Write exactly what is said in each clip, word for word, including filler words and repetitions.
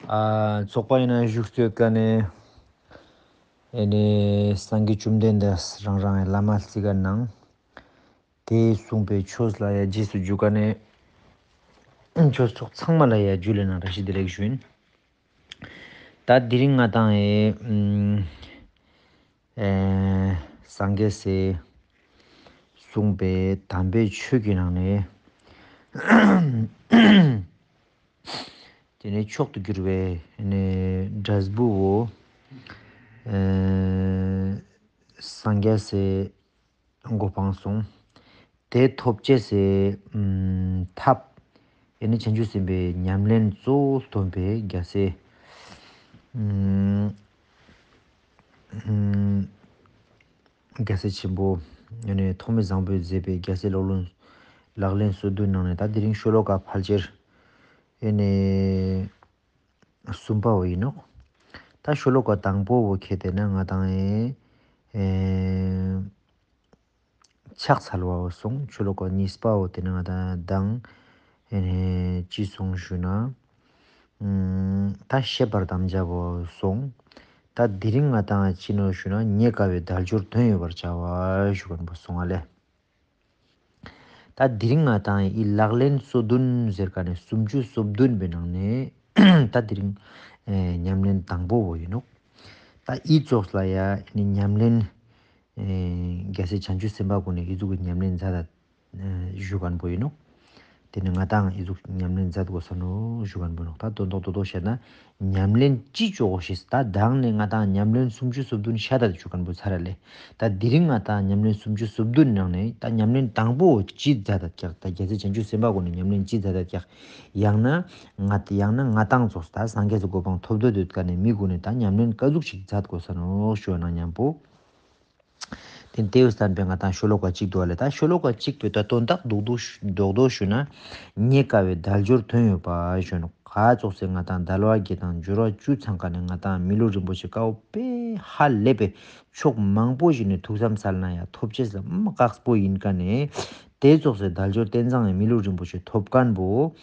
ཨ་ཚོགས་པ་ཡིན་ན་བཞུགས་སྟོད་ཀ་ནས་ཨེ་ནས་སངས་རྒྱས་བཅོམ་ལྡན་འདས་རང་རང་ཡི་བླ་མ་རྩིས་ཀ་ནང་དེ་གསུངས་པའི་ཆོས་ལ་ཡ་རྗེས་སུ་འཇུག་ཀ་ནས་ཆོས་ཚོགས་ཚང་མ་ལ་ཡ་ཇུ་ལེ་ནང་བཀྲ་ཤིས་བདེ་ལེགས་ཞུ་ཡིན། ད་དེ་རིང་ང་དང་ཨེ་ཨེ་སངས་རྒྱས་སི་གསུངས་པའི་དམ་པའི་ཆོས་ཀྱི་ནང་ནས་དེ་ནས་མཆོག་ཏུ་གྱུར་པའི་ནས་འབྲས་བུ་བོ་ཨེ་སངས་རྒྱས་སི་གོ་འཕང་སོང་། དེ་ཐོབ་ཅེས་སི་ཐབས་ཨེ་ནི་བྱང་ཆུབ་སེམས་དཔའི་ཉམས་ལེན་གཙོ་བོ་སྟོན་པའི་རྒྱལ་སྲས་རྒྱལ་སྲས་ཆེན་པོ་ཨེ་ནི་ཐོགས་མེད་བཟང་པོས་མཛད་པའི་རྒྱལ་སྲས་ལག་ལེན་ལག་ལེན་སོ་བདུན་ནང་ནས་ད་དེ་རིང་ཤོ་ལོ་ཀ་ཕལ་ཆེར་ཨེ་ནི་གསུམ་པ་བོ་ཡིན་ནོག། ད་ཤོ་ལོ་ཀ་དང་པོ་བོ་ཁྱེད་དེ་ན་ང་དང་ཨེ་ཨེ་ཕྱག་འཚལ་བའོ་སོང་། ཤོ་ལོ་ཀ་གཉིས་པའོ་དེ་ན་ང་དང་དང་ཨེ་ནི་ཅི་སོང་ཞུ་ན་ཨུམ་ད་བཤད་པར་དམ་བཅའ་བོ་སོང་། ད་དེ་རིང་ང་དང་ཅི་ནོ་ཞུ་ན་རྙེད་དཀའ་བའི་དལ་འབྱོར་དོན་ཡོད་པར་བྱ་བ་ཞུ་མཁན་པོ་སོང་ཨ་ལེ། ད་དེ་རིང་ང་དང་ཨི་ལག་ལེན་སོ་བདུན་ཟེར་ཀ་ནས་སུམ་ཅུ་སོ་བདུན་པའི་ནང་ནས་ད་དེ་རིང་ཨེ་ཉམས་ལེན་དང་པོ་བོ་ཡིན་ནོག། ད་ཨི་ཙོགས་ལ་ཡ་ཨེ་ནི་ཉམས་ལེན་ཨེ་རྒྱལ་སྲས་བྱང་ཆུབ་སེམས་དཔའ་ཀུན་ནས་ཨི་ཟུག་གི་ཉམས་ལེན་མཛད་ད་ཨེ་ཞུ་མཁན་པོ་ཡིན་ནོག། དེ་ནི་ང་དང་ཨི་ཟུག་ཉམས་ལེན་མཛད་དགོས་ས་ནོག་ཞུ་མཁན་པོ་ནོག། ད་དོན་དག་ཏོ་ཏོ་བཤད་ན་ཉམས་ལེན་ཅི་ཅོ་གོ་ཤེས། ད་དང་ནས་ང་དང་ཉམས་ལེན་སུམ་ཅུ་སོ་བདུན་ཤད་ད་ཞུ་མཁན་པོ་ཚར་ལེ། ད་དེ་རིང་ང་དང་ཉམས་ལེན་སུམ་ཅུ་སོ་བདུན་ནང་ནས་ད་ཉམས་ལེན་དང་པོ་ཅི་མཛད་ད་ཀྱག། ད་རྒྱལ་སྲས་བྱང་ཆུབ་སེམས་དཔའ་ཀུན་ནས་ཉམས་ལེན་ཅི་མཛད་ད་ཀྱག། ཡང་ན་ང་ཡང་ན་ང་དང་ཙོགས་ད་སངས་རྒྱས་སི་གོ་འཕང་ཐོབ་འདོད་ཡོད་ཀ་ནས་མི་ཀུན་ནས་ད་ཉམས་ལེན་ཀ་ཟུག་ཞིག་མཛད་དགོས་ས་ནོག་ཞུ་ན་མཉམ་པོ། དེ་དེ་བས་བསྟན་པའི་ང་དང་ཤོ་ལོ་ཀ་གཅིག་འདུག་ལེ། ད་ཤོ་ལོ་ཀ་གཅིག་པོའི་ད་དོན་དག་རྡོག་རྡོག་རྡོག་རྡོག་ཞུ་ན་རྙེད་དཀའ་བའི་དལ་འབྱོར་དོན་ཡོད་པ་ཞུ་ནོག། ག་ཙོགས་སེ་ང་དང་དལ་བ་བརྒྱད་དང་འབྱོར་བ་བཅུ་ཚང་ཀ་ནས་ང་དང་མི་ལུས་རིན་པོ་ཆེ་དཀའ་བོ་དཔེ་ཧ་ལས་པའི་ཕྱོགས་མང་པོ་ཞིག་ནས་ཐུགས་བསམ་སལ་ན་ཡང་ཐོབ་ཅེས་ལ་མ་དཀགས་པོ་ཡིན་ཀ་ནས་དེ་ཙོགས་སེ་དལ་འབྱོར་རྟེན་བཟང་ཡང་མི་ལུས་རིན་པོ་ཆེ་ཐོབ་མཁན་པོ་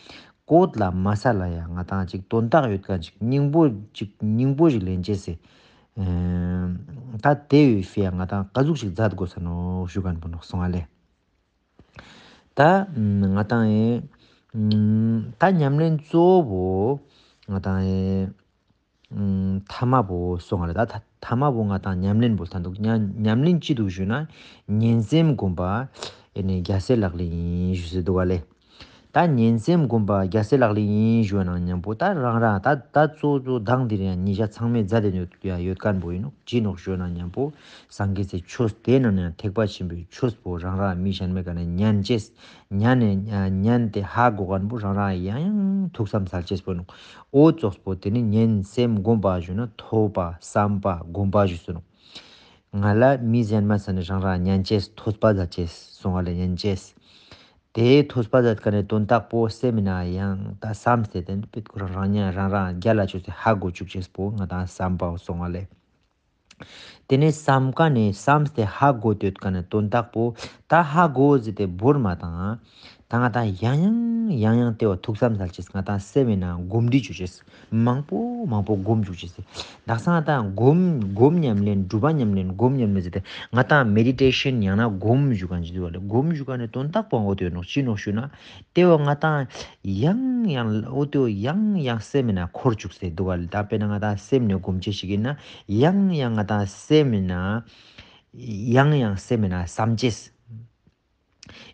ཀོད་ལ་མ་ས་ལ་ཡང་ང་དང་ཅིག་དོན་དག་ཡོད་ཀ་ཅིག་སྙིང་པོ་ཅིག་སྙིང་པོ་ཞིག་ལེན་ཅེས་སེ། ཨེ་ད་དེ་བས་ཕི་ཡ་ང་དང་ཀ་ཟུག་ཞིག་མཛད་དགོས་ས་ནོག་ཞུ་མཁན་པོ་ནོག་སོང་ཨ་ལེ། ད་ང་དང་ཨེ་ད་ཉམས་ལེན་གཙོ་བོ་ང་དང་ཨེ་ཐ་མ་བོ་སོང་ཨ་ལེ། ད་ཐ་མ་བོ་ང་དང་ཉམས་ལེན་བོ་ལྟ་འདུག། ཉམས་ཉམས་ལེན་ཅི་འདུག་ཞུ་ན་ཉན་སེམས་སྒོམ་པ་ཨེ་ནི་རྒྱལ་སྲས་ལག་ལེན་ཡིན་ཞུ་སེ་འདུག་ཨ་ལེ། ད་ཉན་སེམས་སྒོམ་པ་རྒྱལ་སྲས་ལག་ལེན་ཡིན་ཞུ་ན་མཉམ་པོ་ད་རང་རང་ད་ད་གཙོ་གཙོ་དང་དེ་རིང་ཉིན་ཞག་ཚང་མའི་མཛད་དེ་ཡོད་ཡོད་མཁན་པོ་ཡིན་ནོག། ཅི་ནོག་ཞུ་ན་མཉམ་པོ་སངས་རྒྱས་སི་ཆོས་དེ་ནང་ནས་ཐེག་པ་ཆེན་པོའི་ཆོས་པོ་རང་རང་མི་གཞན་མའི་ཀ་ནས་ཉན་ཅེས། ཉན་ནས་ཉན་ཏེ་ཧ་གོ་མཁན་པོ་རང་རང་ཡང་ཡང་ཐུགས་བསམ་སལ་ཅེས་པོ་ནོག། འོ་ཙོགས་པོ་དེ་ནི་ཉན་སེམས་སྒོམ་པ་ཞུ་ན་ཐོས་པ་བསམ་པ་སྒོམ་པ་ཞུ་སོ་ནོག། ང་ལ་མི་གཞན་མ་ས་ནས་རང་རང་ཉན་ཅེས་ཐོས་པ་མཛད་ཅེས་སོང་ང་ལ་ཉན་ཅེས། དེ་ཐོས་པ་མཛད་མཁན་ནི་དོན་དག་པོ་སེམས་ན་ཡང་ད་བསམ་སྟེ་དེ་ནི་པེ་ཁོ་རང་རང་ཉན་རང་རང་རྒྱལ་ལ་ཆོས་སེ་ཧ་གོ་བཅུག་ཅེས་པོ་ང་དང་བསམ་པའོ་སོང་ང་ལེ། དེ་ནས་བསམ་མཁན་ནི་བསམ་སྟེ་ཧ་གོ་སྟེ་ཡོད་མཁན་ནི་དོན་དག་པོ་ད་ཧ་གོ་ཟེར་ཏེ་བོར་མ་བཏང་། ད་ང་དང་ཡང་ཡང་ཡང་ཡང་དེ་བ་ཐུགས་བསམ་སལ་ཅེས། ང་དང་སེམས་ན་གོམས་འདྲིས་བཅུག་ཅེས། མང་པོ་མང་པོ་སྒོམ་བཅུག་ཅེས། དག་ས་ང་དང་སྒོམ་སྒོམ་ཉམས་ལེན་སྒྲུབ་པ་ཉམས་ལེན་སྒོམ་ཉམས་ལེན་ཟེར་ཏེ་ང་དང་མེ་ཌི་ཊེ་ཤན་ཡང་ན་སྒོམ་ཞུ་མཁན་ཅིག་འདུག་པ་ལེ། སྒོམ་ཞུ་མཁན་ནི་དོན་དག་པོ་འོ་དེ་ནོག། ཅི་ནོག་ཞུ་ན་དེ་བ་ང་དང་ཡང་ཡང་འོ་དེ་བ་ཡང་ཡང་སེམས་ན་འཁོར་བཅུག་སྟེ་འདུག་པ་ལེ། ད་དཔེར་ན་ང་དང་སེམས་ནས་སྒོམ་ཅེས་ཞིག་ཡིན་ན་ཡང་ཡང་ང་དང་སེམས་ན་ཡང་ཡང་སེམས་ན་བསམ་ཅེས།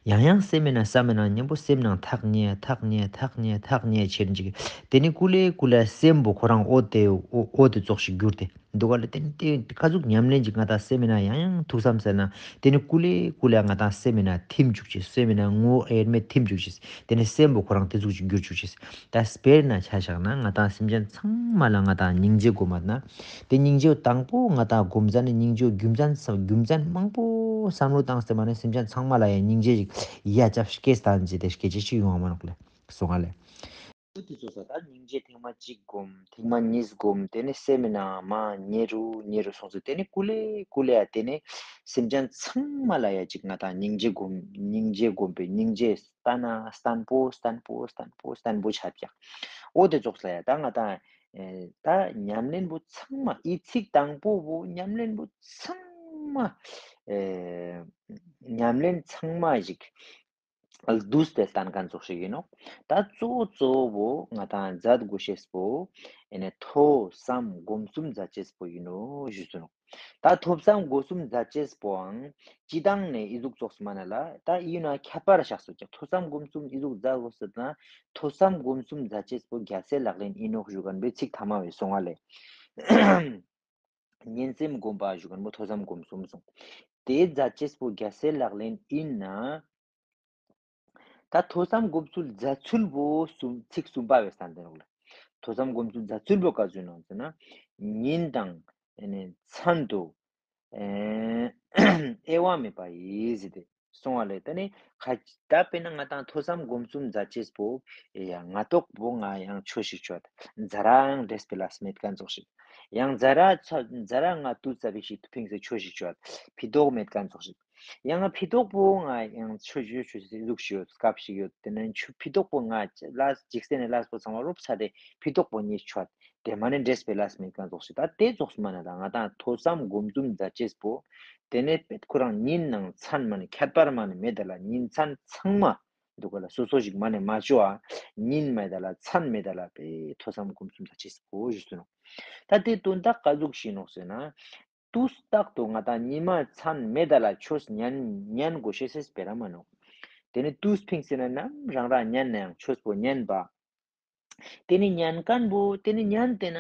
ཡང་ཡང་སེམས་ན་བསམ་ན་མཉམ་པོ་སེམས་ནང་ཐག་ཉེ་ཐག་ཉེ་ཐག་ཉེ་ཐག་ཉེ་ཆེར་འཇིག། དེ་ནི་ཀུ་ལེ་ཀུ་ལེ་སེམས་པོ་ཁོ་རང་འོ་དེ་འོ་འོ་དེ་ཙོགས་ཤིག་གྱུར་ཏེ་འདུག་ག་ལེ། དེ་ནི་དེ་ཀ་ཟུག་ཉམས་ལེན་ཅིག་ང་དང་སེམས་ན་ཡང་ཡང་ཐུགས་བསམ་སལ་ན་དེ་ནི་ཀུ་ལེ་ཀུ་ལེ་ང་དང་སེམས་ན་ཐིམ་བཅུག་ཅེས། སེམས་ན་ངོ་བོ་དབྱེར་མེད་ཐིམ་བཅུག་ཅེས། དེ་ནི་སེམས་པོ་ཁོ་རང་དེ་ཟུག་ཅིག་གྱུར་བཅུག་ཅེས། ད་དཔེར་ན་ཆ་བཞག་ན་ང་དང་སེམས་ཅན་ཚང་མ་ལ་ང་དང་སྙིང་རྗེ་སྒོམ་མ་ན། དེ་སྙིང་རྗེ་དང་པོ་ང་དང་སྒོམ་ཙ་ན་སྙིང་རྗེ་རྒྱུ་མཚན་རྒྱུ་མཚན་མང་པོ་བསམ་བློ་བཏང་སྟེ་མ་ནི་སེམས་ཅན་ཚང་མ་ལ་ཡང་སྙིང་རྗེ་ཞིག་ཡ་ཅབ་སྐྱེས་སྟན་ཅེས་དེ་སྐད་ཅིག་ཡོང་བ་མ་ནོག་ལེ། སོང་ང་ལེ། དེ་ཙོགས་ས་ད་སྙིང་རྗེ་ཐེངས་མ་གཅིག་སྒོམ། ཐེངས་མ་གཉིས་སྒོམ། དེ་ནི་སེམས་ན་མ་ཉེ་རུ་ཉེ་རུ་སོང་ཙ་དེ་ནི་ཀུ་ལེ་ཀུ་ལེ་ཡ་དེ་ནི་སེམས་ཅན་ཚང་མ་ལ་ཡ་ཅིག་ང་དང་སྙིང་རྗེ་སྒོམ། སྙིང་རྗེ་སྒོམ་པའི་སྙིང་རྗེ་བརྟན་ན་བརྟན་པོ་བརྟན་པོ་བརྟན་པོ་བརྟན་པོ་ཆ་ཀྱག། འོ་དེ་ཙོགས་ལ་ཡ་ད་ང་དང་ ཨེ་ད་ཉམས་ལེན་པོ་ཚང་མ་འི་ཚིག་དང་པོ་བོ་ཉམས་ལེན་པོ་ཚང་མ་ཨེ་ཉམས་ལེན་ཚང་མ་ཞིག་བསྡུས་ཏེ་ལྟན་ཁན་ཙོགས་ཤིག་ཨིན་ནོག། ད་གཙོ་བོ་གཙོ་བོ་ང་དང་མཛད་དགོས་ཤེས་པོ་ཨེ་ནེ་ཐོས་བསམ་སྒོམ་གསུམ་མཛད་ཅེས་པོ་ཨིན་ནོག་ཞུས་སོ་ནོག། ད་ཐོས་བསམ་སྒོམ་གསུམ་མཛད་ཅེས་པོའང་སྤྱི་བཏང་ནེ་འི་ཟུག་ཙོགས་མ་ནེ་ལ་ད་ཨིན་ན་ཁྱད་པར་ཤགས་སོ་ཀྱག། ཐོས་བསམ་སྒོམ་གསུམ་འི་ཟུག་མཛད་དགོས་སོ་ན་ཐོས་བསམ་སྒོམ་གསུམ་མཛད་ཅེས་པོ་རྒྱལ་སྲས་ལག་ལེན་ཨིན་ནོག་ཞུ་ཁན་པོའི་ཚིག་ཐ་མ་བོའི་སོང་བ་ལེ། ཉིན་སེམས་སྒོམ་པ་ཞུ་ཁན་པོ་ཐོས་བསམ་སྒོམ་གསུམ་སོང་། དེ་མཛད་ཅེས་པོ་རྒྱལ་སྲས་ལག་ལེན་ཨིན་ན། ད་ཐོས་བསམ་སྒོམ་ཚུལ་མཛད་ཚུལ་བོ་གསུམ་ཚིག་གསུམ་པ་བོའི་སྟན་ཏེ་ནོག་ལེ། ཐོས་བསམ་སྒོམ་ཚུལ་མཛད་ཚུལ་བོ་ག་ཟུག་ནོག་ཟེར་ན། ཉིན་དང་ཨེ་ནེ་མཚན་དུ་ཨེ་དབྱེ་བ་མེད་པ་ཡིས་ཟེར་ཏེ་སོང་བ་ལེ། ད་ནི་ཁ་ད་དཔེར་ན་ང་དང་ཐོས་བསམ་སྒོམ་གསུམ་མཛད་ཅེས་པོ་ཡ་ང་ཏོག་པོ་ང་ཡང་ཆོས་ཤིག་ཆོད། ཛ་ར་འདྲེས་པའི་ལས་མེད་ཁན་ཙོགས་ཤིག། ཡང་ཛ་ར་ཙ་ཛ་ར་ང་ཏུས་ཙ་པིག་ཞིག་ཕིངས་ཏེ་ཆོས་ཤིག་ཆོད། ཕི་ཏོག་མེད་ཁན་ཙོགས་ཤིག། ཡང་ཕི་ཏོག་པོ་ང་ཡང་ཆོས་ཞུ་ཆོས་ཟུག་ཞིག་ཡོད་སྐབས་ཤིག་ཡོད། དེ་ནེ་ཆུ་ཕི་ཏོག་པོ་ང་ལས་འཇིག་རྟེན་ནི་ལས་པོ་ཚང་མ་རུབ་ཚ་ཏེ་ཕི་ཏོག་པོ་ཉིས་ཆོད། དེ་མ་ནེ་འདྲེས་པའི་ལས་མེད་ཁན་ཙོགས་ཤིག། ད་དེ་ཙོགས་མ་ནེ་ད་ང་དང་ཐོས་བསམ་སྒོམ་གསུམ་མཛད་ཅེས་པོ་དེ་ནེ་པེད་ཁོ་རང་ཉིན་ནང་མཚན་མ་ནེ་ཁྱད་པར་མ་ནེ་མེད་ད་ལ། ཉིན་མཚན་ཚང་མ་འདུག་ག་ལ། སོ་སོ་ཞིག་མ་ནེ་མ་ཅོ་ཨ། ཉིན་མེད་ད་ལ་མཚན་མེད་ད་ལ་པེ་ཐོས་བསམ་སྒོམ་གསུམ་མཛད་ཅེས་པོ་ཞུས་སོ་ནོག། ད་དེ་དོན་དག་ག་ཟུག་ཞིག་ནོག་ཟེར་ན། དུས་རྟག་ཏུ་ང་དང་ཉི་མ་མཚན་མེད་ད་ལ་ཆོས་ཉན་ཉན་དགོས་ཤེས་སི་སྤེ་ར་མ་ནོག། དེ་ནེ་དུས་ཕིངས་ཟེར་ན་ནམ་རང་རང་ཉན་ནའང་ཆོས་པོ་ཉན་པ། དེ་ནེ་ཉན་ཁན་བོ་དེ་ནེ་ཉན་ཏེ་ན་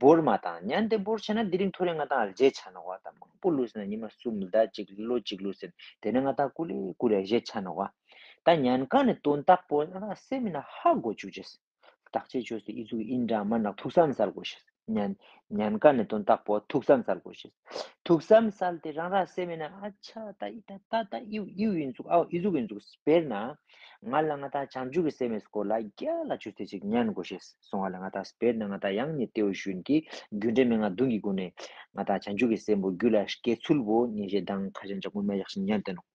བོར་མ་བཏང་། ཉན་ཏེ་བོར་ཆ་ན་དེ་རིང་ཐོ་རེ་ང་དང་རྗེས་ཆ་ནོག་པ། ད་མང་པོ་ལུས་ན་ཉི་མ་གསུམ་ཟླ་གཅིག་ལོ་གཅིག་ལུས་ཟེར་དེ་ནེ་ང་དང་ཀུ་ལེ་ཀུ་ལེ་རྗེས་ཆ་ནོག་པ། ད་ཉན་ཁན་ནི་དོན་དག་པོ་ང་དང་སེམས་ན་ཧ་གོ་བཅུག་ཅེས། བརྟག་དཔྱད་བཅོས་ཏེ་འི་ཟུག་ཨིན་འདྲ་མ་ནོག་ཐུགས་བསམ་སལ་དགོས་ཤེས། ཉན་ཉན་ཁན་ནི་དོན་དག་པོ་ཐུགས་བསམ་སལ་དགོས་ཤེས། ཐུགས་བསམ་སལ་ཏེ་རང་རང་སེམས་ན་ཨ་ཆ་ད་འི་ད་ད་ད་འི་འི་ཨིན་ཟུག་ཨ་འི་ཟུག་ཨིན་ཟུག། དཔེར་ན་ང་ལ་ང་དང་བྱང་ཆུབ་ཀྱི་སེམས་སི་སྐོར་ལ་རྒྱལ་ལ་བཅོས་ཏེ་ཅིག་ཉན་དགོས་ཤེས་སོང་བ་ལེ། ང་དང་དཔེར་ན་ང་དང་ཡང་ནི་ཏེའུ་ཞུན་གྱི་རྒྱུ་འབྲས་མན་ངག་བདུན་གྱི་སྒོ་ནེ་ང་དང་བྱང་ཆུབ་ཀྱི་སེམས་པོ་རྒྱུད་ལ་སྐྱེ་ཚུལ་བོ་ཉེ་ཞའི་མདང་ཁ་ཅན་ཅག་མུན་མ་ཡག་ཤིན་ཉན་ཏེ་ནོག།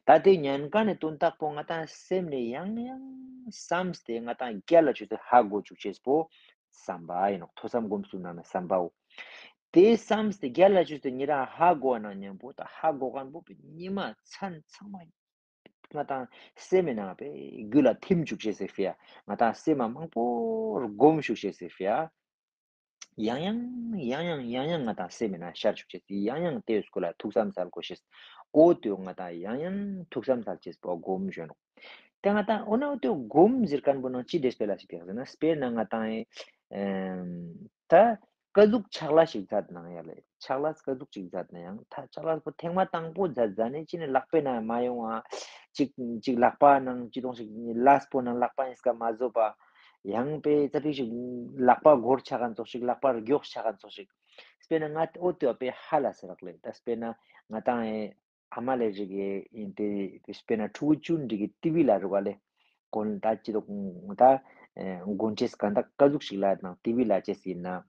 ད་དེ་ཉན་ཁན་ནི་དོན་དག་པོ་ང་དང་སེམས་ནེ་ཡང་ཡང་བསམས་ཏེ་ང་དང་རྒྱལ་ལ་བཅོས་ཏེ་ཧ་གོ་བཅུག་ཅེས་པོ་བསམ་པ་ཨིན་ནོག། ཐོས་བསམ་སྒོམ་གསུམ་ནང་ནེ་བསམ་པའོ། དེ་བསམས་ཏེ་རྒྱལ་ལ་བཅོས་ཏེ་ཉེ་རང་ཧ་གོ་བ་ནང་ཉམ་པོ་ད་ཧ་གོ་ཁན་བོ་པེ་ཉི་མ་མཚན་ཚང་མ་ང་དང་སེམས་ནང་པེ་རྒྱུད་ལ་ཐིམ་བཅུག་ཅེས་སི་ཕི་ཡ། ང་དང་སེམས་མ་མང་པོ་སྒོམ་བཅུག་ཅེས་སི་ཕི་ཡ། ཡང་ཡང་ཡང་ཡང་ཡང་ཡང་ང་དང་སེམས་ནང་ཤར་བཅུག་ཅེས་སི་ཡང་ཡང་ཏེའུ་སྐོར་ལ་ཐུགས་བསམ་སལ་དགོས་ཤེས། འོ་ཏེའུ་ང་དང་ཡང་ཡང་ཐུགས་བསམ་སལ་ཅེས་པོ་སྒོམ་ཞུ་ནོག། ཏེ་ང་དང་འོ་ན་འོ་ཏེའུ་སྒོམ་ཟེར་ཁན་བོ་ནང་ཅི་འདྲེས་པའི་ལ་ཞིག་ཏེ་ཟེར་ན་དཔེར་ན་ང་དང་ཨེ་ད་ཀ་ཟུག་ཕྱག་ལས་ཤིག་མཛད་ནའང་ཡ་ལེ། ཕྱག་ལས་ཀ་ཟུག་ཅིག་མཛད་ནའང་ད་ཕྱག་ལས་པོ་ཐེངས་མ་དང་པོ་མཛད་མཛད་ནེ་ཅི་ནེ་ལག་པའི་ནང་མ་ཡོང་ང་། ཅིག་ཅིག་ལག་པ་ནང་ཅི་དོང་ཞིག་ལས་པོ་ནང་ལག་པ་ཨིན་སྐ་མ་བཟོ་པ། ཡང་པེ་ཙ་པིག་ཞིག་ལག་པ་སྒོར་ཆ་ཁན་ཙོགས་ཤིག་ལག་པ་རྒྱོགས་ཆ་ཁན་ཙོགས་ཤིག། དཔེར་ན་ང་འོ་ཏེའུ་པེ་ཧ་ལ་ཟེར་རག་ལེ། ད་དཔེར་ན་ང་དང་ཨེ་ཨ་མ་ལེ་རིག་གི་ཨིན་ཏེ་དཔེར་ན་ཕྲུ་གུ་ཅུན་རིག་གི་ཏི་བི་ལ་རུག་ག་ལེ། གོན་ད་ཅི་དོ་ད་ཨེ་གོན་ཆས་ག་ད་ཀ་ཟུག་ཞིག་ལ་ནང་ཏི་བི་ལ་ཅེས་ཨིན་ན།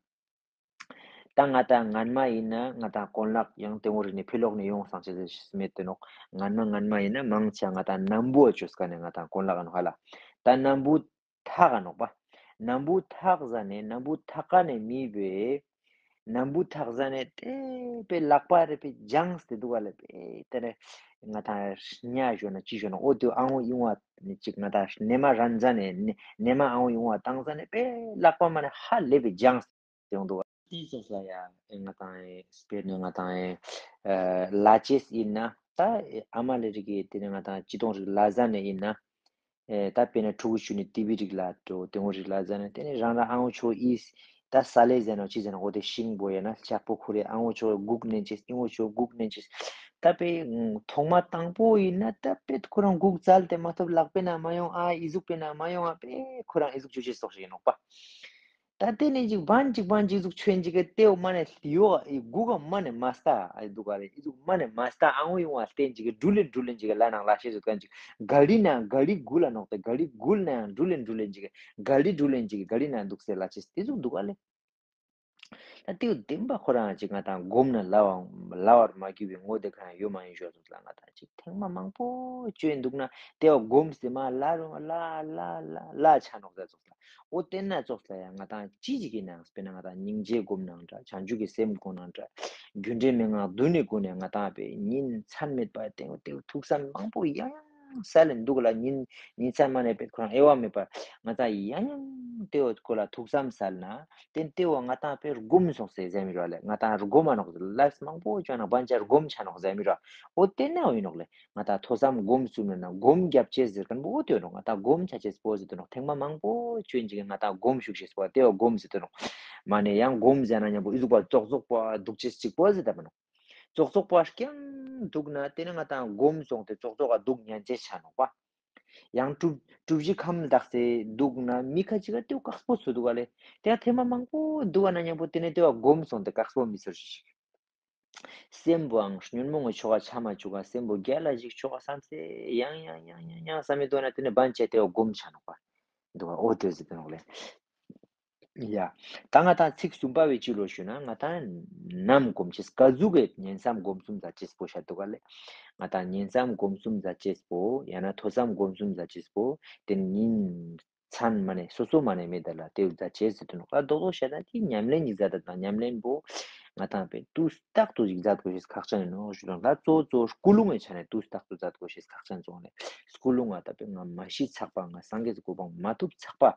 ད་ང་དང་སྔན་མ་ཨིན་ན་ང་དང་གོན་ལག་ཡང་ཏེ་ངོ་རིག་ནེ་ཕི་ལོག་ནེ་ཡོང་སང་ཅེས་མེད་དེ་ནོག། སྔན་མ་སྔན་མ་ཨིན་ན་མང་ཆེ་ང་དང་སྣམ་བུ་བཅོས་ཀ་ནེ་ང་དང་གོན་ལག་ཨ་ནོག་ཧ་ལ། ད་སྣམ་བུ་ཐག་ག་ནོག་པ། སྣམ་བུ་ཐག་ཟ་ནེ་སྣམ་བུ་ཐག་ག་ནེ་མི་བེ། སྣམ་བུ་ཐག་ཟ་ནེ་ཏེ་པེ་ལག་པ་རེ་པེ་ལྗངས་ཏེ་དུག་ག་ལེ། པེ་ཏེ་ནེ་ང་དང་ཉ་ཞོན་ན་ཅི་ཞོན་ན་འོ་ཏེ་ཨ་འོ་ཡོང་བ་ཅིག་ང་དང་ནེ་མ་རན་ཟ་ནེ་ནེ་མ་ཨ་འོ་ཡོང་བ་བཏང་ཟ་ནེ་པེ་ལག་པ་མ་ནེ་ཧ་ལས་པེ་ལྗངས་ཏེ་ཡོང་དུག་ག། ཏེ་ཙོགས་ལ་ཡ་ང་དང་དཔེར་ན་ང་དང་ལ་ཅེས་ཨིན་ན་ད་ཨ་མ་ལེ་རིག་གི་ཏེ་ནེ་ང་དང་ཅི་དོང་རིག་ལ་ཟ་ནེ་ཨིན་ན། ཨེ་ད་དཔེར་ན་ཕྲུ་གུ་ཅུན་ནི་ཏི་བི་རིག་ལ་ཏོ་ཏེ་ངོ་རིག་ལ་ཟ་ནེ་ཏེ་ནེ་རང་རང་ཨ་འོ་ཆོ་ཨིས་ད་ས་ལེ་ཟེར་ནོག་ཅི་ཟེར་ནོག་འོ་ཏེ་ཤིང་བོ་ཡ་ན་ལྕགས་པོ་ཁུ་རེ་ཨ་འོ་ཆོ་གུག་ནེན་ཅེས་ཨི་འོ་ཆོ་གུག་ནེན་ཅེས། ད་པེ་ཐོག་མ་དང་པོ་ཨིན་ན་ད་པེ་ཁོ་རང་གུག་ཙལ་ཏེ་མ་ཐོབ་ལག་པའི་ནང་མ་ཡོང་ཨ་ཨི་ཟུག་པའི་ནང་མ་ཡོང་ཨ་པེ་ཁོ་རང་ཨི་ཟུག་ཅོ་ཅེས་ཙོགས་ཤིག་ཨིན་ནོག་པ། ད་ཏེ་ནེ་ཅིག་བན་ཅིག་བན་ཅིག་ཟུག་ཆོན་ཅིག་གི་ཏེའུ་མ་ནེ་ལི་ཡོ་ཨི་གུག་ག་མ་ནེ་མ་སྟ་ཨི་དུག་ག་ལེ། ཨི་ཟུག་མ་ནེ་མ་སྟ་ཨ་འོ་ཡོང་བ་ལྟན་ཅིག་གི་དྲུལ་ལེན་དྲུལ་ལེན་ཅིག་གི་ལ་ནང་ལ་ཤེས་ཟུག་ཁན་ཅིག་ག་རི་ནང་ག་རི་གུ་ལ་ནོག་ཏེ་ག་རི་གུ་ལ་ནང་དྲུལ་ལེན་དྲུལ་ལེན་ཅིག་གི་ག་རི་དྲུལ་ལེན་ཅིག་གི་ག་རི་ནང་དུག་སེ་ལ་ཅེས་ཏེ་ཟུག་དུག་ག་ལེ། ད་དེའུ་བདེན་པ་ཁོ་རང་ཅིག་ང་ཏང་སྒོམ་ན་སླ་བ་སླ་བར་མ་གྱུར་བའི་ངོ་དེ་གང་ཡང་ཡོད་མ་ཡིན་ཞུ་བ་ཙོགས་ལ། ང་ཏང་ཅིག་ཐེངས་མ་མང་པོ་བཅོས་འདུག་ན་དེ་བ་སྒོམ་སྟེ་མ་སླ་རུང་སླ་སླ་སླ་སླ་ཆ་ནོག་ཟེར་ཙོགས་ལ། འོ་དེ་ན་ཙོགས་ལ་ཡང་ང་ཏང་ཅི་ཞིག་ཡིན་ནའང་དཔེར་ན་ང་ཏང་སྙིང་རྗེ་སྒོམ་ནའང་འདྲ། བྱང་ཆུབ་ཀྱི་སེམས་སྒོམ་ནའང་འདྲ། རྒྱུ་འབྲས་མན་ངག་བདུན་ནི་སྒོ་ནས་ང་ཏང་དཔེ་ཉིན་མཚན་མེད་པ་དེ་དེ་ཐུགས་བསམ་མང་པོ་ཡང་ཡང་སལ་ལེ་འདུག་ལ། ཉིན་ཉིན་མཚན་མ་ནས་དཔེ་ཁོ་རང་དབྱེ་བ་མེད་པར་ང་ཏང་ཡང་ཡང་དེ་བ་སྐོར་ལ་ཐུགས་བསམ་སལ་ན། དེ་དེ་བ་ང་ཏང་དཔེ་སྒོམ་སོང་སེ་ཟེར་མི་ར་ལེ། ང་ཏང་སྒོམ་མ་ནོག་ལས་མང་པོ་བཅོ་ན་བན་ཆ་སྒོམ་ཆ་ནོག་ཟེར་མི་ར། འོ་དེ་ན་འོ་ཡིན་ནོག་ལེ། ང་ཏང་ཐོས་བསམ་སྒོམ་གསུམ་ན་སྒོམ་རྒྱབ་ཅེས་ཟེར་མཁན་པོ་འོ་དེ་ནོག། ང་ཏང་སྒོམ་ཆ་ཅེས་པོ་ཟེར་དུ་ནོག། ཐེངས་མ་མང་པོ་བཅོ་ཡིན་ཅིག་ང་ཏང་སྒོམ་ཞུགས་ཅེས་པོ་དེ་བ་སྒོམ་ཟེར་དུ་ནོག། མ་ནས་ཡང་སྒོམ་ཟེར་ན་མཉམ་པོ་ཨི་ཟུག་པ་ཙོག་ཙོག་པ་འདུག་ཅེས་ཅིག་པོ་ཟེར་ད་མ་ནོག། ཙོག་ཙོག་པ་རྐྱང་འདུག་ན་དེ་ནས་ང་ཏང་སྒོམ་སོང་སྟེ་ཙོག་ཙོག་ག་འདུག་ཉན་ཅེས་ཆ་ནོག་པ། ཡང་གྲུབ་གྲུབ་གཞི་ཁམས་དག་སེ་འདུག་ན་མི་ཁ་ཅིག་ག་དེ་བ་དཀགས་པོ་ཚུ་འདུག་ག་ལེ། དེ་ཡང་ཐེངས་མ་མང་པོ་འདུག་ག་ན་མཉམ་པོ་དེ་ནས་དེ་བ་སྒོམ་སོང་སྟེ་དཀགས་པོ་མི་ཚོར་ཞིག། སེམས་པོའང་ཉོན་མོངས་ཀྱི་ཆོ་ག་ཆ་མ་བཅུག་ག་སེམས་པོ་རྒྱལ་ལ་ཞིག་ཆོ་ག་བསམ་སེ་ཡང་ཡང་ཡང་ཡང་ཡང་བསམ་མི་འདུག་ན་དེ་ནས་བན་ཆ་དེ་བ་སྒོམ་ཆ་ནོག་པ། འདུག་ག་འོ་དེ་ཟེར་དུ་ནོག་ལེ། ཡ། ད་ང་ཏང་ཚིག་གསུམ་པ་བའི་ཅི་ལོ་ཞུ་ན་ང་ཏང་ནམ་སྒོམ་ཅེས་ཀ་ཟུག་གི་ཉན་བསམ་སྒོམ་གསུམ་མཛད་ཅེས་པོ་ཤད་འདུག་ག་ལེ། ང་ཏང་ཉན་བསམ་སྒོམ་གསུམ་མཛད་ཅེས་པོ་ཡང་ན་ཐོས་བསམ་སྒོམ་གསུམ་མཛད་ཅེས་པོ་དེ་ཉིན་མཚན་མ་ནས་སོ་སོ་མ་ནས་མེད་ད་ལ་དེ་མཛད་ཅེས་ཟེར་དུ་ནོག། ད་རྡོག་རྡོག་ཤད་ན་དེ་ཉམས་ལེན་གྱི་མཛད་ད་དང་ཉམས་ལེན་པོ་ང་ཏང་དཔེ་དུས་རྟག་ཏུ་ཞིག་མཛད་དགོས་ཤེས་ཁག་ཅན་ཡིན་ནོག་ཞུ་དང་། ད་གཙོ་བོ་གཙོ་བོ་ཀུན་སློང་གི་ཆ་ནས་དུས་རྟག་ཏུ་མཛད་དགོས་ཤེས་ཁག་ཅན་སོང་ནས་ཀུན་སློང་ང་ད་དཔེ་ང་མ་ཤི་ཚག་པ་ང་སངས་རྒྱས་ཀྱི་གོ་འཕང་མ་ཐོབ་ཚག་པ།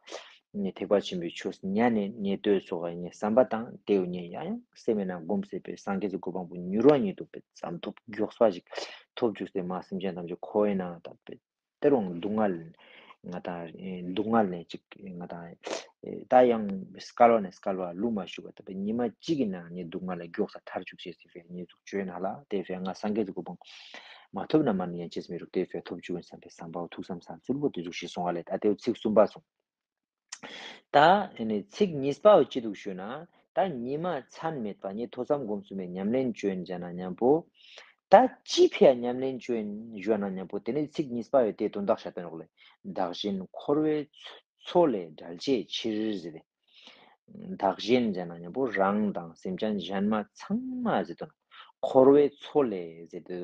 ངས་ཐེག་པ་ཆེན་པོའི་ཆོས་ཉན་ནས་ཉན་ཏེ་སོགས་ངས་བསམ་པ་དང་དེའུ་ངས་ཡང་ཡང་སེམས་ནང་སྒོམ་སེ་པའི་སངས་རྒྱས་ཀྱི་གོ་འཕང་པོ་མྱུར་བ་ཉིད་དུ་པའི་ཙམ་ཐོབ་མགྱོགས་པ་ཞིག་ཐོབ་བཅུག་སྟེ་མ་སེམས་ཅན་ཐམས་ཅད་འཁོར་བའི་ནང་ད་པའི་དེ་རུང་སྡུག་བསྔལ་ང་དང་སྡུག་བསྔལ་ནས་ཅིག་ང་དང་ད་ཡང་བསྐལ་བ་ནས་བསྐལ་བ་ལུས་མ་ཞུགས་པ་ད་པའི་ཉི་མ་གཅིག་གི་ནང་ནས་སྡུག་བསྔལ་ལས་མགྱོགས་ས་ཐར་བཅུག་ཅེས་སི་ཕིའ་ངས་ཟུག་བཅོས་ན་ལ་དེ་ཕིའ་ང་སངས་རྒྱས་ཀྱི་གོ་འཕང་མ་ཐོབ་ན་མ་ནི་ཡན་ཆད་མི་རུག་དེ་ཕིའ་ཐོབ་བཅུག་ཡིན་བསམ་པའི་བསམ་པའོ་ཐུགས་བསམ་ས་ཚུལ་པོ་དེ་ཟུག་ཞིག་སོང་བ་ལས་ད་དེའུ་ཚིག་གསུམ་པ་སོང་། ད་ཨེ་ནི་ཚིག་གཉིས་པའོ་ཅི་འདུག་ཞུ་ན། ད་ཉི་མ་མཚན་མེད་པ་ངས་ཐོས་བསམ་སྒོམ་གསུམ་པའི་ཉམས་ལེན་བཅོས་ན་མཉམ་པོ། ད་ཅི་ཕིའ་ཉམས་ལེན་བཅོས་ན་ཞུ་ན་མཉམ་པོ་དེ་ནི་ཚིག་གཉིས་པའོ་དེ་དོན་དག་ཤད་དེ་ནོག་ལེ། བདག་གཞན་འཁོར་བའི་མཚོ་ལས་བསྒྲལ་བྱའི་ཕྱིར་ཟེར་ཏེ། བདག་གཞན་ཟེར་ན་མཉམ་པོ་རང་དང་སེམས་ཅན་གཞན་མ་ཚང་མ་ཟེར་དོ་ནོག། འཁོར་བའི་མཚོ་ལས་ཟེར་ཏེ་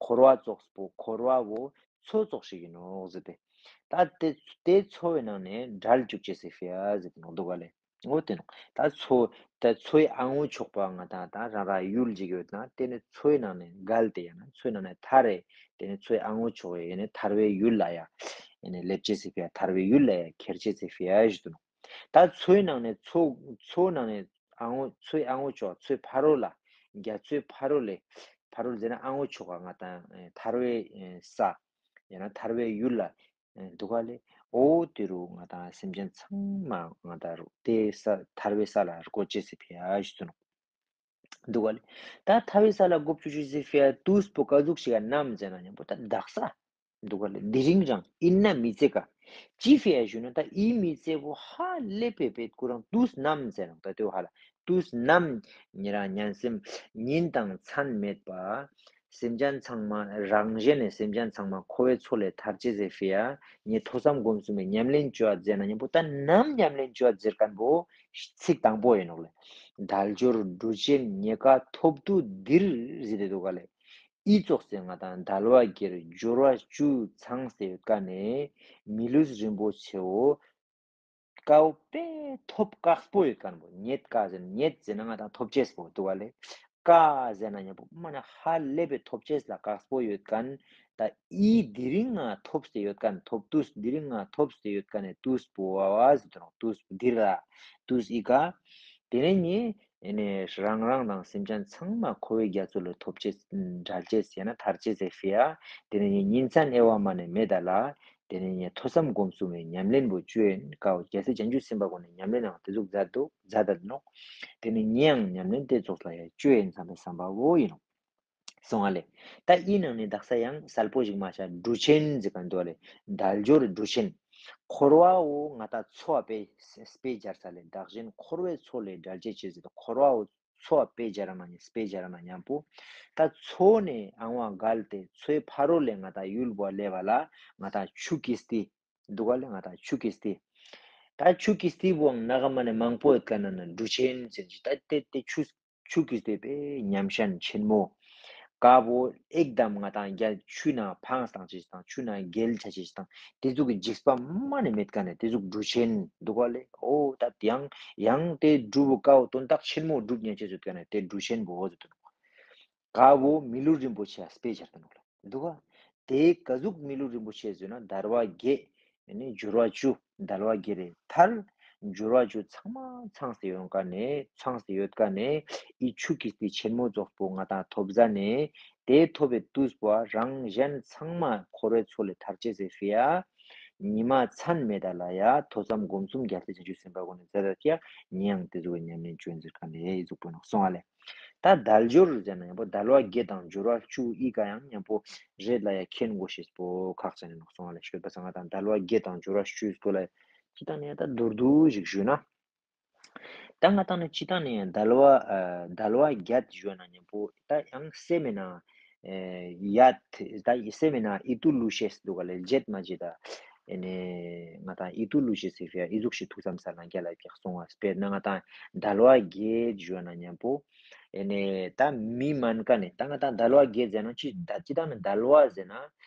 འཁོར་བ་ཙོགས་པོ་འཁོར་བ་བོ་མཚོ་ཙོགས་ཤིག་ཡིན་ནོག་ཟེར་ཏེ། ད་དེ་དེ་མཚོ་བའི་ནང་ནས་བསྒྲལ་བཅུག་ཅེས་སི་ཕིའ་ཟེར་ཏེ་ནོག་འདུག་ག་ལེ། འོ་དེ་ནོག། ད་མཚོ་ད་མཚོའི་ཨ་ངོ་ཆོག་པ་ང་དང་ད་རང་རང་ཡུལ་ཅིག་ཡོད་ན་དེ་ནི་མཚོའི་ནང་ནས་བརྒལ་ཏེ་ཡང་ན་མཚོའི་ནང་ནས་ཐར་རེ་དེ་ནི་མཚོའི་ཨ་ངོ་ཆོག་ཡེ་ནི་ཐར་བའི་ཡུལ་ལ་ཡ་ཡེ་ནི་སླེབས་ཅེས་སི་ཕིའ་ཐར་བའི་ཡུལ་ལ་ཡ་ཁྱེར་ཅེས་སི་ཕིའ་ཞུ་དུ་ནོག། ད་མཚོའི་ནང་ནས་མཚོ་མཚོའི་ནང་ནས་ཨ་ངོ་མཚོའི་ཨ་ངོ་ཆོག་མཚོའི་ཕ་རོལ་ལ་རྒྱ་མཚོའི་ཕ་རོལ་ལས་ཕ་རོལ་ཟེར་ན་ཨ་ངོ་ཆོག་ག་ང་དང་ཐར་བའི་ས་ཡང་ན་ཐར་བའི་ཡུལ་ལ་འདུག་ག་ལེ། འོ་དེ་རུ་ང་དང་སེམས་ཅན་ཚང་མ་ང་དང་རུ་དེ་ས་ཐར་བའི་ས་ལ་འགོད་ཅེས་སི་ཕིའ་ཞུ་དུ་ནོག། འདུག་ག་ལེ། ད་ཐར་བའི་ས་ལ་འགོད་བཅུག་ཅེས་སི་ཕིའ་དུས་པོ་ཀ་ཟུག་ཞིག་ག་ནམ་ཟེར་ན་མཉམ་པོ་ད་དག་ས་འདུག་ག་ལེ། དེ་རིང་རང་ཨིན་ན་མི་ཚེ་ཀ་ཅི་ཕིའ་ཞུ་ན་ད་ཨི་མི་ཚེ་བོ་ཧ་ལས་པའི་པེད་ཁོ་རང་དུས་ནམ་ཟེར་ན་ད་དེ་བོ་ཧ་ལ་དུས་ནམ་ཉེ་རང་ཉན་སེམས་ཉིན་དང་མཚན་མེད་པ། སེམས་ཅན་ཚང་མ་རང་གཞན་ནས་སེམས་ཅན་ཚང་མ་འཁོར་བའི་མཚོ་ལས་ཐར་ཅེས་སི་ཕིའ་ངས་ཐོས་བསམ་སྒོམ་གསུམ་པའི་ཉམས་ལེན་བཅོ་ཡ་ཟེར་ན་མཉམ་པོ་ད་ནམ་ཉམས་ལེན་བཅོ་ཡ་ཟེར་མཁན་པོ་ཚིག་དང་པོ་ཡིན་ནོག་ལེ། དལ་འབྱོར་འབྲུ་ཆེན་རྙེད་དཀའ་ཐོབ་ཏུ་འདིར་ཟེར་ཏེ་འདུག་ག་ལེ། ཨི་ཙོགས་སེ་ང་དང་དལ་བ་བརྒྱད་འབྱོར་བ་བཅུ་ཚང་སྟེ་ཡོད་མཁན་ནི་མི་ལུས་རིན་པོ་ཆེའོ། དཀའ་བོ་དཔེ་ཐོབ་དཀགས་པོ་ཡོད་མཁན་པོ་རྙེད་དཀའ་ཟེར་རྙེད་ཟེར་ན་ང་དང་ཐོབ་ཅེས་པོ་འདུག་ག་ལེ། དཀའ་ཟེར་ན་མཉམ་པོ་མ་ན་ཧ་ལས་པའི་ཐོབ་ཅེས་ལ་དཀགས་པོ་ཡོད་མཁན། ད་ཨི་དེ་རིང་ང་ཐོབ་སྟེ་ཡོད་མཁན་ཐོབ་དུས་དེ་རིང་ང་ཐོབ་སྟེ་ཡོད་མཁན་ནི་དུས་པོ་བ་བ་ཟེར་དུ་ནོག། དུས་འདི་ར་དུས་ཨི་ཀ་དེ་ནས་ནི་ཨེ་ནས་རང་རང་དང་སེམས་ཅན་ཚང་མ་འཁོར་བའི་རྒྱ་མཚོ་ལས་ཐོབ་ཅེས་བསྒྲལ་ཅེས་ཡང་ན་ཐར་ཅེས་སི་ཕིའ་དེ་ནས་ནི་ཉིན་མཚན་དབྱེ་བ་མ་ནས་མེད་ད་ལ། དེ་ནས་ནི་ཐོས་བསམ་སྒོམ་གསུམ་པའི་ཉམས་ལེན་པོ་བཅོས་ཡིན་ཀའོ། རྒྱལ་སྲས་བྱང་ཆུབ་སེམས་དཔའ་ཀུན་ནི་ཉམས་ལེན་ནང་དེ་ཟུག་མཛད་འདུག་མཛད་ད་ནོག། དེ་ནས་ངས་ཡང་ཉམས་ལེན་དེ་ཙོགས་ལ་ཡང་བཅོས་ཡིན་བསམ་པའི་བསམ་པ་བོ་ཡིན་ནོག། སོང་ང་ལེ། ད་ཨི་ནང་ནས་དག་ས་ཡང་གསལ་པོ་ཞིག་མ་ཆ་འབྲུ་ཆེན་ཟེར་མཁན་འདུག་ལེ། དལ་འབྱོར་འབྲུ་ཆེན། འཁོར་བའོ་ང་ད་མཚོ་བ་དཔེ་དཔེ་སྦྱར་ས་ལེ། བདག་གཞན་འཁོར་བའི་མཚོ་ལས་བསྒྲལ་བྱའི་ཕྱིར་ཟེར་ཏེ་འཁོར་བའོ་མཚོ་བ་དཔེ་སྦྱར་ན་ནི་དཔེ་སྦྱར་ན་མཉམ་པོ། ད་མཚོ་ནས་ཨང་བ་བརྒལ་ཏེ་མཚོའི་ཕ་རོལ་ལས་ང་ད་ཡུལ་བོ་སླེབས་པ་ལ་ང་ད་ཆུ་སྐྱེས་ཏེ། འདུག་ག་ལེ། ང་ད་ཆུ་སྐྱེས་ཏེ། ད་ཆུ་ཀིས་ཏི་བོའང་ནག་མ་ནེ་མང་པོ་ཡོད་ཀ་ན་ན་འབྲུ་ཆེན་ཟེར་ཅིག་ད་ཏེ་ཏེ་ཆུ་ཆུ་ཀིས་ཏི་པེ་ཉམས་ཤན་ཆེན་མོ། ཀ་བོ་ཨེག་དམ་ང་ཏང་རྒྱ་ཆུ་ནང་ཕངས་བཏང་ཅེས་དང་ཆུ་ནང་རྒྱལ་ཆ་ཅེས་དང་ཏེ་ཟུག་གི་འཇིགས་པ་མ་ནེ་མེད་ཀ་ནེ་ཏེ་ཟུག་འབྲུ་ཆེན་འདུག་ག་ལེ། འོ་ད་ཡང་ཡང་ཏེ་འབྲུ་བོ་ཀ་བོ་དོན་དག་ཆེན་མོ་འགྲུབ་ཉན་ཅེས་ཡོད་ཀ་ནེ་ཏེ་འབྲུ་ཆེན་བོ་འོ་ཟེར་དུ་ནོག། ཀ་བོ་མི་ལུས་རིན་པོ་ཆེ་སྤེ་ཆར་དུ་ནོག་ལེ། འདུག་ག། ཏེ་ཀ་ཟུག་མི་ལུས་རིན་པོ་ཆེ་ཟེར་ན་དལ་བ་བརྒྱད། ཨེ་ནེ་འབྱོར་བ་བཅུ། དལ་བ་བརྒྱད་རེ་ཐལ། འབྱོར་བ་བཅུ་ཚང་མ་ཚང་སྟེ་ཡོང་ཀ་ནེ་ཚང་སྟེ་ཡོད་ཀ་ནེ་འི་ཆུ་ཀིས་ཏི་ཆེན་མོ་ཙོགས་པོ་ང་ཏང་ཐོབ་ཟ་ནེ་ཏེ་ཐོབ་པའི་ཏུས་པོ་རང་གཞན་ཚང་མ་འཁོར་བའི་མཚོ་ལས་ཐར་ཅེས་སི་ཕི་ཡ། ཉི་མ་མཚན་མེད་ད་ལ་ཡ་ཐོས་བསམ་སྒོམ་གསུམ་རྒྱལ་སྲས་བྱང་ཆུབ་སེམས་དཔའ་ཀུན་ནི་མཛད་ད་ཀྱ་ཉེ་ཡང་ཏེ་ཟུག་གི་ཉམས་ལེན་ཅོ་ཡིན་ཟེར་ཀ་ནེ་འི་ཟུག་པོ་ནོག་སོང་ང་ལེ། ད་དལ་འབྱོར་ཟེར་ན་ཉམ་པོ་དལ་བ་བརྒྱད་དང་འབྱོར་བ་བཅུ་འི་ཀ་ཡང་ཉམ་པོ་རེད་ལ་ཡ་མཁྱེན་དགོས་ཤེས་པོ་ཁག་ཅན་ནོག་སོང་ང་ལེ། ཤོད་པ་སང་ང་ཏང་དལ་བ་བརྒྱད་དང་འབྱོར་བ་བཅུའི་སྐོར་ལ་ཅི་ཏང་ནེ་ད་མདོར་བསྡུས་ཤིག་ཞུས་ན། ད་ང་ཏང་ནི་ཅི་ཏང་ནེ་ཡང་དལ་བ་ཨ་དལ་བ་བརྒྱད་ཞུས་ན་ཉམ་པོ་ད་ཡང་སེམས་མེད་ན་ཨེ་ཡ་ད་སེམས་མེད་ན་ཨི་ཏུ་ལུ་ཤེས་འདུག་ག་ལེ། བརྗེད་མ་བརྗེད་ད་ཨེ་ནེ་ང་ཏང་ཨི་ཏུ་ལུ་ཤེས་སི་ཕི་ཡ་འི་ཟུག་ཤིག་ཐུགས་བསམ་སལ་ན་རྒྱལ་ལ་ཀྱག་སོང་བ། དཔེར་ན་ང་ཏང་དལ་བ་བརྒྱད་ཞུས་ན་ཉམ་པོ། ཨེ་ནེ་ད་མི་མན་ཀ་ནེ་ད་ང་ཏང་དལ་བ་བརྒྱད་ཟེར་ན་ཅི་ད་ཅི་ཏང་ནེ་དལ་བ་ཟེར་ན་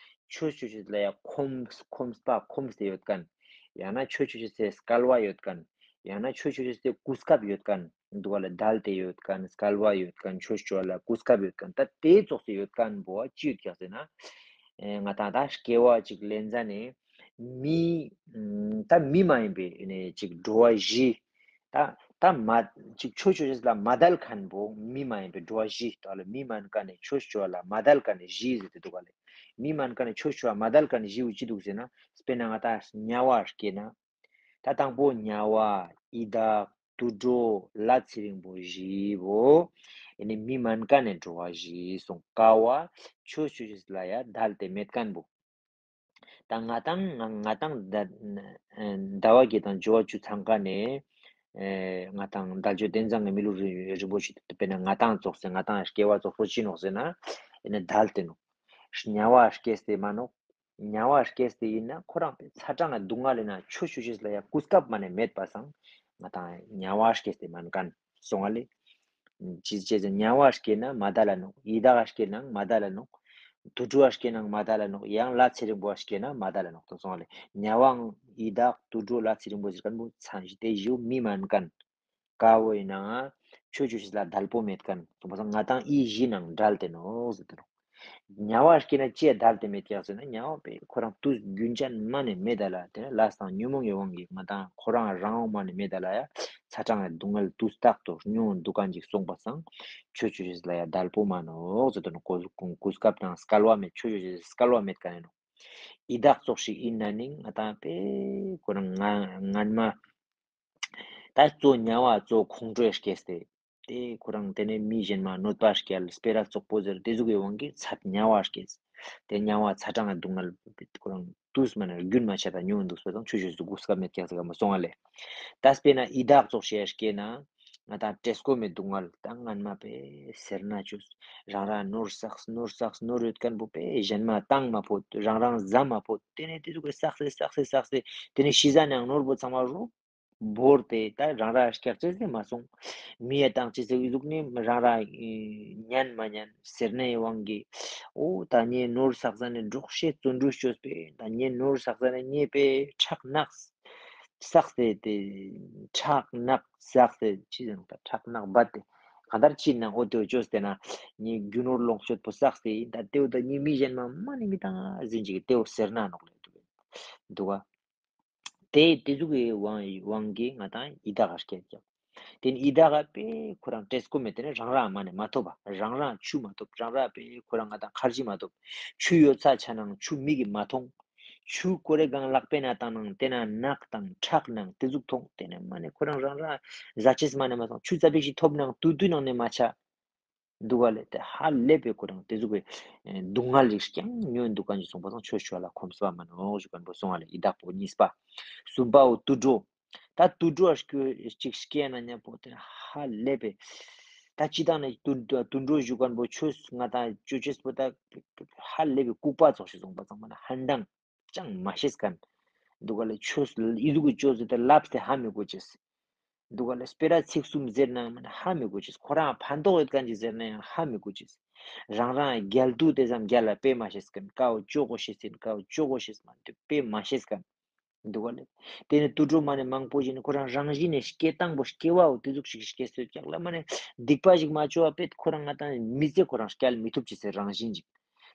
ཆོས་ཆོས་ཆོས་ལ་ཡ་ཁོམ་ཁོམ་པ་ཁོམ་སྟེ་ཡོད་ཁན། ཡང་ན་ཆོས་ཆོས་ཆོས་སི་སྐལ་བ་ཡོད་ཁན། ཡང་ན་ཆོས་ཆོས་ཆོས་སི་གོ་སྐབས་ཡོད་ཁན། འདུག་ག་ལེ། དལ་ཏེ་ཡོད་ཁན་སྐལ་བ་ཡོད་ཁན་ཆོས་ཆོས་ལ་གོ་སྐབས་ཡོད་ཁན་ད་ཏེ་ཙོགས་སི་ཡོད་ཁན་བོ་ཅི་ཡོད་ཀྱག་ཟེར་ན། ཨེ་ང་ཏང་ད་སྐྱེ་བ་ཅིག་ལེན་ཟ་ནེ་མི་ད་མི་མ་ཡིན་པའི་ནེ་ཅིག་འགྲོ་བ་བཞི། ད་ད་མ་ཅིག་ཆོས་ཆོས་ཆོས་ལ་མ་དལ་ཁན་བོ་མི་མ་ཡིན་པའི་འགྲོ་བ་བཞི་ད་ལ་མི་མན་ཀ་ནེ་ཆོས་ཆོས་ལ་མ་དལ་ཁན་བཞི་ཟེར་ཏེ་འདུག་ག་ལེ། མི་མན་ཀ་ནེ་ཆོས་ཆོས་ལ་མ་དལ་ཁན་བཞི་བོ་ཅི་འདུག་ཟེར་ན་དཔེར་ན་ང་ཏང་དམྱལ་བ་སྐྱེས་ན། ད་དང་པོ་དམྱལ་བ་ཡི་དྭགས་དུད་འགྲོ་ལྷ་ཚེ་རིང་པོ་བཞི་བོ། ཨེ་ནེ་མི་མན་ཀ་ནེ་འགྲོ་བ་བཞི་སོང་ཀ་བོ་ཆོས་ཆོས་ཆོས་ལ་ཡ་དལ་ཏེ་མེད་ཁན་བོ། ད་ང་ཏང་ང་ང་ཏང་ད་ཨེ་དལ་བ་བརྒྱད་དང་འབྱོར་བ་བཅུ་ཚང་ཀ་ནེ་ཨེ་ང་ཏང་དལ་འབྱོར་དོན་བཟང་གི་མི་ལུས་རིན་རིན་པོ་ཆེ་དཔེར་ན་ང་ཏང་ཙོགས་སེ་ང་ཏང་སྐྱེ་བ་ཙོགས་པོ་ཅི་ནོག་ཟེར་ན་ཨེ་ནེ་དལ་ཏེ་ནོག། དམྱལ་བ་སྐྱེས་ཏེ་མ་ནོག། དམྱལ་བ་སྐྱེས་ཏེ་ཡིན་ན་ཁོ་རང་པེ་ཚ་གྲང་གི་སྡུག་བསྔལ་ལེན་ན་ཆོས་ཆོས་ཆོས་ལ་ཡ་གོ་སྐབས་མ་ནེ་མེད་པ་སང་ང་ཏང་དམྱལ་བ་སྐྱེས་ཏེ་མན་ཁན་སོང་ང་ལེ། ཅི་ཅེ་ཟེར་དམྱལ་བ་སྐྱེས་ན་མ་དལ་ལ་ནོག། ཡི་དྭགས་སྐྱེས་ན་མ་དལ་ལ་ནོག། དུད་འགྲོ་སྐྱེས་ན་མ་དལ་ལ་ནོག། ཡང་ལྷ་ཚེ་རིང་པོ་སྐྱེས་ན་མ་དལ་ལ་ནོག་དང་སོང་ང་ལེ། དམྱལ་བའང་ཡི་དྭགས་དུད་འགྲོ་ལྷ་ཚེ་རིང་པོ་ཟེར་ཁན་བོ་ཚང་ཞིག་ཏེ་ཞིག་མི་མན་ཁན། ཀ་བོ་ཡིན་ནའང་ཆོས་ཆོས་ཆོས་ལ་དལ་པོ་མེད་ཁན། སོང་པ་སང་ང་ཏང་འི་བཞི་ནང་བྲལ་ཏེ་ནོག་ཟེར་ཏེ་ནོག། དམྱལ་བ་སྐྱེས་ན་ཅི་ཡ་དལ་ཏེ་མེད་ཀྱག་ཟེར་ན་དམྱལ་བ་པེ་ཁོ་རང་དུས་རྒྱུན་ཅན་མ་ནེ་མེད་ད་ལ་ཏེ་ནེ་ལས་དང་ཉོན་མོངས་ཀྱི་དབང་གིས་ང་ཏང་ཁོ་རང་རང་དབང་མ་ནེ་མེད་ད་ལ་ཡ་ཚ་གྲང་གི་སྡུག་བསྔལ་དུས་རྟག་ཏུ་མྱོང་འདུག་ཁན་ཅིག་སོང་པ་སང་ཆོས་ཆོས་ཆོས་ལ་ཡ་དལ་པོ་མ་ནོག་ཟེར་ཏེ་ནོག། གོ་གོ་སྐབས་དང་སྐལ་བ་མེད་ཆོས་ཆོས་ཆོས་སྐལ་བ་མེད་ཁན་ནོག། ཡི་དྭགས་ཙོགས་ཤིག་ཡིན་ན་ནི་ང་ཏང་པེ་ཁོ་རང་ང་སྔན་མ་ད་གཙོ་དམྱལ་བ་གཙོ་ཁོང་ཁྲོས་སྐྱེས་ཏེ། ཏེ་ཁོ་རང་ཏེ་ནེ་མི་གཞན་མ་གནོད་པ་སྐྱེལ་སྤེ་ར་ཙོག་པོ་ཟེར་ཏེ་ཟུག་གི་དབང་གིས་ཚ་དམྱལ་བ་སྐྱེས། ཏེ་དམྱལ་བ་ཚ་གྲང་གི་སྡུག་བསྔལ་ཁོ་རང་དུས་མ་ནེ་རྒྱུན་མ་ཆད་པ་མྱོང་འདུག་སོང་པ་སང་ཆོས་ཆོས་སུ་གོ་སྐབས་མེད་ཀྱག་ཟེར་ག་མ་སོང་ང་ལེ། ད་སྤེར་ན་ཡི་དྭགས་ཙོགས་ཤིག་སྐྱེས་ན་ང་ཏང་བཀྲེས་སྐོམ་མི་སྡུག་བསྔལ་ད་སྔན་མ་པེ་སེར་སྣ་ཅོས་རང་རང་ནོར་བསགས་ནོར་བསགས་ནོར་ཡོད་ཁན་བོ་པེ་གཞན་མ་བཏང་མ་ཕོད་རང་རང་ཟ་མ་ཕོད་ཏེ་ནེ་ཏེ་ཟུག་གི་བསགས་སེ་བསགས་སེ་བསགས་སེ་ཏེ་ནེ་ཤི་ཟ་ནའང་ནོར་བོ་ཚང་མ་རུབ་བོར་ཏེ་ད་རང་ར་སྐྱག་ཅེས་ཟེར་མ་སོང་། མི་ཡ་བཏང་ཅེས་ཟེར་ཨི་ཟུག་ནི་རང་ར་ཉན་མ་ཉན་སེར་སྣའི་དབང་གིས་འོ་ད་ངའི་ནོར་བསགས་ཟ་ནེ་འགྲོགས་ཤེས་བརྩོན་འགྲུས་ཅོས་པེ་ད་ངའི་ནོར་བསགས་ཟ་ནེ་ངའི་པེ་ཁྲག་ནག་བསགས་ཏེ་ཏེ་ཁྲག་ནག་བསགས་ཏེ་ཅི་ཟེར་ད་ཁྲག་ནག་བད་དེ་གང་ལྟར་ཅི་ན་འོ་ཏེ་བོ་ཅོས་ཏེ་ན་ངའི་རྒྱུ་ནོར་ལོངས་སྤྱོད་པོ་བསགས་ཏེ་ད་ཏེ་བོ་ད་ངའི་མི་གཞན་མ་མ་ནེ་མི་བཏང་ཟིན་ཅིག་ཏེ་བོ་སེར་སྣ་ནོག་ལེ་འདུག་ག། ཏེ་ཏེ་ཟུག་གི་དབང་དབང་གིས་ང་ཏང་ཡི་དྭགས་སྐྱེས་ཀྱག། ཏེ་ནེ་ཡི་དྭགས་པེ་ཁོ་རང་བཀྲེས་སྐོམ་མེད་ཏེ་ནེ་རང་རང་མ་ནེ་མ་ཐོབ་པ་རང་རང་ཆུ་མ་ཐོབ་རང་རང་པེ་ཁོ་རང་ང་ཏང་ཁར་ཇི་མ་ཐོབ། ཆུ་ཡོད་ས་ཆ་ནང་ཆུ་མིག་གིས་མ་མཐོང་། ཆུ་ཀོ་རེ་གང་ལག་པེ་ན་བཏང་ནང་ཏེ་ན་ནག་དང་ཁྲག་ནང་ཏེ་ཟུག་མཐོང་ཏེ་ནེ་མ་ནེ་ཁོ་རང་རང་རང་ཟ་ཅེས་མ་ནེ་མ་སོང་ཆུ་ཙ་པིག་ཞིག་ཐོབ་ནང་དུད་དུད་ནང་ནེ་མ་ཆ། འདུག་ག་ལེ། ཏེ་ཧ་ལས་པའི་ཁོ་རང་ཏེ་ཟུག་གི་ཨེ་སྡུག་བསྔལ་རིགས་ཀྱང་མྱོང་འདུག་ག་ཅིག་སོང་པ་སང་ཆོས་ཆོས་ལ་ཁོམ་སོ་བ་མ་ནོག་ཞུ་ཁན་བོ་སོང་ང་ལེ། ཡི་དྭགས་པོ་གཉིས་པ། གསུམ་པའོ་དུད་འགྲོ། ད་དུད་འགྲོ་ཨ་སྐྱོ་ཅིག་སྐྱེས་ན་ཉམ་པོ་ཏེ་ཧ་ལས་པའི་ད་ཅི་དང་ནི་དུད་དུད་འགྲོ་ཞུ་ཁན་བོ་ཆོས་ང་ཏང་ཅོ་ཅེས་པོ་ད་ཧ་ལས་པའི་ལྐུགས་པ་ཙོགས་ཤིག་སོང་པ་སང་མ་ན་ཧན་དང་ཅང་མ་ཤེས་ཁན། འདུག་ག་ལེ། ཆོས་ཨི་ཟུག་གི་ཅོས་ཟེར་ཏེ་ལབས་ཏེ་ཧ་མི་གོ་ཅེས། འདུག་ག་ལེ། སྤེ་ར་ཚིག་གསུམ་ཟེར་ནའང་མ་ནེ་ཧ་མི་གོ་ཅེས། ཁོ་རང་ཕན་ཐོགས་ཡོད་ཁན་ཅིག་ཟེར་ནའང་ཧ་མི་གོ་ཅེས། རང་རང་རྒྱལ་དུ་དེ་ཙམ་རྒྱལ་ལ་དཔེ་མ་ཤེས་ཁན། ཀའོ་ཅོ་གོ་ཤེས་ཨིན། ཀའོ་ཅོ་གོ་ཤེས་མ་ནེ་དཔེ་མ་ཤེས་ཁན། འདུག་ག་ལེ། དེ་ནེ་དུད་འགྲོ་མ་ནེ་མང་པོ་ཞིག་ནི་ཁོ་རང་རང་བཞིན་ནེ་སྐྱེ་སྟངས་པོ་སྐྱེ་བའོ་དེ་ཟུག་ཞིག་སྐྱེ་སྲིད་ཀྱག་ལ། མ་ནེ་སྡིག་པ་ཞིག་མ་ཅོ་བ་པེ་ཁོ་རང་ང་ཏང་མི་ཚེ་ཁོ་རང་སྐྱལ་མི་ཐུབ་ཅེས་སི་རང་བཞིན་ཅིག།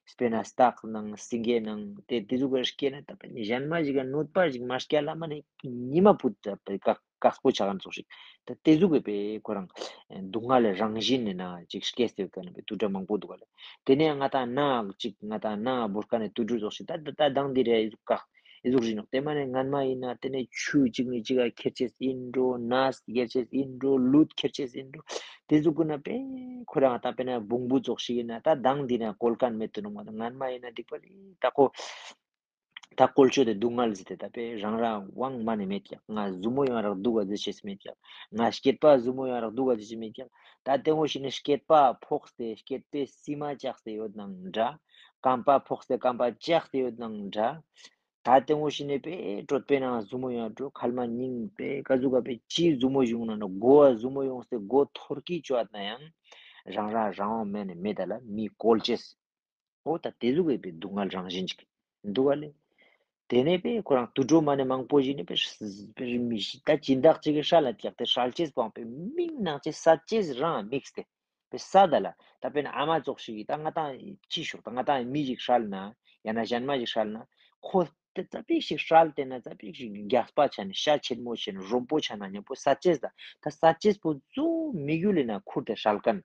སྤེར་ན་སྟག་ནང་སེང་གེ་ནང་དེ་དེ་ཟུག་གི་སྐྱེ་ན་ད་པེ་ནི་གཞན་མ་ཞིག་ག་གནོད་པ་ཞིག་མ་སྐྱལ་ལ། མ་ནེ་ཉི་མ་བུད་ད་པེ་ཀ་ཀག་པོ་ཆ་ཁན་ཙོགས་ཤིག། ད་དེ་ཟུག་གི་པེ་ཁོ་རང་སྡུག་བསྔལ་རང་བཞིན་ནེ་ན་ཅིག་སྐྱེས་ཏེ་ཡོད་ཁན་པེ་དུད་འགྲོ་མང་པོ་འདུག་ག་ལེ། དེ་ནེ་ང་ཏང་ན་ཅིག་ང་ཏང་ན་བོར་ཁན་ནི་དུད་འགྲོ་ཙོགས་ཤིག་ད་ད་ད་དང་དེ་རེ་ཨི་ཟུག་ཀག་ཨི་ཟུག་རིག་ནོག། དེ་མ་ནེ་སྔན་མ་ཨིན་ན་དེ་ནེ་ཆུ་ཅིག་ནེ་ཅིག་ག་ཁྱེར་ཅེས་ཨིན་འགྲོ། ནས་ཁྱེར་ཅེས་ཨིན་འགྲོ། ལུད་ཁྱེར་ཅེས་ཨིན་འགྲོ། དེ་ཟུག་གུན་ན་པེ་ཁོ་རང་ད་པེ་ན་བོང་བུ་ཙོགས་ཤིག་ཨིན་ན་ད་དང་དེ་ན་བཀོལ་ཁན་མེད་དུ་ནོག་མ་ད། སྔན་མ་ཨིན་ན་སྡིག་པ་རེ་ད་ཁོ་ད་བཀོལ་ཆོས་དེ་སྡུག་བསྔལ་ཟེར་ཏེ་ད་པེ་རང་རང་དབང་མ་ནེ་མེད་ཀྱག། ང་ཟུར་མོ་ཡང་རག་འདུག་ག་ཟེར་ཅེས་མེད་ཀྱག། ང་སྐྱེད་པ་ཟུར་མོ་ཡང་རག་འདུག་ག་ཟེར་ཅེས་མེད་ཀྱག། ད་དེ་ངོ་ཤེས་ནེ་སྐྱེད་པ་ཕོག་སྟེ་སྐྱེད་པའི་སི་མ་བཅག་སྟེ་ཡོད་ནང་འདྲ། རྐང་པ་ཕོག་སྟེ་རྐང་པ་བཅག་སྟེ་ཡོད་ནང་འདྲ། ད་དེ་ངོ་ཤེས་ནེ་པེ་གྲོད་པའི་ནང་ཟུར་མོ་ཡང་འགྲོ། ཁལ་མ་སྙིང་པེ་ཀ་ཟུག་ག་པེ་ཅི་ཟུར་མོ་ཡོང་ན་ན་མགོ་བ་ཟུར་མོ་ཡོང་སྟེ་མགོ་ཐོར་ཀི་ཅོ་ཨ་ན་ཡང་རང་རང་རང་དབང་མེད་ནེ་མེད་ད་ལ་མི་བཀོལ་ཅེས། འོ་ད་དེ་ཟུག་གི་པེ་སྡུག་བསྔལ་རང་བཞིན་ཅིག་འདུག་ག་ལེ། དེ་ནེ་པེ་ཁོ་རང་དུད་འགྲོ་མ་ནེ་མང་པོ་ཞིག་ནི་པེ་པེ་མི་ཤི་ད་སྦྱིན་བདག་ཅིག་གི་སྲལ་ལ་བཅག་སྟེ་སྲལ་ཅེས་པོའང་པེ་མིང་ནང་ཅེས་སད་ཅེས་རང་དམིགས་ཏེ་པེ་སད་ད་ལ། ད་པེ་ན་ཨ་མ་ཙོགས་ཤིག་གི་ད་ང་ཏང་ཅི་ཤོག་ད་ང་ཏང་མི་ཞིག་སྲལ་ན་ཡང་ན་གཞན་མ་ཞིག་སྲལ་ན་ཁོ་དེ་ཙ་པིག་ཞིག་སྲལ་ཏེ་ན་ཙ་པིག་ཞིག་རྒྱགས་པ་ཆ་ནེ་ཤ་ཆེན་མོ་ཆེ་ནེ་རོམ་པོ་ཆ་ན་ཉམ་པོ་སད་ཅེས་ད་ད་སད་ཅེས་པོ་ཙོ་མི་གུལ་ལི་ན་ཁུར་ཏེ་སྲལ་ཁན།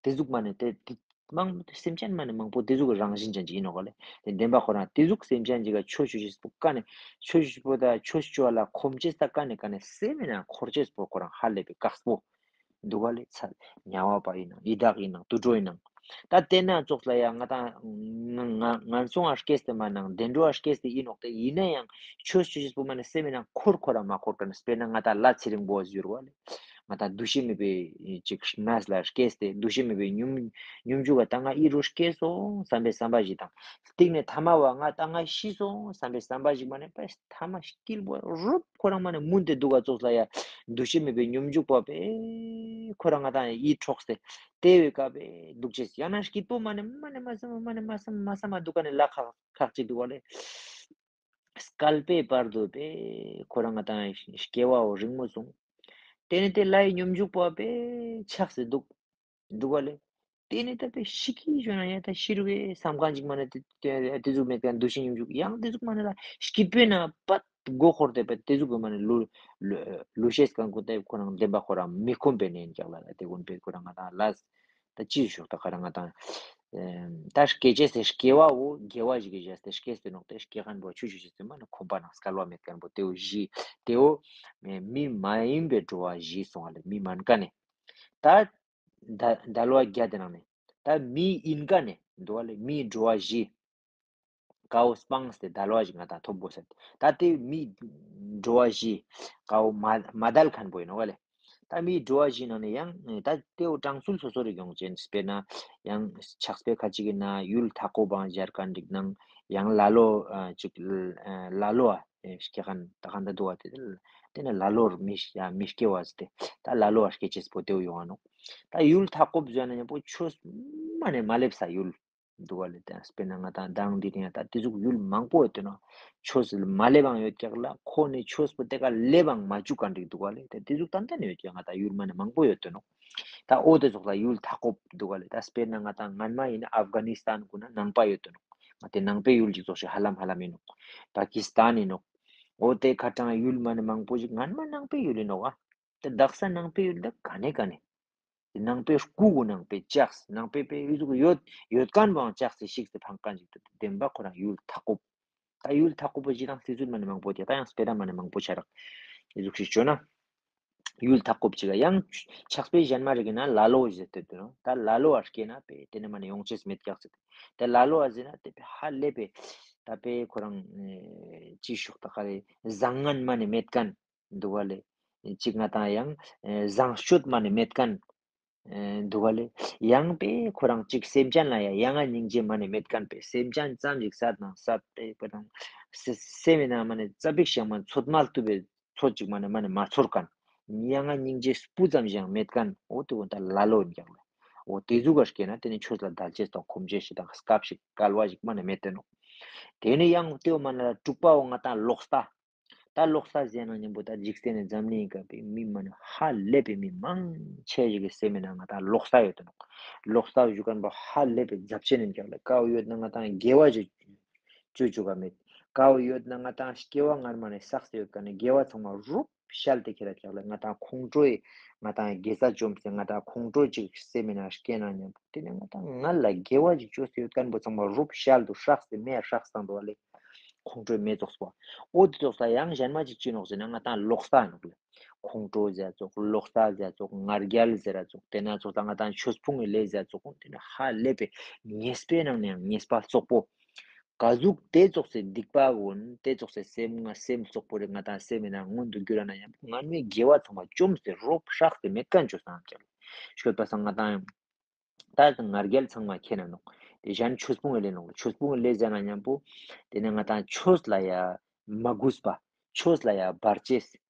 དེ་ཟུག་མ་ནེ་དེ་དེ་མང་སེམས་ཅན་མ་ནེ་མང་པོ་དེ་ཟུག་གི་རང་བཞིན་ཅན་ཅིག་ཨིན་ནོག་ག་ལེ། དེ་བདེན་པ་ཁོ་རང་དེ་ཟུག་སེམས་ཅན་ཅིག་ག་ཆོས་ཞུ་ཅེས་པོ་ཀ་ནེ་ཆོས་ཞུ་པོ་ད་ཆོས་ཞུ་བ་ལ་ཁོམ་ཅེས་ད་ཀ་ནེ་ཀ་ནེ་སེམས་ཨིན་ན་འཁོར་ཅེས་པོ་ཁོ་རང་ཧ་ལས་པའི་དཀགས་པོ་འདུག་ག་ལེ། ཚ་དམྱལ་བ་པ་ཨིན་ནང་ཡི་དྭགས་ཨིན་ནང་དུད་འགྲོ་ཨིན་ནང་ད་དེ་ན་ཙོགས་ལ་ཡང་ང་ཏང་ང་ང་ངན་སོང་ང་སྐྱེས་ཏེ་མ་ནང་བདེ་འགྲོ་ང་སྐྱེས་ཏེ་ཨིན་ནོག། དེ་ཨིན་ན་ཡང་ཆོས་ཞུ་ཅེས་པོ་མ་ནེ་སེམས་ཨིན་ན་འཁོར་ཁོ་རང་མ་འཁོར་ཀ་ནེ་སྤེར་ན་ང་ཏང་ལ་ཚེ་རིང་པོ་ཟེར་བ་ལེ། ང་ཏང་འདུ་ཤེས་མེད་པའི་ཅིག་གནས་ལ་སྐྱེས་ཏེ་འདུ་ཤེས་མེད་པའི་སྙོམས་སྙོམས་འཇུག་ག་ད་ང་ཨི་རུ་སྐྱེས་སོང་བསམ་པའི་བསམ་པ་ཞིག་དང་། སྟིང་ནེ་ཐ་མ་བ་ང་ད་ང་ཤི་སོང་བསམ་པའི་བསམ་པ་ཞིག་མ་ནེ་པས་ཐ་མ་སྐྱིད་པོ་རུབ་ཁོ་རང་མ་ནེ་མུན་དེ་འདུག་ག་ཙོགས་ལ་ཡ་འདུ་ཤེས་མེད་པའི་སྙོམས་འཇུག་པ་པས་ཁོ་རང་ང་ཏང་ཡིད་འཕྲོག་སྟེ་དེ་བའི་ཀ་པས་འདུག་ཅེས་ཡང་ན་སྐྱིད་པོ་མ་ནེ་མ་ནེ་མ་བསམ་མ་ནེ་མ་བསམ་མ་བསམ་མ་འདུག་ག་ནེ་ལ་ཁག་ཁག་ཅིག་འདུག་ག་ལེ། སྐལ་པའི་བར་དུ་པས་ཁོ་རང་ང་ཏང་སྐྱེ་བའོ་རིང་མོ་སོང་། དེ་ནེ་དེ་ལའི་སྙོམས་འཇུག་པ་པས་ཆགས་སེ་འདུག་འདུག་ག་ལེ། དེ་ནེ་ད་པས་ཤི་ཁི་ཞོན་ན་ཡང་ད་ཤི་རུ་བས་བསམ་ཁན་ཅིག་མ་ནེ་དེ་དེ་དེ་ཟུག་མེད་ཀ་འདུ་ཤེས་སྙོམས་འཇུག་ཡང་དེ་ཟུག་མ་ནེ་ལ་སྐྱིད་པོའི་ནང་པད་མགོ་འཁོར་ཏེ་པད་དེ་ཟུག་གི་མ་ནེ་ལུ་ལུ་ལུ་ཤེས་ཀ་གུན་ད་ཁོ་རང་བདེན་པ་ཁོ་རང་མི་ཁོམ་པའི་ནེ་ཨིན་ཀྱག་ལ་ལ། དེ་གུན་པས་ཁོ་རང་ང་ཏང་ལ་ད་ཅི་ཞུ་ད་ཁ་རང་ང་ཏང་ཨེམ་ད་སྐྱེ་ཅེས་སི་སྐྱེ་བའོ་དགེ་བ་ཞིག་གི་བཞག་སྟེ་སྐྱེས་ཏེ་ནོག། དེ་སྐྱེ་ཁན་པོ་ཆུ་ཆུ་ཆུ་ཚེ་མ་ནེ་ཁོམ་པ་ནང་སྐལ་བ་མེད་ཁན་པོ་དེའོ་ཞི་དེའོ་མི་མ་ཡིན་པའི་འགྲོ་བ་ཞི་སོང་བ་ལེ། མི་མན་ཀ་ནེ་ད་ད་འདལ་བ་བརྒྱད་དེ་ནང་ནེ་ད་མི་ཡིན་ཀ་ནེ་འདུག་བ་ལེ། མིའི་འགྲོ་བ་ཞི་ཀའོ་སྤངས་ཏེ་འདལ་བ་ཞིག་ང་ཏང་ཐོབ་དགོས་ཟེར། ད་དེ་མི་འགྲོ་བ་བཞི་ཀའོ་མ་མ་འདལ་ཁན་པོ་ཨིན་ནོག་ལེ། ད་མི་འགྲོ་བ་བཞི་ནང་ནེ་ཡང་ད་དེའོ་གྲངས་ཚུལ་སོ་སོ་རེ་ཡོང་ཅན། སྤེར་ན་ཡང་ཕྱག་དཔེ་ཁ་ཅིག་གི་ན་ཡུལ་མཐའ་འཁོབ་བང་སྦྱར་ཁན་རིགས་ནང་ཡང་ལ་ལོ་ཅིག་ལ་ལོ་ཨ་སྐྱེ་ཁན་ད་ཁན་ད་འདུག་བ་དེ་དེ་ན་ལ་ལོར་མི་ཡ་མི་སྐྱེ་བ་ཟེར་ཏེ་ད་ལ་ལོ་ཨ་སྐྱེ་ཅེས་པོ་དེའོ་ཡོང་ང་ནོག། ད་ཡུལ་མཐའ་འཁོབ་ཟེར་ན་ཡང་པོ་ཆོས་མ་ནེ་མ་ལེབ་ས་ཡུལ། འདུག་ག་ལེ། ད་སྤེར་ན་ང་ཏང་མདང་འདི་ནི་ཡང་ད་དེ་ཟུག་ཡུལ་མང་པོ་ཡོད་དེ་ནོག། ཆོས་མ་ལེབ་བང་ཡོད་ཀྱག་ལ། ཁོ་ནི་ཆོས་པོ་དེ་ཀ་ལེབ་བང་མ་བཅུག་ག་འགྲིག་འདུག་ག་ལེ། ད་དེ་ཟུག་ཏན་ཏན་ཡོད་ཀྱག། ང་ཏང་ཡུལ་མ་ནེ་མང་པོ་ཡོད་དེ་ནོག། ད་འོ་དེ་ཟུག་ལ་ཡུལ་མཐའ་འཁོབ་འདུག་ག་ལེ། ད་སྤེར་ན་ང་ཏང་སྔན་མ་ཡིན་ན་ཨབ་གྷ་ནི་སི་ཐན་གུན་ན་ནང་པ་ཡོད་དེ་ནོག། ང་ཏེ་ནང་པའི་ཡུལ་ཅིག་ཙོགས་ཤིག་ཧ་ལམ་ཧ་ལམ་ཡིན་ནོག། པ་ཀི་སི་ཐན་ཡིན་ནོག། འོ་དེ་ཁ་ཏང་ཡུལ་མ་ནེ་མང་པོ་ཞིག་སྔན་མ་ནང་པའི་ཡུལ་ཡིན་ནོག་ག། དེ་དག་ས་ནང་པའི་ཡུལ་ད་ག་ནེ་ག་ནེ། ནང་པའི་སྐུ་གུན་ནང་པའི་ལྕགས། ནང་པའི་པའི་ཡུལ་ཡོད་ཡོད་ཁན་བོའང་ལྕགས་སི་ཤིག་སྟེ་ཕང་ཁན་ཞིག་ཏུ་བདེན་པ་ཁོ་རང་ཡུལ་མཐའ་འཁོབ། ད་ཡུལ་མཐའ་འཁོབ་པོ་ཞིག་དང་སི་ཚུལ་མ་ནེ་མང་པོ་དེ་ད་ཡང་སྤེ་ར་མ་ནེ་མང་པོ་ཆ་རག། ཡི་ཟུག་ཤིག་བཅོ་ན། ཡུལ་མཐའ་འཁོབ་ཅིག་ག་ཡང་ཕྱག་དཔེ་གཞན་མ་རིག་ན་ལ་ལོ་ཞེས་ཏེ་དུ་ནོ། ད་ལ་ལོ་བ་སྐྱེ་ན་པེ་དེ་ནེ་མ་ནེ་ཡོང་ཅེས་མེད་ཀྱག་ཟེར། ད་ལ་ལོ་བ་ཟེར་ན་དེ་པེ་ཧ་ལས་པེ་ད་པེ་ཁོ་རང་ཅི་ཤོག་ད་ག་རེ་བཟང་ངན་མ་ནེ་མེད་ཁན། འདུག་ག་ལེ། ཅིག་ང་ཏང་ཡང་ཨེ་བཟང་སྤྱོད་མ་ནེ་མེད་ཁན། ཨེ་འདུག་ག་ལེ། ཡང་པེ་ཁོ་རང་ཅིག་སེམས་ཅན་ལ་ཡང་ཡ་ང་སྙིང་རྗེ་མ་ནེ་མེད་ཁན་པེ་སེམས་ཅན་ཙམ་ཞིག་བསད་ནང་བསད་པེ་ཁོ་རང་ སེམས་སི་ནང་མ་ནེ་ཙ་པིག་ཞིག་མ་ཚོད་མ་ཐུབ་པའི་ཚོད་ཅིག་མ་ནེ་མ་ནེ་མ་ཚོར་ཁན། ཡ་ང་སྙིང་རྗེ་སྤུ་ཙམ་ཞིག་མེད་ཁན་འོ་དེ་འོ་ད་ལ་ལོ་ཡིན་ཀྱག་ལེ། འོ་དེ་ཟུག་ག་སྐྱེས་ན་དེ་ནི་ཆོས་ལ་དལ་ཅེས་དང་ཁོམ་ཅེས་ཤིག་དང་སྐབས་ཤིག་སྐལ་བ་ཞིག་མ་ནེ་མེད་དེ་ནོག། དེ་ནི་ཡང་དེ་འོ་མ་ནེ་དྲུག་པ་འོ་ང་ཏང་ལོག་ལྟ། ད་ལོག་ལྟ་ཟེར་ན་མཉམ་པོ་ད་འཇིག་རྟེན་ནི་འཛམ་གླིང་ག་པའི་མི་མ་ནེ་ཧ་ལས་པའི་མི་མང་ཆེ་ཞིག་གི་སེམས་ནང་ང་ཏང་ལོག་ལྟ་ཡོད་དེ་ནོག། ལོག་ལྟ་ཞུ་ཁན་པོ་ཧ་ལས་པའི་རྫབ་ཆེན་ཡིན་ཀྱག་ལེ། ཀ་བོ་ཡོད་ན་ང་ཏང་དགེ་བ་ཞིག་ཅོ་ཅུག་ག་མེད། ཀ་བོ་ཡོད་ན་ང་ཏང་སྐྱེ་བ་སྔར་མ་ནེ་བསགས་ཏེ་ཡོད་ཁན་ནི་དགེ་བ་ཚང་མ་རུབ་ཤལ་ཏེ་ཁྱེར་ར་ཀྱག་ལེ། ང་ཏང་ཁོང་ཁྲོ་ཡི་ང་ཏང་དགེ་རྩ་བཅོམ་སྟེ་ང་ཏང་ཁོང་ཁྲོ་ཅིག་སེམས་ནང་སྐྱེས་ན་མཉམ་པོ་དེ་ནི་ང་ཏང་ང་ལ་དགེ་བ་ཅིག་ཅོས་ཏེ་ཡོད་ཁན་པོ་ཚང་མ་རུབ་ཤལ་དུ་སྲེགས་ཏེ་མེ་སྲེགས་བཏང་དུག་ལེ། ཁོང་ཁྲོའི་མེ་ཙོགས་པོ། འོ་དེ་ཙོགས་ལ་ཡང་གཞན་མ་ཅིག་ཅི་ནོག་ཟེར་ན་ང་ཏང་ལོག་ལྟ་ནོག་ལེ། ཁོང་ཁྲོ་ཟེར་ཙོགས་ལོག་ལྟ་ཟེར་ཙོགས་ང་རྒྱལ་ཟེར་ཙོགས་དེ་ན་ཙོགས་ལ་ང་ཏང་ཆོས་སྤོང་གི་ལས་ཟེར་ཙོགས་དེ་ནི་ཧ་ལས་པའི་ཉེས་པའི་ནང་ནས་ཡང་ཉེས་པ་ཙོགས་པོ། ག་ཟུག་དེ་ཙོགས་སི་སྡིག་པ་གུན་དེ་ཙོགས་སི་སེམས་ང་སེམས་ཙོགས་པོ་རེ་ང་ཏང་སེམས་ནང་མངོན་དུ་གྱུར་ན་ཡང་སྔར་མའི་དགེ་བ་ཚང་མ་བཅོམ་སྟེ་རུབ་སྲེགས་ཏེ་མེད་ཁན་ཅོ་སང་ཅག་ཤོད་པ་སང་ང་ཏང་ད་ང་རྒྱལ་ཚང་མ་ཁྱེར་ན་ནོག། དེ་གཞན་ཆོས་སྤོང་གི་ལས་ནོག། ཆོས་སྤོང་གི་ལས་ཟེར་ན་མཉམ་པོ་དེ་ནི་ང་ཏང་ཆོས་ལ་ཡ་མ་གུས་པ། ཆོས་ལ་ཡ་བར་ཆད།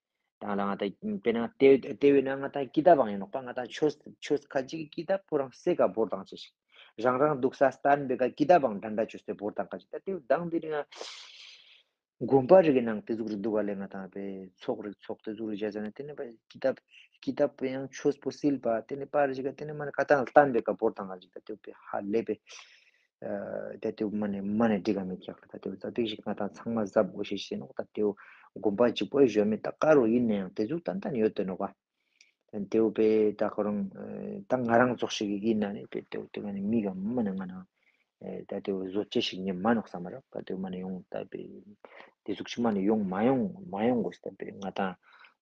དང་ལ་ང་ཏང་དཔེར་ན་དེ་དེ་བས་ན་ང་ཏང་ཀི་ཏབ་བང་ཡིན་ནོག་པ། ང་ཏང་ཆོས་ཆོས་ཁ་ཅིག་གི་ཀི་ཏབ་པོ་རང་སེ་ཀ་བོར་དང་ཅེས་ཤིག། རང་རང་འདུག་ས་སྟན་པའི་ཀ་ཀི་ཏབ་བང་འདྲ་འདྲ་ཅོས་ཏེ་བོར་དང་ཀ་ཅིག། ད་དེ་དང་དེ་རིང་དགོན་པ་རིག་གི་ནང་དེ་ཟུག་རིག་འདུག་ག་ལེ། ང་ཏང་པའི་ཚོགས་རིག་ཚོགས་དེ་ཟུག་རིག་བྱ་ཟ་ན་དེ་ནི་པ་ཀི་ཏབ་ཀི་ཏབ་པོ་ཡང་ཆོས་པོ་སིལ་པ་དེ་ནི་པར་ཞིག་ག་དེ་ནི་མ་ནི་ཀ་ཏང་སྟན་པའི་ཀ་བོར་དང་ཀ་ཅིག། ད་དེ་པའི་ཧ་ལས་པའི་ཨ་ད་དེ་མ་ནེ་མ་ནེ་འགྲིག་ག་མེད་ཀྱག་ལེ། ད་དེ་ཙ་པིག་ཞིག་ང་ཏང་ཚང་མ་གཟབ་དགོས་ཤེས་ཤིག་ནོག། ད་དེ་དགོན་པ་གཅིག་པོ་ཞོ་མེད་ད་ཀ་རུ་ཡིན་ན་ཡང་དེ་ཟུག་ཏན་ཏན་ཡོད་དེ་ནོག་པ། དེ་བོ་པེ་ད་ཁོ་རང་ད་ང་རང་ཙོགས་ཤིག་གི་ཡིན་ན་ནི་པེ་དེ་བོ་དེ་ང་ནི་མི་ག་མ་ནེ་ང་ན་ད་དེ་བོ་བཟོ་ཅེས་ཤིག་ཉེ་མ་ནོག་བསམ་མ་རག། ད་དེ་བོ་མ་ནེ་ཡོང་ད་པེ་དེ་ཟུག་ཅིག་མ་ནེ་ཡོང་མ་ཡོང་མ་ཡོང་དགོས་ད་པེ་ང་ཏང་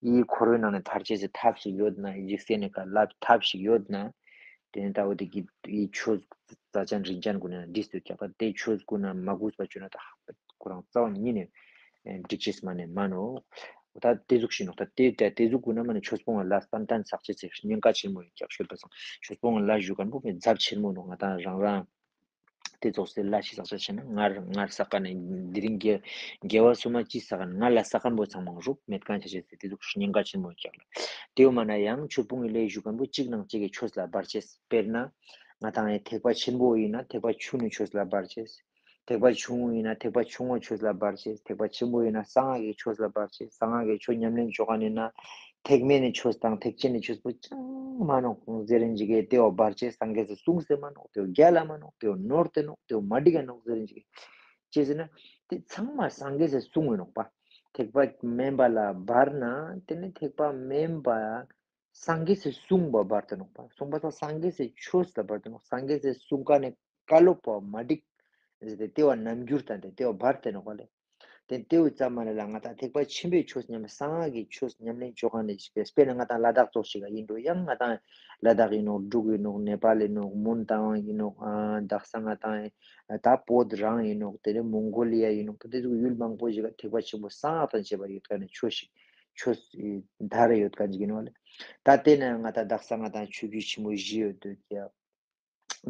ཨི་འཁོར་བའི་ནང་ནེ་ཐར་ཅེས་སི་ཐབས་ཤིག་ཡོད་ན་ཨི་འཇིག་རྟེན་ནི་ཀ་ལབ་ཐབས་ཤིག་ཡོད་ན། དེ་ནི་ད་བོ་དེ་གི་ཨི་ཆོས་རྩ་ཅན་རིན་ཅན་གུན་ན་འདྲིས་ཏེ་ཀྱག་པ་དེ་ཆོས་གུན་ན་མ་གུས་པ་ཅོ་ན་ད་ཁོ་རང་རྩ་བ་ཉིད་ནེ་འགྲིག་ཅེས་མ་ནེ་མ་ནོག། ད་དེ་ཟུག་ཤིག་ནོག། ད་དེ་དེ་ཟུག་གུན་ན་མ་ནེ་ཆོས་སྤོང་གི་ལས་ཏན་ཏན་བསགས་ཅེས་སི་ཉེན་ཁ་ཆེན་མོ་ཡིན་ཀྱག་ཤོད་པ་སང་ཆོས་སྤོང་གི་ལས་ཞུ་ཁན་པོ་མི་ཚབས་ཆེན་མོ་ནོག། ང་ཏང་རང་རང་དེ་ཙོགས་སི་ལས་ཤིག་བསགས་ཅེས་ཆེ་ན་སྔར་སྔར་བསགས་ཁན་ནི་དེ་རིང་དགེ་དགེ་བ་སོ་མ་ཅི་བསགས་ཁན་སྔར་ལ་བསགས་ཁན་པོ་ཚང་མ་རུབ་མེད་ཁན་ཆ་ཅེས་སི་དེ་ཟུག་ཉེན་ཁ་ཆེན་མོ་ཡིན་ཀྱག་ལེ། དེ་བོ་མ་ནེ་ཡང་ཆོས་སྤོང་གི་ལས་ཞུ་ཁན་པོ་གཅིག་ནང་གཅིག་གི་ཆོས་ལ་བར་ཆད་དཔེར་ན་ང་ཏང་ཨེ་ཐེག་པ་ཆེན་པོ་ཡིན་ན་ཐེག་པ་ཆུང་ངུའི་ཆོས་ལ་བར་ཆད། ཐེག་པ་ཆུང་ངུ་ཡིན་ན་ཐེག་པ་ཆུང་ངུའི་ཆོས་ལ་བར་ཆད། ཐེག་པ་ཆེན་པོ་ཡིན་ན་གསང་སྔགས་ཀྱི་ཆོས་ལ་བར་ཆད། གསང་སྔགས་ཀྱི་ཆོས་ཉམས་ལེན་ཅོ་ཁན་ཡིན་ན་ཐེག་དམན་ནི་ཆོས་དང་ཐེག་ཆེན་ནི་ཆོས་པོ་ཅང་མ་ནོག་ཟེར་རིན་ཅིག་གི་དེ་བོ་བར་ཆད། སངས་རྒྱས་སི་གསུངས་ཏེ་མ་ནོག། དེ་བོ་རྒྱལ་ལ་མ་ནོག། དེ་བོ་ནོར་ཏེ་ནོག། དེ་བོ་མ་འགྲིག་ག་ནོག་ཟེར་རིན་ཅིག་གི། ཅི་ཟེར་ན་དེ་ཚང་མ་སངས་རྒྱས་སི་གསུང་ཡིན་ནོག་པ། ཐེག་པ་དམན་པ་ལ་བར་ན་དེ་ནི་ཐེག་པ་དམན་པ་སངས་རྒྱས་སི་གསུང་པ་བར་ཏེ་ནོག་པ། གསུངས་པ་སང་སངས་རྒྱས་སི་ཆོས་ལ་བར་ཏེ་ནོག། སངས་རྒྱས་སི་གསུང་ཀ་ནེ་བཀའ་སློབ་པོ་མ་འགྲིག་ཟེར་ཏེ་དེ་བོ་རྣམ་འགྱུར་དང་དེ་དེ་བོ་བར་ཏེ་ནོག་པ་ལེ། དེ་དེ་བོ་ཙམ་མ་ནེ་ལ་ང་ཏང་ཐེག་པ་ཆེན་པོའི་ཆོས་ཉམས་གསང་སྔགས་ཀྱི་ཆོས་ཉམས་ལེན་ཅོ་ཁན་ནི་ཞིག་དཔེར་ན་ང་ཏང་ལ་དྭགས་ཙོགས་ཤིག་ག་ཡིན་འགྲོ་ཡང་ང་ཏང་ལ་དྭགས་ཡིན་ནོག། འབྲུག་ཡིན་ནོག། ནེ་པཱལ་ཡིན་ནོག། མོན་རྟ་དབང་ཡིན་ནོག། ཨ་དག་ས་ང་ཏང་ད་བོད་རང་ཡིན་ནོག། དེ་ནེ་མོང་གོ་ལི་ཡ་ཡིན་ནོག། དེ་ཚོ་ཡུལ་མང་པོ་ཞིག་ག་ཐེག་པ་ཆེན་པོ་གསང་སྔགས་དང་བཅས་པ་ཡོད་ཁན་ནི་ཆོས་ཤིག་ཆོས་དར་ཡོད་ཁན་ཞིག་ཡིན་ནོག་ལེ། ད་དེ་ནེ་ང་ཏང་དག་ས་ང་ཏང་ཆོས་བརྒྱུད་ཆེན་མོ་བཞི་ཡོད་དུས་ཀྱི་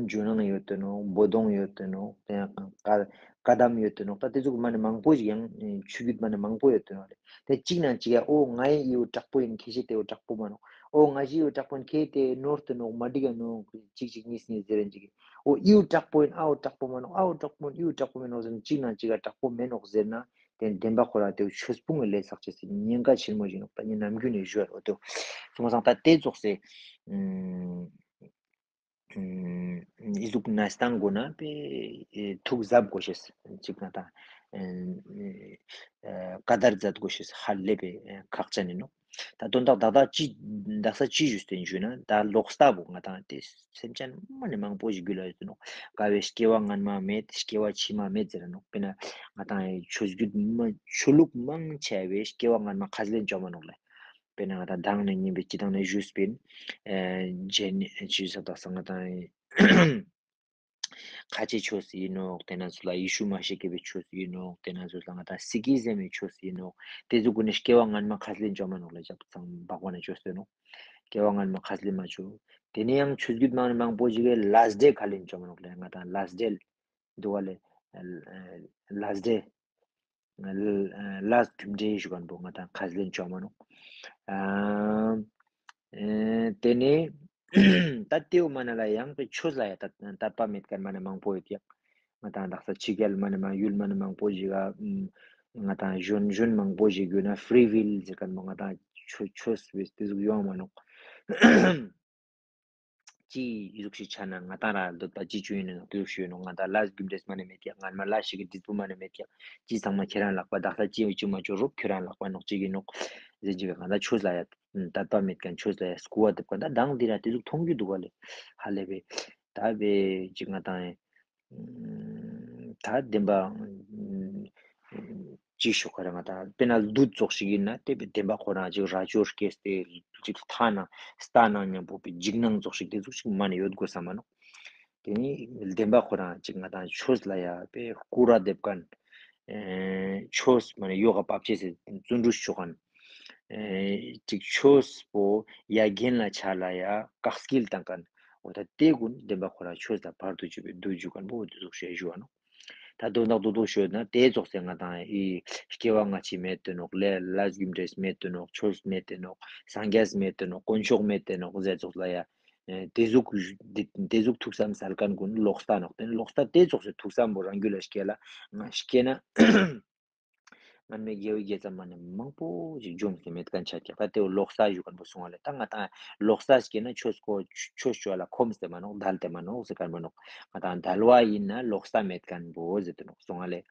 ཇོ་ནང་ཡོད་དེ་ནོག། བོ་དོང་ཡོད་དེ་ནོག། དེ་ཡང་བཀའ་བཀའ་གདམས་ཡོད་དེ་ནོག། ད་དེ་ཚོ་མ་ནེ་མང་པོ་ཞིག་ཡང་ཆོས་བརྒྱུད་མ་ནེ་མང་པོ་ཡོད་དེ་ནོག་ལེ། དེ་གཅིག་ནང་གཅིག་ཡ་ཨོ་ང་ཡི་ཨི་བོ་དྲག་པོ་ཡིན། ཁྱེད་ཅི་དེ་བོ་དྲག་པོ་མ་ནོག། ཨོ་ང་ཞི་ཨི་བོ་དྲག་པོ་ཡིན། ཁྱེད་དེ་ནོར་དེ་ནོག། མ་འགྲིག་ག་ནོག། གཅིག་གཅིག་གཉིས་གཉིས་ཟེར་རན་ཅིག་ཨོ་ཨི་བོ་དྲག་པོ་ཡིན། ཨ་བོ་དྲག་པོ་མ་ནོག། ཨ་བོ་དྲག་པོ་ཡིན། ཨི་བོ་དྲག་པོ་མ་ནོག་ཟེར་ན་གཅིག་ནང་གཅིག་ག་དྲག་པོ་མེད་ནོག་ཟེར་ན་དེ་བདེན་པ་ཁོ་ར་དེ་བོ་ཆོས་སྤོང་གི་ལས་བསགས་ཅེས་སི་ཉེན་ཁ་ཆེན་མོ་ཞིག་ནོག། ད་ནི་ནམ་རྒྱུན་ནེ་ཞུ་བ་རོ་དེ་བོ་སོང་བ་སང་ད་དེ་ཙོགས་སི་ཨ་ཨི་ཟུག་ནས་སྟངས་གོ་ན་པེ་ཨེ་ཐུགས་གཟབ་དགོས་ཤེས་ཅིག་ན་ད་ཨེ་ཨེ་ཀ་དར་མཛད་དགོས་ཤེས་ཧ་ལས་པའི་ཨེ་ཁག་ཅན་ཡིན་ནོག། ད་དོན་དག་ད་ད་ཅི་དག་ས་ཅི་ཞུས་ཏེ་ཞུས་ན་ད་ལོག་ལྟ་བོ་ང་ཏང་དེ་སེམས་ཅན་མ་ནེ་མང་པོ་ཞིག་རྒྱུད་ལ་ཡོད་དེ་ནོག། ཀ་བོའི་སྐྱེ་བ་སྔན་མ་མེད། སྐྱེ་བ་ཕྱི་མ་མེད་ཟེར་ར་ནོག། དཔེར་ན་ང་ཏང་ཨེ་ཆོས་བརྒྱུད་མ་ཆོས་ལུགས་མང་ཆེ་བའི་སྐྱེ་བ་སྔན་མ་ཁས་ལེན་བཅོ་མ་ནོག་ལེ། དཔེར་ན་ང་ཏང་མདང་ནེ་ཉིན་པའི་སྤྱི་བཏང་ནེ་ཞུས་པིན། ཨེ་རྗེ་ནི་ཅི་ཟེར་དག་ས་ང་ཏང་ཁ་ཆེ་ཆོས་ཡིན་ནོག། དེ་ན་ཚོ་ལ་ཡེ་ཤུ་མ་ཤི་ཀ་བོའི་ཆོས་ཡིན་ནོག། དེ་ན་ཚོ་ལ་ང་ཏང་སི་ཀི་ཟེར་མི་ཆོས་ཡིན་ནོག། དེ་ཚོ་གུན་ནི་སྐྱེ་བ་སྔན་མ་ཁས་ལེན་བཅོ་མ་ནོག་ལེ། ཅབ་ཚང་འབག་པ་ནེ་ཆོས་ཡིན་ནོག། སྐྱེ་བ་སྔན་མ་ཁས་ལེན་མ་བཅོ། དེ་ནེ་ཡང་ཆོས་བརྒྱུད་མང་མང་པོ་ཞིག་གི་ལཱསྟ་ཌེ་ཁས་ལེན་བཅོ་མ་ནོག་ལེ། ང་ཏང་ལཱསྟ་ཌེ་འདུག་ག་ལེ། ལཱསྟ་ཌེ། ལ་ལས་རྒྱུ་འབྲས་ཞུ་ཁན་བོ་ང་ཏང་ཁས་ལེན་ཅོ་མ་ནོག། ཨ་ཨེ་ཏེ་ནེ་ད་ཏེའུ་མ་ན་ལ་ཡང་པེ་ཆོས་ལ་ཡ་དད་དད་པ་མེད་ཁན་མ་ནེ་མང་པོ་ཡོད་ཀྱག། ང་ཏང་དག་ས་ཕྱི་རྒྱལ་མ་ནེ་མང་ཡུལ་མ་ནེ་མང་པོ་ཞིག་ག་ང་ཏང་གཞོན་གཞོན་མང་པོ་ཞིག་གུན་ན་ཕི་རི་ཝིལ་ཟེར་ཁན་བོ་ང་ཏང་ཆོས་ཆོས་པེ་ཏེ་ཟུག་ཡོང་མ་ནོག། ཅི་ཟུག་ཞིག་ཆ་ན་ང་ཏང་ར་འདོད་པ་ཅི་ཅོ་ཨིན་ནོག་ཏེ་ཟུག་ཞིག་ཨིན་ནོག། ང་ཏང་ལས་རྒྱུ་འབྲས་མ་ནེ་མེད་ཀྱག། ང་མ་ལས་ཤིག་གི་འབྲས་བུ་མ་ནེ་མེད་ཀྱག། ཅི་ཚང་མ་ཁྱེ་རང་ལག་པ། དག་ས་ཅི་ཅི་མ་ཅོ་རུག་ཁྱེ་རང་ལག་པ་ནོག་ཅིག་ཨིན་ནོག་ཟེར་ཅིག། ང་ཏང་ཆོས་ལ་ཡ་དད་པ་མེད་ཁན་ཆོས་ལ་ཡ་སྐུར་བ་འདེབས་ཁན་ད་དང་འདི་ར་ཏེ་ཟུག་མཐོང་རྒྱུ་འདུག་ག་ལེ། ཧ་ལས་པེ་ད་པེ་ཅིག་ང་ཏང་ད་བདེན་པ་ཅི་ཞུ་ཁ་ར་ང་ཏང་དཔེར་ན་བདུད་ཙོགས་ཤིག་ཨིན་ན་ཏེ་བདེན་པ་ཁོ་རང་ཅིག་ར་ཅོ་སྐྱེས་ཏེ་ཅིག་ཐ་ན་སྟ་ན་ཉམ་པོ་པེ་འཇིགས་སྣང་ཙོགས་ཤིག་ཏེ་ཟུག་ཞིག་མ་ནེ་ཡོད་དགོས་ས་མ་ནོག། ཏེ་ནེ་བདེན་པ་ཁོ་རང་ཅིག་ང་ཏང་ཆོས་ལ་ཡ་པེ་སྐུར་བ་འདེབས་ཁན་ཨེ་ཆོས་མ་ནེ་ཡོ་ག་བབ་ཅེས་སི་བརྩོན་འགྲུས་ཅོ་ཁན་ཨེ་ཅིག་ཆོས་པོ་ཡ་རྒན་ལ་ཆ་ལ་ཡ་བཀག་སྐྱིལ་བཏང་ཁན་འོ་ད་ཏེ་གུན་བདེན་པ་ཁོ་རང་ཆོས་དང་བར་དུ་གཅོད་པའི་བདུད་ཞུ་ཁན་བོ་འོ་ཏེ་ཟུག་ཞིག་ཞུ་བ་ནོག། ད་དོན་དག་རྡོག་རྡོག་ཤོད་ན་ཏེ་ཙོགས་སེ་ང་ཏང་ཨི་སྐྱེ་བ་སྔ་ཕྱི་མེད་དེ་ནོག། ལས་ལས་རྒྱུ་འབྲས་མེད་དེ་ནོག། ཆོས་མེད་དེ་ནོག། སངས་རྒྱས་མེད་དེ་ནོག། དཀོན་མཆོག་མེད་དེ་ནོག་ཟེར་ཙོགས་ལ་ཡ། ཨེ་ཏེ་ཟུག་ཏེ་ཏེ་ཟུག་ཐུགས་བསམ་སལ་ཁན་གུན་ལོག་ལྟ་ནོག། ཏེ་ནེ་ལོག་ལྟ་ཏེ་ཙོགས་སེ་ཐུགས་བསམ་བོ་རང་རྒྱུད་ལ་སྐྱེ་ལ་ང་སྐྱེ་ན་སྔོན་མའི་དགེ་བའི་དགེ་རྩ་མ་ནེ་མང་པོ་ཞིག་འཇོམས་ཏེ་མེད་ཁན་ཆ་ཀྱག། ད་ཏེ་བོ་ལོག་ལྟ་ཞུ་ཁན་བོ་སོང་བ་ལེ། ད་ང་ཏང་ལོག་ལྟ་སྐྱེ་ན་ཆོས་སྐོ་ཆོས་ཅོ་ལ་ཁོམ་སྟེ་མ་ནོག། དལ་ཏེ་མ་ནོག་ཟེར་ཁན་བོ་ནོག། ང་ཏང་དལ་བ་ཨིན་ན་ལོག་ལྟ་མེད་ཁན་བོ་ཟེར་ཏེ་ནོག་སོང་བ་ལེ།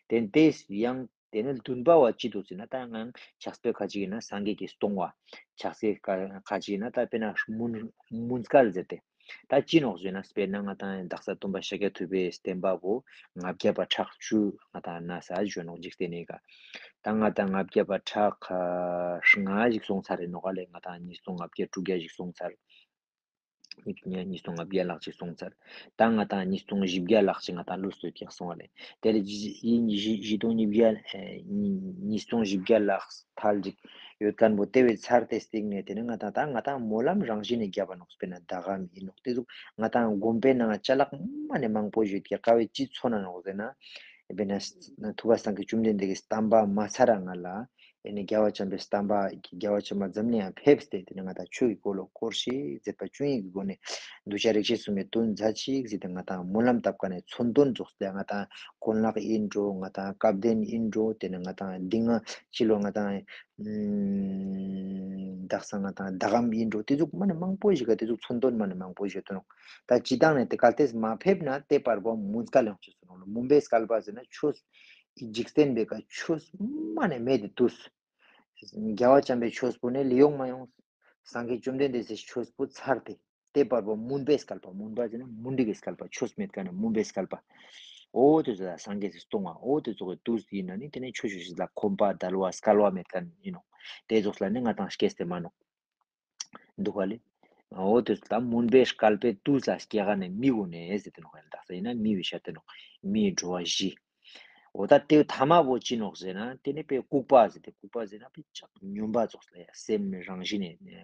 ཏེ་ཏེ་ཡང་ཏེ་ནེ་བདུན་པ་བ་ཅི་འདུག་ཟེར་ན་ད་ང་ཕྱག་དཔེ་ཁ་ཅིག་ཨིན་ན་སངས་རྒྱས་ཀྱི་སྟོང་བ། ཕྱག་དཔེ་ཁ་ཁ་ཅིག་ཨིན་ན་ད་དཔེར་ན་མུན་མུན་སྐལ་ཟེར་ཏེ། ད་ཅི་ནོག་ཟེར་ན་དཔེར་ན་ང་ཏང་དག་ས་སྟོན་པ་ཤཱཀྱ་ཐུབ་པའི་བསྟན་པ་བོ་ལྔ་བརྒྱ་པ་ཕྲག་བཅུ་ང་ཏང་ན་ས་ཞུ་ནོག་འཇིག་རྟེན་ནི་ཀ། ད་ང་ཏང་ལྔ་བརྒྱ་པ་ཕྲག་ལྔ་ཞིག་སོང་ཚར་རེ་ནོག་ལེ། ང་ཏང་ཉིས་སྟོང་ལྔ་བརྒྱ་དྲུག་བརྒྱ་ཞིག་སོང་ཚར། ཉིས་སྟོང་ལྔ་བརྒྱ་ལྷག་ཅིག་སོང་ཚར། ད་ང་ཏང་ཉིས་སྟོང་བཞི་བརྒྱ་ལྷག་ཅིག་ང་ཏང་ལུས་སོང་ཀྱག་སོང་བ་ལེ། ཏེ་ལེ་བཞི་བཞི་བཞི་སྟོང་ཉིས་བརྒྱ་ཨེ་ཉིས་སྟོང་བཞི་བརྒྱ་ལྷག་ཐལ་ཅིག་ཡོད་ཁན་བོ་ཏེ་བས་ཚར་ཏེ་སྟིང་ནེ་ཏེ་ནེ་ང་ཏང་ད་ང་ཏང་སྨོན་ལམ་རང་བཞིན་ནེ་རྒྱབ་པ་ནོག། དཔེར་ན་ཟླ་གམ་ཨིན་ནོག། ཏེ་ཟུག་ང་ཏང་སྒོམ་པའི་ནང་ཅ་ལག་མ་ནེ་མང་པོ་ཞིག་ཡོད་ཀྱག། ཀ་བོའི་ཅི་མཚོན་ན་ནོག་ཟེར་ན་དཔེར་ན་ཐུབ་པ་སངས་རྒྱས་བཅོམ་ལྡན་འདས་ཀྱི་བསྟན་པ་མ་ཚར་ར་ང་ལ་ཨེ་ནེ་རྒྱལ་བ་བྱམས་པའི་བསྟན་པ་རྒྱལ་བ་བྱམས་པ་འཛམ་གླིང་ཡང་ཕེབས་ཏེ་ཏེ་ནེ་ང་ཏང་ཆོས་ཀྱི་འཁོར་ལོ་བསྐོར་ཤིག་མཛད་པ་བཅུ་གཉིས་ཀྱི་སྒོ་ནས་གདུལ་བྱ་རིགས་ཤིག་གསུམ་མའི་དོན་མཛད་ཅིག་ཟེར་ཏེ་ང་ཏང་སྨོན་ལམ་བཏབ་ཁན་ནི་མཚོན་དོན་རྫོགས་ཏེ་ང་ཏང་གོན་ལག་ཨིན་འགྲོ་ང་ཏང་སྐལ་ལྡན་ཨིན་འགྲོ་ཏེ་ནེ་ང་ཏང་འདི་ང་ཕྱི་ལོ་ང་ཏང་ཨམ་དག་ས་ང་ཏང་ཟླ་གམ་ཨིན་འགྲོ་ཏེ་ཟུག་མ་ནེ་མང་པོ་ཞིག་ག་ཏེ་ཟུག་མཚོན་དོན་མ་ནེ་མང་པོ་ཞིག་ཡོད་དོ་ནོག། ད་ཅི་དང་ནེ་ཏེ་གལ་ཏེ་མ་ཕེབས་ན་ཏེ་བར་པོ་མུན་སྐལ་ཡོང་ཅེས་སོ་ནོག། མུན་པའི་སྐལ་པ་ཟེར་ན་ཆོས་འཇིག་རྟེན་པའི་ཀ་ཆོས་མ་ནེ་མེད་དེ་དུས། རྒྱལ་བ་བྱམས་པའི་ཆོས་པོ་ནེ་ལེ་ཡོང་མ་ཡོང་། སངས་རྒྱས་བཅོམ་ལྡན་འདས་སི་ཆོས་པོ་ཚར་ཏེ། ཏེ་བར་པོ་མུན་པའི་སྐལ་པ་མུན་པ་ཟེར་ན་མུན་དིག་གི་སྐལ་པ་ཆོས་མེད་ཁན་ནི་མུན་པའི་སྐལ་པ། འོ་ཏེ་ཙོགས་ལ་སངས་རྒྱས་སི་སྟོང་བ་འོ་ཏེ་ཙོགས་སི་དུས་ཨིན་ན་ནི་ཏེ་ནེ་ཆོས་ཆོས་ཤིག་ལ་ཁོམ་པ་དལ་བ་སྐལ་བ་མེད་ཁན་ཨིན་ནོག། ཏེ་ཙོགས་ལ་ནི་ང་ཏང་སྐྱེས་ཏེ་མ་ནོག། འདུག་ག་ལེ། འོ་ཏེ་ཙོགས་ལ་མུན་པའི་སྐལ་པའི་དུས་ལ་སྐྱེ་ཁན་ནི་མི་གུན་ནི་ཟེར་ཏེ་ནོག་ཡང་དག་ས་ཨིན་ན་མི་བི་ཤ་ཏེ་ནོག། མིའི་འགྲོ་བ་བཞི། འོ་ད་ཏེ་ཐ་མ་བོ་ཅི་ནོག་ཟེར་ན་ཏེ་ནེ་པེ་ལྐུགས་པ་ཟེར་ཏེ་ལྐུགས་པ་ཟེར་ན་པེ་ཅང་སྨྱོན་པ་ཙོགས་ལ་ཡ་སེམས་རང་བཞིན་ནེ་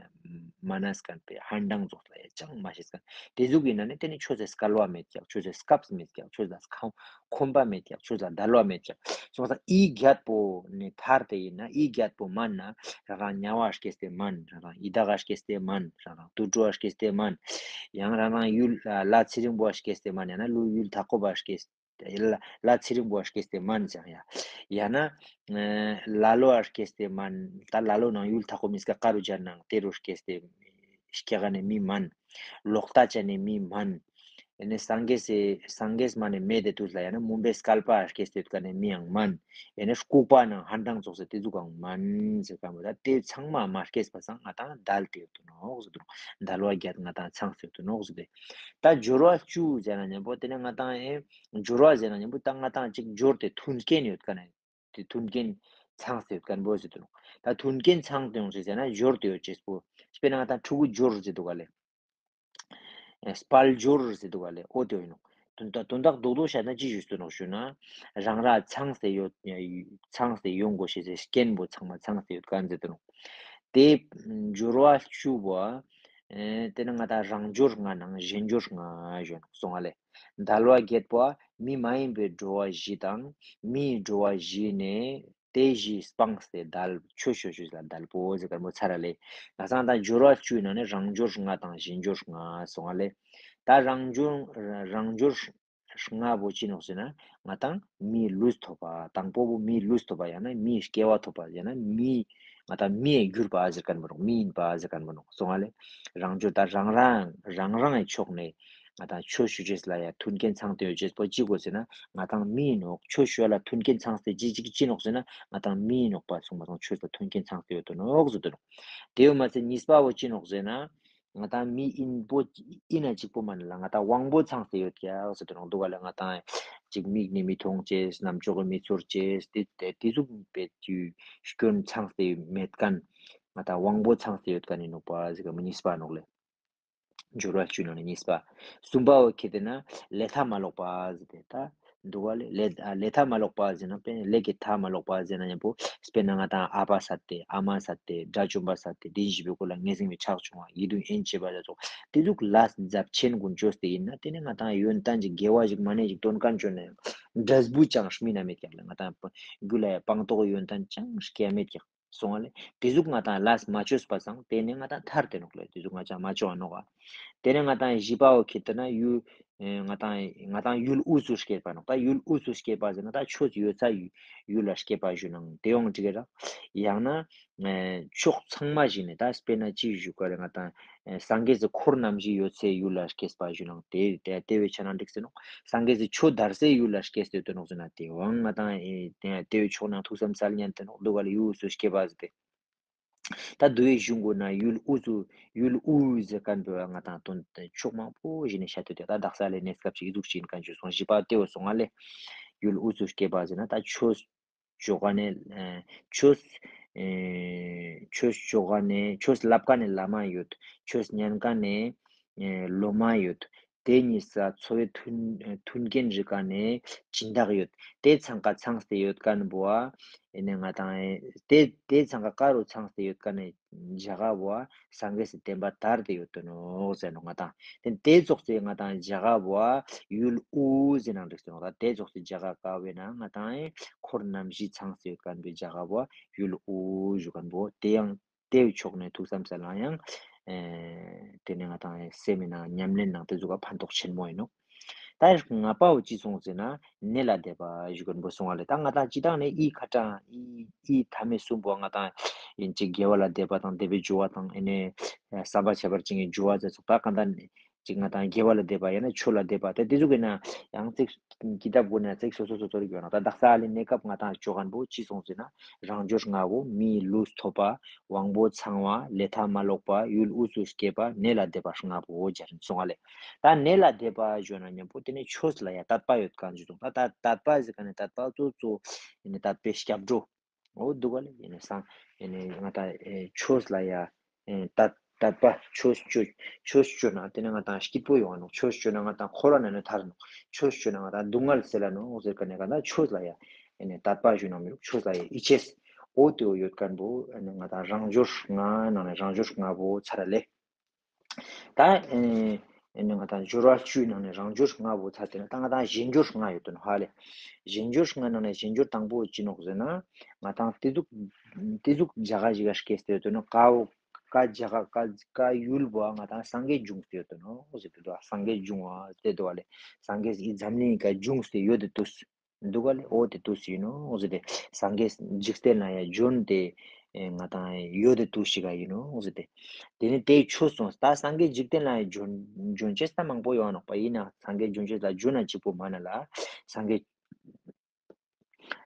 མ་ནེ་ཁན་པེ་ཧན་ཏང་ཙོགས་ལ་ཡ་ཅང་མ་ཤེས་ཁན་ཏེ་ཟུག་ཨིན་ན་ནི་ཏེ་ནེ་ཆོས་སི་སྐལ་བ་མེད་ཀྱག། ཆོས་སི་སྐབས་མེད་ཀྱག། ཆོས་ལ་ཁོམ་ཁོམ་པ་མེད་ཀྱག། ཆོས་ལ་དལ་བ་མེད་ཀྱག། སོང་ཙང་ཨི་བརྒྱད་པོ་ནེ་ཐར་ཏེ་ཨིན་ན་ཨི་བརྒྱད་པོ་མན་ན་རང་རང་དམྱལ་བ་སྐྱེས་ཏེ་མན། རང་རང་ཡི་དྭགས་སྐྱེས་ཏེ་མན། རང་རང་དུད་འགྲོ་སྐྱེས་ཏེ་མན། ཡང་རང་རང་ཡུལ་ལྷ་ཚེ་རིང་པོ་སྐྱེས་ཏེ་མན། ཡང་ན་ལུས་ཡུལ་མཐའ་འཁོབ་པ་སྐྱེས་ལྷ་ཚེ་རིང་པོ་སྐྱེས་ཏེ་མན་ཟེར་ཡ། ཡང་ན་ལ་ལོ་སྐྱེས་ཏེ་མན། ད་ལ་ལོ་ནང་ཡུལ་མཐའ་འཁོབ་མི་སྐ་ཀ་རུ་ཇར་ནང་ཏེ་རུ་སྐྱེས་ཏེ་སྐྱེ་ཁན་ནི་མི་མན། ལོག་ལྟ་ཅན་ནི་མི་མན། ཨེ་ནེ་སངས་རྒྱས་སི་སངས་རྒྱས་མ་ནེ་མེད་དེ་དུས་ལ་ཡང་ན་མུན་པའི་སྐལ་པ་སྐྱེས་ཏེ་ཡོད་ཁན་ནི་མི་ཡང་མན། ཨེ་ནེ་ལྐུགས་པ་ནང་ཧན་ཏང་ཙོགས་སེ་ཏེ་ཟུག་གང་མན་ཟེར་ཁན་བོ་ད་ཏེ་ཚང་མ་མ་སྐྱེས་པ་སང་ང་ཏང་དལ་ཏེ་ཡོད་དོ་ནོག་ཟེར་དོ་ནོག། དལ་བ་བརྒྱད་ང་ཏང་ཚང་སྟེ་ཡོད་དོ་ནོག་ཟེར་ཏེ། ད་སྦྱོར་བ་བཅུ་ཟེར་ན་ཉམ་པོ་ཏེ་ནེ་ང་ཏང་ཨེ་སྦྱོར་བ་ཟེར་ན་ཉམ་པོ་ད་ང་ཏང་ཅིག་སྦྱོར་ཏེ་མཐུན་རྐྱེན་ཡོད་ཁན་ནི་ཏེ་མཐུན་རྐྱེན་ཚང་སྟེ་ཡོད་ཁན་བོ་ཟེར་དུ་ནོག། ད་མཐུན་རྐྱེན་ཚང་སྟེ་ཡོང་ཅེས་ཟེར་ན་སྦྱོར་ཏེ་ཡོད་ཅེས་པོ། དཔེར་ན་ང་ཏང་ཕྲུ་གུ་སྦྱོར་ཟེར་དུག་ག་ལེ། ཨེ་དཔལ་འབྱོར་ཟེར་དུག་ག་ལེ། འོ་ཏེ་ཨིན་ནོག། དོན་དག་དོན་དག་རྡོག་རྡོག་བཤད་ན་ཅི་ཞུས་ཏེ་ནོག་ཞུ་ན། རང་ར་ཚང་སྟེ་ཡོད་ཚང་སྟེ་ཡོང་དགོས་ཤེས་སི་རྐྱེན་བོ་ཚང་མ་ཚང་སྟེ་ཡོད་ཁན་ཟེར་དུ་ནོག། ཏེ་སྦྱོར་བ་བཅུ་བོ་ཨེ་ཏེ་ནེ་ང་ཏང་རང་འབྱོར་ལྔ་ནང་གཞན་འབྱོར་ལྔ་ཞུ་ནོག་སོང་ང་ལེ། དལ་བ་བརྒྱད་པོ་ མི་མ་ཡིན་པའི་འགྲོ་བ་བཞི་དང་མིའི་འགྲོ་བ་བཞི་ནས་དེ་བཞི་སྤངས་ཏེ་དལ་ཆོས་ཆོས་ཆོས་ལ་དལ་པོ་ཟེར་ཁན་བོ་ཚར་ལེ། ང་ཚང་ད་སྦྱོར་བ་བཅུའི་ནང་ནས་རང་སྦྱོར་ལྔ་དང་གཞན་སྦྱོར་ལྔ་སོང་ང་ལེ། ད་རང་སྦྱོར་རང་སྦྱོར་ལྔ་བོ་ཅི་ནོག་ཟེར་ན་ང་ཏང་མིའི་ལུས་ཐོབ་པ། དང་པོ་བོ་མིའི་ལུས་ཐོབ་པ་ཡང་ན་མིའི་སྐྱེ་བ་ཐོབ་པ་ཡང་ན་མི་ང་ཏང་མིའི་གྱུར་པ་ཟེར་ཁན་བོ་ནོག་མི་ཡིན་པ་ཟེར་ཁན་བོ་ནོག་སོང་ང་ལེ། རང་སྦྱོར་ད་རང་རང་རང་རང་གི་ཕྱོགས་ནས་ང་ཏང་ཆོས་ཞུ་ཅེས་ལ་ཡ་མཐུན་རྐྱེན་ཚང་སྟེ་ཡོད་ཅེས་པོ་ཅི་གོ་ཟེར་ན་ང་ཏང་མི་ཡིན་ནོག་ཆོས་ཞུ་བ་ལ་མཐུན་རྐྱེན་ཚང་སྟེ་ཅི་ཅི་ཅི་ནོག་ཟེར་ན་ང་ཏང་མི་ཡིན་ནོག་པ་སོང་མ་སོང་ཆོས་ལ་མཐུན་རྐྱེན་ཚང་སྟེ་ཡོད་དོ་ནོག་ཟེར་དོ་ནོག་དེ་ཡོད་མ་ཚད་གཉིས་པ་བོ་ཅི་ནོག་ཟེར་ན། ང་ཏང་མི་ཨིན་པོ་ཨིན་ན་ཅིག་པོ་མན་ལ་ང་ཏང་དབང་པོ་ཚང་སྟེ་ཡོད་ཀྱག་ཟེར་དུ་རུང་འདུག་ག་ལ། ང་ཏང་ཅིག་མིག་ནི་མི་མཐོང་ཅེས། རྣམ་ཅོག་གི་མི་ཚོར་ཅེས། དེ་དེ་དེ་ཟུག་པའི་དུས་སྐྱོན་ཚང་སྟེ་མེད་ཁན། ང་ཏང་དབང་པོ་ཚང་སྟེ་ཡོད་ཁན་ཨིན་ནོག་པ་ཟེར་ག་མི་གཉིས་པ་ནོག་ལེ། སྦྱོར་བ་བཅུའི་ནང་ནས་གཉིས་པ། གསུམ་པ་བོ་ཁེ་ཏེ་ན་ལས་མཐའ་མ་ལོག་པ་ཟེར་ཏེ་ད། འདུག་ག་ལེ། ལས་ཨ་ལས་མཐའ་མ་ལོག་པ་ཟེར་ན་དཔེར་ན་ལས་ཀྱི་མཐའ་མ་ལོག་པ་ཟེར་ན་ཉམ་པོ་དཔེར་ན་ང་ཏང་ཨ་པ་ཟེར་ཏེ་ཨ་མ་ཟེར་ཏེ་དགྲ་བཅོམ་པ་ཟེར་ཏེ་དེ་བཞི་པོའི་སྐོར་ལ་ངེས་ཟིན་པའི་ཕྱག་བཅུ་ཡིད་དུ་འོང་བྱེད་པ་ལ་སོགས་དེ་ཟུག་ལས་ཚབས་ཆེན་ཀུན་བཅོས་ཏེ་ཨིན་ན་དེ་ནི་ང་ཏང་ཡོན་ཏན་ཅིག་དགེ་བ་ཞིག་མ་ནེ་ཞིག་དོན་ཀ་བཅོ་ན་ཡང་འབྲས་བུ་ཅང་སྨིན་ན་མེད་ཀྱག་ལེ། ང་ཏང་རྒྱུ་ལ་ཡང་སྤངས་རྟོགས་ཡོན་ཏན་ཅང་སྐྱེ་མེད་ཀྱག་སོང་བ་ལེ། དེ་ཟུག་ང་ཏང་ལས་མ་བཅོས་པ་སང་དེ་ནས་ང་ཏང་ཐར་ཏེ་ནོག་ལེ། དེ་ཟུག་ང་ཏང་མ་བཅོ་བ་ནོག་ག་དེ་ནས་ང་ཏང་བཞི་པ་བོ་ཁེ་ཏེ་ན་ཡུལ་ཨེ་ང་ཏང་ང་ཏང་ཡུལ་དབུས་སུ་སྐྱེས་པ་ནོག་ད་ཡུལ་དབུས་སུ་སྐྱེས་པ་ཟེར་ན་ད་ཆོས་ཡོད་ས་ཡུལ་ཡུལ་ལ་སྐྱེས་པ་ཞུ་ནང་དེ་ཡོང་ཅིག་ར། ཡང་ན་ཨེ་ཕྱོགས་ཚང་མ་ཞིག་ནས་ད་དཔེར་ན་ཅི་ཞུ་ག་རེ། ང་ཏང་ཨེ་སངས་རྒྱས་སི་འཁོར་རྣམ་བཞི་ཡོད་སའི་ཡུལ་ལ་སྐྱེས་པ་ཞུ་ནང་དེ་དེ་དེ་བས་ཆ་ན་འགྲིག་སེ་ནོག་སངས་རྒྱས་སི་ཆོས་དར་སའི་ཡུལ་ལ་སྐྱེས་ཏེ་ཡོད་དེ་ནོག་ཟེར་ན་དེ་ཡང་ང་ཏང་ཨེ་དེ་དེ་བས་ཆོག་ནང་ཐུགས་བསམ་སལ་ཉན་ཏེ་ནོག་འདུག་ག་ལེ། ཡུལ་དབུས་སུ་སྐྱེས་པ་ཟེར་ཏེ། ད་དུ་བའི་གཞུང་གོ་ན་ཡུལ་དབུས་སུ་ཡུལ་དབུས་ཟེར་ཁན་བོ་ང་ཏང་དོན་ཕྱོགས་མང་པོ་ཞིག་ནས་བཤད་དེ་ད་དག་ས་ལས་གནས་སྐབས་ཤིག་ཟུག་ཅིག་ཨིན་ཁན་ཞུ་སོང་། བཞི་པ་དེ་བོ་སོང་ང་ལེ། ཡུལ་དབུས་སུ་སྐྱེས་པ་ཟེར་ན་ད་ཆོས་བཅོ་ཁན་ནི་ཨེ་ཆོས་ཨེ་ཆོས་བཅོ་ཁན་ནི་ཆོས་ལབ་ཁན་ནི་བླ་མ་ཡོད། ཆོས་ཉན་ཁན་ནི་ཨེ་སློབ་མ་ཡོད། དེ་གཉིས་ས་འཚོ་བའི་མཐུན་མཐུན་རྐྱེན་རིག་ཁན་ནི་སྦྱིན་བདག་ཡོད། དེ་ཚང་ཀ་ཚང་སྟེ་ཡོད་ཁན་བོ་ཨ་ཨེ་ནི་ང་ཏང་ཨེ་དེ་དེ་ཚང་ཀ་ཀ་རུ་ཚང་སྟེ་ཡོད་ཁན་ནི་རྒྱ་གར་བོ་ཨ་སངས་རྒྱས་སི་བསྟན་པ་དར་ཏེ་ཡོད་དོ་ནོག་ཟེར་ནོག་ང་ཏང་། དེ་དེ་ཙོགས་སེ་ང་ཏང་རྒྱ་གར་བོ་ཨ་ཡུལ་དབུས་ཟེར་ནང་འགྲིག་སེ་ནོག་ད་དེ་ཙོགས་སེ་རྒྱ་གར་ཀ་བོའི་ནང་ང་ཏང་ཨེ་འཁོར་རྣམ་བཞི་ཚང་སྟེ་ཡོད་ཁན་བོའི་རྒྱ་གར་བོ་ཨ་ཡུལ་དབུས་ཞུ་ཁན་བོ་དེ་ཡང་དེའི་ཕྱོགས་ནས་ཐུགས་བསམ་སལ་ན་ཡང་ཨེ་དེ་ནས་ང་ཏང་སེམས་ནང་ཉམས་ལེན་ནང་དེ་ཟུག་ག་ཕན་ཐོགས་ཆེན་མོ་ཨིན་ནོག་ད་ལྔ་པ་བོ་ཅི་སོང་ཟེར་ན་གནས་ལ་དད་པ་ཞུ་ཁན་བོ་སོང་བ་ལེ། ད་ང་ཏང་སྤྱིར་བཏང་ནས་ཡིད་ཁ་ཏང་ཡིད་ཡིད་ཐ་མལ་གསུམ་པོ་ང་ཏང་ཨིན་ཅིག་དགེ་བ་ལ་དད་པ་དང་དད་པའི་སྦྱོར་བ་དང་ཨེ་ནས་བསམ་པ་ཁྱད་པར་ཅན་གྱི་སྦྱོར་བ་ཟེར་ཙོགས་ད་གང་ལྟར་ཅིག་ང་ཏང་དགེ་བ་ལ་དད་པ་ཡང་ན་ཆོས་ལ་དད་པ་དེ་དེ་ཟུག་གི་ན་ཡང་ཅིག་ཀི་ཏབ་གུན་ན་ཅིག་སོ་སོ་སོ་སོར་ཡོད་ན་ད་དག་ས་ལས་གནས་སྐབས་ང་ཏང་བཅོ་ཁན་བོ་ཅི་སོང་ཟེར་ན་རང་སྦྱོར་ལྔ་བོ་མིའི་ལུས་ཐོབ་པ། དབང་པོ་ཚང་བ། ལས་མཐའ་མ་ལོག་པ། ཡུལ་དབུས་སུ་སྐྱེས་པ། གནས་ལ་དད་པ་ལྔ་པོ་སྦྱར་སོང་བ་ལེ། ད་གནས་ལ་དད་པ་ཞུ་ན་ཉམ་པོ་དེ་ནས་ཆོས་ལ་ཡང་དད་པ་ཡོད་ཁན་ཞུ་སོང་། ད་ད་དད་པ་ཟེར་ཁན་ནི་དད་པ་གཙོ་གཙོ་ཨེ་ནི་དད་པའི་སྐྱབས་འགྲོ་འོ་འདུག་ག་ལེ། ཨེ་ནི་སང་ཨེ་ནི་ང་ཏང་ཨེ་ཆོས་ལ་ཡང་ཨེ་དད་དད་པ་ཆོས་ཅོ་ཆོས་ཅོ་ན་དེ་ནས་ང་ཏང་སྐྱིད་པོ་ཡོང་ང་ནོག་ཆོས་ཅོ་ན་ང་ཏང་འཁོར་བ་ནང་ནས་ཐར་ནོག་ཆོས་ཅོ་ན་ང་ཏང་སྡུག་བསྔལ་སེལ་ལ་ནོག་ཟེར་ཁན་ནི་ག་ན་ཆོས་ལ་ཡང་ཨེ་ནི་དད་པ་ཞུ་ན་མི་རུག་ཆོས་ལ་ཡང་ཡིད་ཆེས་འོ་དེ་བོ་ཡོད་ཁན་བོ་ཨེ་ནི་ང་ཏང་རང་སྦྱོར་ལྔ་ནང་ནས་རང་སྦྱོར་ལྔ་བོ་ཚར་ལེ། ད་ཨེ་ནི་ང་ཏང་སྦྱོར་བ་བཅུའི་ནང་ནས་རང་སྦྱོར་ལྔ་བོ་ཚར་ཏེ་ན་ད་ང་ཏང་གཞན་སྦྱོར་ལྔ་ཡོད་དོ་ནོག་ཧ་ལེ། གཞན་སྦྱོར་ལྔ་ནང་ནས་གཞན་སྦྱོར་དང་པོ་ཅི་ནོག་ཟེར་ན་ང་ཏང་དེ་ཟུག་དེ་ཟུག་རྒྱ་གར་ཞིག་ག་སྐྱེས་ཏེ་ཡོད་དོ་ནོག་ཀ་བོ་ཀ་རྒྱ་གར་ཀ་ཀ་ཡུལ་བོ་ང་ཏང་སངས་རྒྱས་འབྱུང་སྟེ་ཡོད་དོ་ནོག་ཟེར་ཏེ་འདུག་སངས་རྒྱས་འབྱུང་བ་ཟེར་ཏེ་འདུག་ལེ། སངས་རྒྱས་ཨི་འཛམ་གླིང་ཀ་འབྱུང་སྟེ་ཡོད་དེ་དུས། འདུག་ག་ལེ། འོ་དེ་དུས་ཨིན་ནོག་ཟེར་ཏེ། སངས་རྒྱས་འཇིག་རྟེན་ན་ཡང་བྱོན་ཏེ་ཨེ་ང་ཏང་ཡོད་དེ་དུས་ཤིག་ག་ཨིན་ནོག་ཟེར་ཏེ། དེ་ནས་དེ་ཆོས་གསུངས། ད་སངས་རྒྱས་འཇིག་རྟེན་ན་ཡང་བྱོན་བྱོན་ཅེས་ད་མང་པོ་ཡོང་ནོག་པ། ཨིན་ན་སངས་རྒྱས་བྱོན་ཅེས་ལ་བྱོན་ན་གཅིག་པོ་མ་ན་ལ། སངས་རྒྱས་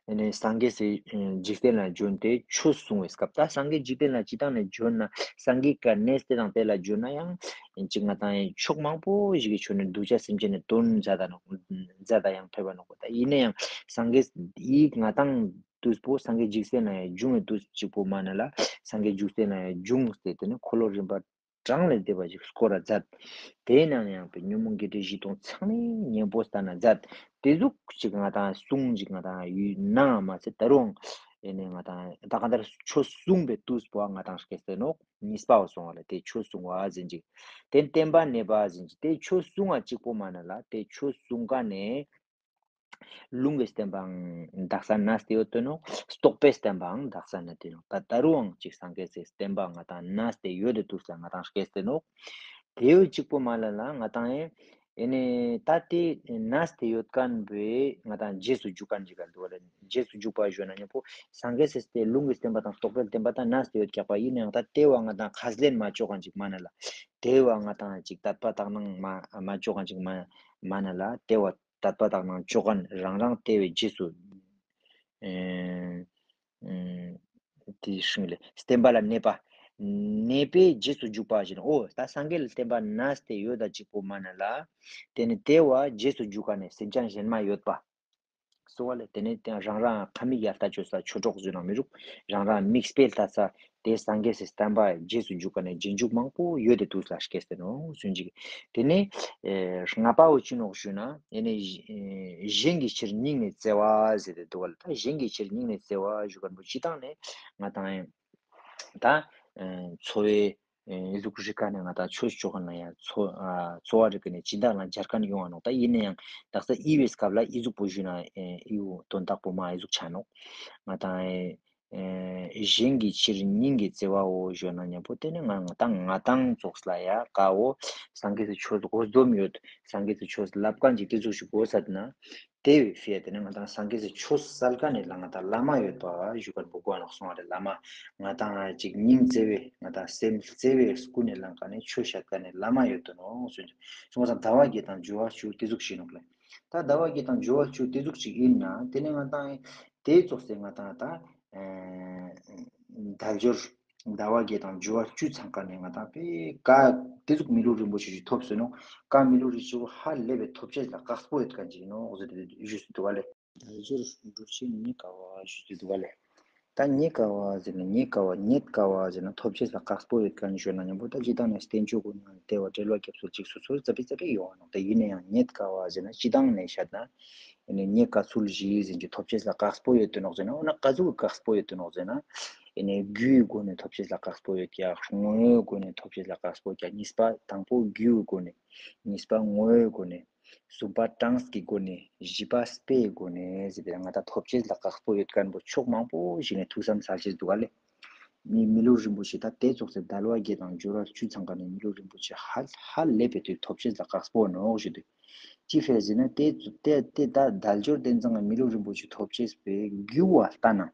ཨེ་ནས་སངས་རྒྱས་སི་ཨེ་འཇིག་རྟེན་ལ་བྱོན་ཏེ་ཆོས་གསུང་བའི་སྐབས། ད་སངས་རྒྱས་འཇིག་རྟེན་ལ་སྤྱིར་བཏང་ནས་བྱོན་ན་སངས་རྒྱས་ཀ་གནས་དེ་དང་དེ་ལ་བྱོན་ན་ཡང་ཅིག་ང་ཏང་ཕྱོགས་མང་པོ་ཞིག་གི་ཆོས་ནས་གདུལ་བྱ་སེམས་ཅན་ནི་དོན་མཛད་ད་ནོག་མཛད་ད་ཡང་ཕེབས་པ་ནོག་པ། ད་ཨིན་ན་ཡང་སངས་རྒྱས་ཨི་ང་ཏང་དུས་པོ་སངས་རྒྱས་འཇིག་རྟེན་ལ་ཡང་བྱོན་པའི་དུས་གཅིག་པོ་མ་ན་ལ། སངས་རྒྱས་འཇིག་རྟེན་ལ་ཡང་བྱོན་ཏེ་དེ་ནས་འཁོར་ལོ་རིམ་པ་གྲངས་ལས་འདས་པ་ཞིག་སྐོར་ར་མཛད། དེའི་ནང་ནས་ཡང་པའི་ཉོན་མོངས་བརྒྱད་ཁྲི་བཞི་སྟོང་ཚང་མའི་གཉེན་པོ་བསྟན་ན་མཛད། དེ་ཟུག་ཅིག་ང་ཏང་གསུང་ཅིག་ང་ཏང་ཡུལ་ནང་མ་ཚད་ད་རུང་ཨེ་ནས་ང་ཏང་ད་གང་ལྟར་ཆོས་གསུང་བའི་དུས་པོ་ང་ཏང་སྐྱེས་ཏེ་ནོག་གཉིས་པའོ་སོང་བ་ལ་དེ་ཆོས་གསུང་བ་ཟེར་ཅིག་དེ་བསྟན་པ་གནས་པ་ཟེར་ཅིག་དེ་ཆོས་གསུང་བ་གཅིག་པོ་མ་ན་ལ་དེ་ཆོས་གསུང་ཁན་ནས་ ལུང་གི་བསྟན་པའང་དག་ས་གནས་ཏེ་ཡོད་དེ་ནོག། རྟོགས་པའི་བསྟན་པའང་དག་ས་གནས་ཏེ་ནོག། ད་ད་རུང་ཅིག་སངས་རྒྱས་སི་བསྟན་པ་ང་དང་གནས་ཏེ་ཡོད་དེ་དུས་ལ་ང་དང་སྐྱེས་ཏེ་ནོག། དེ་བོ་གཅིག་པོ་མ་ལ་ལ་ང་དང་ཨེ་ཨེ་ནེ་ད་དེ་གནས་ཏེ་ཡོད་མཁན་བོའི་ང་དང་རྗེས་སུ་འཇུག་མཁན་ཅིག་ག་འདུག་བ་ལེ། རྗེས་སུ་འཇུག་པ་ཞུ་ན་མཉམ་པོ་སངས་རྒྱས་སི་ལུང་གི་བསྟན་པ་དང་རྟོགས་པའི་བསྟན་པ་དང་གནས་ཏེ་ཡོད་ཀྱག་པ་ཡིན་ནའང་ད་དེ་བོ་ང་དང་ཁས་ལེན་མ་ཆོག་མཁན་ཅིག་མ་ན་ལ། དེ་བོ་ང་དང་ཅིག་དད་པ་དག་སྣང་མ་མ་ཆོག་མཁན་ཅིག་མ་མ་ན་ལ། དེ་བོ་དད་པ་དག་སྣང་ཆོག་མཁན་རང་རང་དེ་བོའི་རྗེས་སུ་ཨེ་ཨེ་དེ་ཤིང་ལེ་བསྟན་པ་ལ་གནས་པ། གནས་པའི་རྗེས་སུ་འཇུག་པ་ཞེས་ན། འོ་ད་སངས་རྒྱས་ལ་བསྟན་པ་གནས་ཏེ་ཡོད་ད་གཅིག་པོ་མ་ན་ལ། དེ་ནི་དེ་བོ་རྗེས་སུ་འཇུག་མཁན་ནི་སེམས་ཅན་གཞན་མ་ཡོད་པ། སོ་བ་ལེ། དེ་ནི་དེ་རང་རང་ཁ་མིག་ཡར་ལྟ་ཅོས་ལ་ཆོས་གྲོགས་ཟེར་ན་མི་རུག། རང་རང་མིག་དཔེ་ལྟ་ས་དེ་སངས་རྒྱས་སི་བསྟན་པ་རྗེས་སུ་འཇུག་མཁན་ནི་རྗེས་འཇུག་མང་པོ་ཡོད་དེ་དུས་ལ་སྐྱེས་ཏེ་ནོག་ཟེར་གྱི། དེ་ནི་ཨེ་ལྔ་པ་བོ་ཅི་ནོག་ཞུ་ན། ཨེ་ནི་ཨེ་གཞན་གྱི་ཕྱིར་སྙིང་ནས་བརྩེ་བ་ཟེར་ཏེ་འདུག་བ་ལེ། ད་གཞན་གྱི་ཕྱིར་སྙིང་ནས་བརྩེ་བ་ཞུ་མཁན་བོ་སྤྱིར་བཏང་ནས་ང་དང་ཨེ་ད་ཨེ་འཚོ་བའི་ཨེ་ཨི་ཟུག་རིག་མཁན་ནི་ང་དང་ཆོས་ཅོ་མཁན་ལ་ཡང་འཚོ་ཨ་འཚོ་བ་རིག་མཁན་ནི་སྦྱིན་བདག་ལ་སྦྱར་མཁན་ཡོང་བ་ནོག། ད་ཡིན་ན་ཡང་དག་ས་ཨི་བོའི་སྐབས་ལ་ཨི་ཟུག་པོ་ཞུ་ན་ཨེ་ཨི་བོ་དོན་དག་པོ་མ་ཨི་ཟུག་ཆ་ནོག། ང་དང་ཨེ་ཨེ་གཞན་གྱི་ཕྱིར་སྙིང་གི་བརྩེ་བའོ་ཞུ་ན་མཉམ་པོ་དེ་ནི་ང་ང་དང་ང་དང་ཙོགས་ལ་ཡ་ཀ་བོ་སངས་རྒྱས་སི་ཆོས་དགོས་འདོད་ཡོད། སངས་རྒྱས་སི་ཆོས་ལབ་མཁན་ཅིག་དེ་ཟུག་ཞིག་དགོས་ས་ན། དེ་བོའི་ཕི་ཡ་དེ་ནི་ང་དང་སངས་རྒྱས་སི་ཆོས་སལ་མཁན་ནི་ལ་ང་དང་བླ་མ་ཡོད་པ་ཞུ་མཁན་བོ་དགོས་ནོག་སོང་བ་རེད། བླ་མ་ང་དང་ཅིག་སྙིང་བརྩེ་བའི་ང་དང་སེམས་བརྩེ་བའི་སྐུ་ནས་ལངས་མཁན་ནི་ཆོས་བཤད་མཁན་ནི་བླ་མ་ཡོད་དེ་ནོག་ཟེར་གྱི། སོང་བ་སང་ཟླ་བ་བརྒྱད་དང་འབྱོར་བ་བཅུ་དེ་ཟུག་ཞིག་ནོག་ལེ། ད་ཟླ་བ་བརྒྱད་དང་འབྱོར་བ་བཅུ་དེ་ཟུག་ཅིག་ཡིན་ན་དེ་ནི་ང་དང་དེ་ཙོགས་སེ་ང་དང་ད་ཨེ་དལ་འབྱོར་ཟླ་བ་བརྒྱད་དང་འབྱོར་བ་བཅུ་ཚང་མཁན་ནི་ང་དང་པེ་ཀ་དེ་ཟུག་མི་ལུས་རིན་པོ་ཆེ་ཞིག་ཐོབ་སོང་ནོག། ཀ་མི་ལུས་རིན་པོ་ཆེ་ཧ་ལས་པའི་ཐོབ་ཅེས་ལ་དཀགས་པོ་ཡོད་མཁན་ཅིག་ཡིན་ནོག་ཟེར་ཏེ་ཞུས་སུ་འདུག་བ་ལེ། དལ་འབྱོར་འགྲུབ་ཆེན་རྙེད་དཀའ་བ་ཞུས་སུ་འདུག་བ་ལེ། ད་རྙེད་དཀའ་བ་ཟེར་ན་རྙེད་དཀའ་བ་རྙེད་དཀའ་བ་ཟེར་ན་ཐོབ་ཅེས་ལ་དཀགས་པོ་ཡོད་མཁན་ཞུ་ན་མཉམ་པོ་ད་ཅི་ལྟར་ན་བསྟན་བཅོས་ཀུན་ནང་དེ་བ་འགྲེལ་བ་སྐྱབས་སུ་ཅིག་སོ་སོར་ཙ་པིག་ཙ་པིག་ཡོང་བ་ནོག། ད་ཡིན་ན་ཡང་རྙེད་དཀའ་བ་ཟེར་ན་སྤྱིར་བཏང་ནས་བཤད་ན་ཨེ་ནི་རྙེད་དཀའ་ཚུལ་བཞི་ཟེར་གྱི་ཐོབ་ཅེས་ལ་དཀགས་པོ་ཡོད་དེ་ནོག་ཟེར་ན། འོ་ན་ཀ་ཟུག་གི་དཀགས་པོ་ཡོད་དེ་ནོག་ཟེར་ན། ཨེ་ནི་རྒྱུའི་སྒོ་ནས་ཐོབ་ཅེས་ལ་དཀགས་པོ་ཡོད་ཀྱག། དངོས་པོའི་སྒོ་ནས་ཐོབ་ཅེས་ལ་དཀགས་པོ་ཡོད་ཀྱག། གཉིས་པ་དང་པོ་རྒྱུའི་སྒོ་ནས། གཉིས་པ་དངོས་པོའི་སྒོ་ནས། གསུམ་པ་གྲངས་ཀྱི་སྒོ་ནས། བཞི་པ་དཔེའི་སྒོ་ནས་ཟེར་ཏེ་ང་དང་ཐོབ་ཅེས་ལ་དཀགས་པོ་ཡོད་མཁན་བོ་ཕྱོགས་མང་པོ་ཞིག་ནས་ཐུགས་བསམ་ས་ཅེས་འདུག་ག་ལེ། མི་མི་ལུས་རིན་པོ་ཆེ་ད་དེ་ཙོགས་སེ་དལ་བ་བརྒྱད་དང་འབྱོར་བ་བཅུ་ཚང་མཁན་ནི་མི་ལུས་རིན་པོ་ཆེ་ཧ་ཧ་ལས་པའི་དུས་ཐོབ་ཅེས་ལ་དཀགས་པོ་ནོག་ཞུ་དུས། ཅི་ཕི་ཟེར་ན་དེ་དེ་དེ་ད་དལ་འབྱོར་དེ་ཚང་མི་ལུས་རིན་པོ་ཆེ་ཐོབ་ཅེས་པའི་རྒྱུ་བ་ལྟ་ན།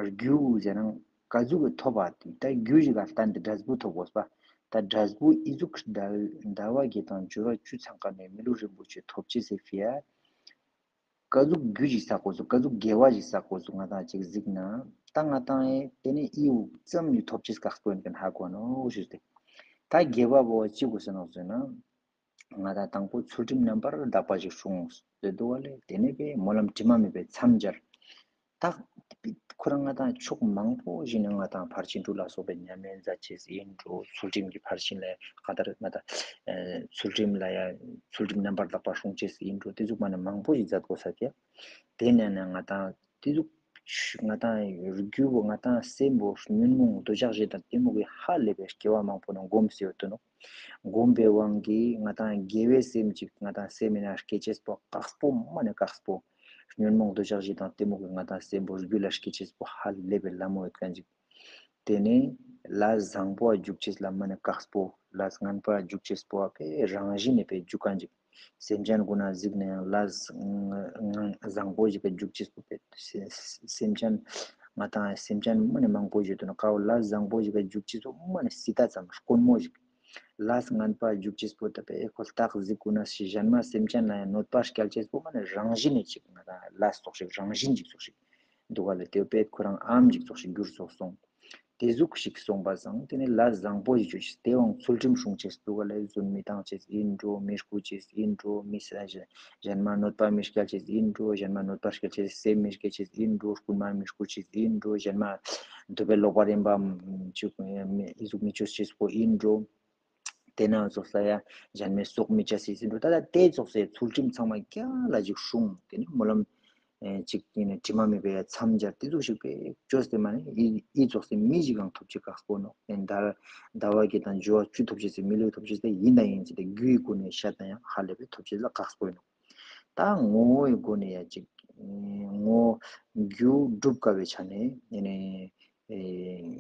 རྒྱུ་ཟེར་ན་ཀ་ཟུག་གི་ཐོབ་པ་དེ་ད་རྒྱུ་ཞིག་ག་ལྟ་ན་དེ་འབྲས་བུ་ཐོབ་དགོས་པ། ད་འབྲས་བུ་ཨི་ཟུག་དལ་དལ་བ་བརྒྱད་དང་འབྱོར་བ་བཅུ་ཚང་མཁན་ནི་མི་ལུས་རིན་པོ་ཆེ་ཐོབ་ཅེས་སི་ཕི་ཡ། ཀ་ཟུག་རྒྱུ་ཞིག་བསགས་དགོས་སོ། ཀ་ཟུག་དགེ་བ་ཞིག་བསགས་དགོས་སོ། ང་དང་ཅིག་གཟིགས་ན་ད་ང་དང་ཨེ་དེ་ནི་ཨི་བོ་ཙམ་ཞིག་ཐོབ་ཅེས་དཀགས་པོ་ཡིན་མཁན་ཧ་གོ་ནོག་ཞུས་ཏེ། ད་དགེ་བ་བོ་ཅི་དགོས་ས་ནོག་ཟེར་ན། ང་དང་དང་པོ་ཚུལ་ཁྲིམས་རྣམ་པར་དག་པ་ཞིག་སྲུང་ཟེར་འདུག་བ་ལེ། དེ་ནས་པའི་སྨོན་ལམ་དྲི་མ་མེད་པའི་མཚམས་སྦྱར། ད་ཁོ་རང་ང་དང་ཕྱོགས་མང་པོ་ཞིག་ནས་ང་དང་ཕར་ཕྱིན་དྲུག་ལ་སོགས་པའི་ཉམས་ལེན་མཛད་ཅེས་ཡིན་འགྲོ། ཚུལ་ཁྲིམས་ཀྱི་ཕར་ཕྱིན་ལ་ག་ལྟར་ང་དང་ཚུལ་ཁྲིམས་ལ་ཡ་ཚུལ་ཁྲིམས་རྣམ་པར་དག་པ་སྲུང་ཅེས་ཡིན་འགྲོ། དེ་ཟུག་མ་ནས་མང་པོ་ཞིག་མཛད་དགོས་ས་ཀྱང་། དེ་ནས་ནས་ང་དང་དེ་ཟུག་ང་དང་རྒྱུ་བོ་ང་དང་སེམས་པོ་ཉོན་མོངས་འདོད་ཆགས་ཞེ་སྡང་གཏི་མུག་གི་ཧ་ལས་པའི་སྐྱེ་བ་མང་པོ་ནང་བསྒོམས་སེ་ཡོད་དོ་ནོག། བསྒོམས་པའི་དབང་གིས་ང་དང་དགེ་བའི་སེམས་ཅིག་ང་དང་སེམས་མི་ནང་སྐྱེ་ཅེས་པོ་དཀགས་པོ་མ་ནས་དཀགས་པོ། ཉོན་མོངས་འདོད་ཆགས་ཞེ་སྡང་གཏི་མུག་གི་ང་དང་སེམས་པོ་རྒྱུད་ལ་སྐྱེ་ཅེས་པོ་ཧ་ལས་པའི་ལ་མོ་ཡོད་མཁན་ཅིག། དེ་ནས་ལས་བཟང་པོ་འཇུག་ཅེས་ལ་མ་ནས་དཀགས་པོ། ལས་ངན་པ་འཇུག་ཅེས་པོ་པའི་རང་བཞིན་ནས་པའི་འཇུག་མཁན་ཅིག། སེམས་ཅན་ཀུན་ན་གཟིགས་ན་ཡང་ལས་ང་བཟང་པོ་ཞིག་གི་འཇུག་ཅེས་པོ་པའི་སེ་སེམས་ཅན་ང་དང་སེམས་ཅན་མ་ནས་མང་པོ་ཞིག་ཡོད་དོ་ནོག། ཀ་བོ་ལས་བཟང་པོ་ཞིག་གི་འཇུག་ཅེས་པོ་མ་ནས་སྲིད་ད་ཙམ་དཀོན་མོ་ཞིག། ལས་ངན་པ་འཇུག་ཅེས་པོ་ད་པའི་ཁོ་ལྟག་གཟིགས་ཀུན་ན་ཞིག་གཞན་མ་སེམས་ཅན་ལ་ཡང་གནོད་པ་སྐྱལ་ཅེས་པོ་མ་ནས་རང་བཞིན་ནས་ཅིག་ང་དང་ལས་ཙོགས་ཤིག་རང་བཞིན་ཅིག་ཙོགས་ཤིག་འདུག་ག་ལེ། དེ་བོ་པའི་ཁོ་རང་ཨམ་ཅིག་ཙོགས་ཤིག་གྱུར་སོང་། དེ་ཟུག་ཞིག་སོང་པ་སང་དེ་ནི་ལས་བཟང་པོ་ཞིག་བཅོས་ཤིག། དེ་བོའང་ཚུལ་ཁྲིམས་སྲུང་ཅེས་འདུག་ག་ལེ། རྫུན་མི་བཏང་ཅེས་ཡིན་འགྲོ། མི་རྐུ་ཅེས་ཡིན་འགྲོ། མི་ས་གཞན་མ་གནོད་པ་མི་སྐྱལ་ཅེས་ཡིན་འགྲོ། གཞན་མ་གནོད་པ་སྐྱལ་ཅེས་སེམས་མི་སྐྱེ་ཅེས་ཡིན་འགྲོ། རྐུན་མ་མི་རྐུ་ཅེས་ཡིན་འགྲོ། གཞན་མ་འདོད་པའི་ལོག་པར་ཡེངས་པ་ཅིག་ཨི་ཟུག་མི་བཅོས་ཅེས་པོ་ཡིན་འགྲོ། དེ་ན་ཙོགས་ལ་ཡ་གཞན་མའི་སྲོག་མི་བཅད་ཅེས་ཡིན་འགྲོ། ད་ལྟ་དེ་ཙོགས་སེ་ཚུལ་ཁྲིམས་ཚང་མ་རྒྱ་ལ་ཅིག་སྲུང་། དེ་ནི་སྨོན་ལམ་ཨེ་ཅིག་ཡིན་ན་དྲི་མ་མེད་པའི་མཚམས་སྦྱར་དེ་ཙོགས་ཤིག་པའི་བཅོས་ཏེ་མ་ནི་ཨི་ཨི་ཙོགས་སེ་མི་ཞིག་གང་ཐོབ་ཅེས་དཀགས་པོ་ནོག། ཨེ་ཟླ་ཟླ་བ་བརྒྱད་དང་འབྱོར་བ་བཅུ་ཐོབ་ཅེས་སི་མི་ལུས་ཐོབ་ཅེས་སི་ཡིན་དང་ཡིན་ཅེས་དེ་རྒྱུའི་སྒོ་ནས་བཤད་ན་ཡང་ཧ་ལས་པའི་ཐོབ་ཅེས་ལ་དཀགས་པོ་ཡིན་ནོག། ད་ངོ་བོའི་སྒོ་ནས་ཡ་ཅིག་ངོ་རྒྱུ་སྒྲུབ་དཀའ་བའི་ཆ་ནས་ཡ་ནི་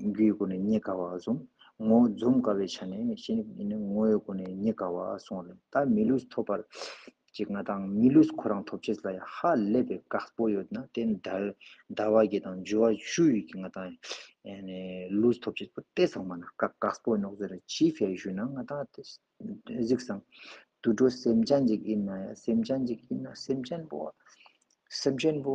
རྒྱུའི་སྒོ་ནས་རྙེད་དཀའ་བ་བཟུམ། ངོ་བོ་འཛོམས་དཀའ་བའི་ཆ་ནས་ཡ་ནི་ངོ་བོའི་སྒོ་ནས་རྙེད་དཀའ་བ་གསུངས་ལེ། ད་མི་ལུས་ཐོབ་པར་ཅིག་ང་ཏང་མི་ལུས་ཁོ་རང་ཐོབ་ཅེས་ལ་ཡ་ཧ་ལས་པའི་དཀགས་པོ་ཡོད་ན་དེ་ཟླ་ཟླ་བ་བརྒྱད་དང་འབྱོར་བ་བཅུ་ཡི་གི་ང་ཏང་ཡ་ནི་ལུས་ཐོབ་ཅེས་པོ་དེ་ཚང་མ་ན་དཀགས་དཀགས་པོ་ཡིན་ནོག་ཟེར་ཅི་ཕིའ་ཞུ་ན་ང་ཏང་དེ་གཟིགས་སང་དུད་འགྲོ་སེམས་ཅན་ཅིག་ཡིན་ན་ཡང་སེམས་ཅན་ཅིག་ཡིན་ན་སེམས་ཅན་པོ་སེམས་ཅན་པོ་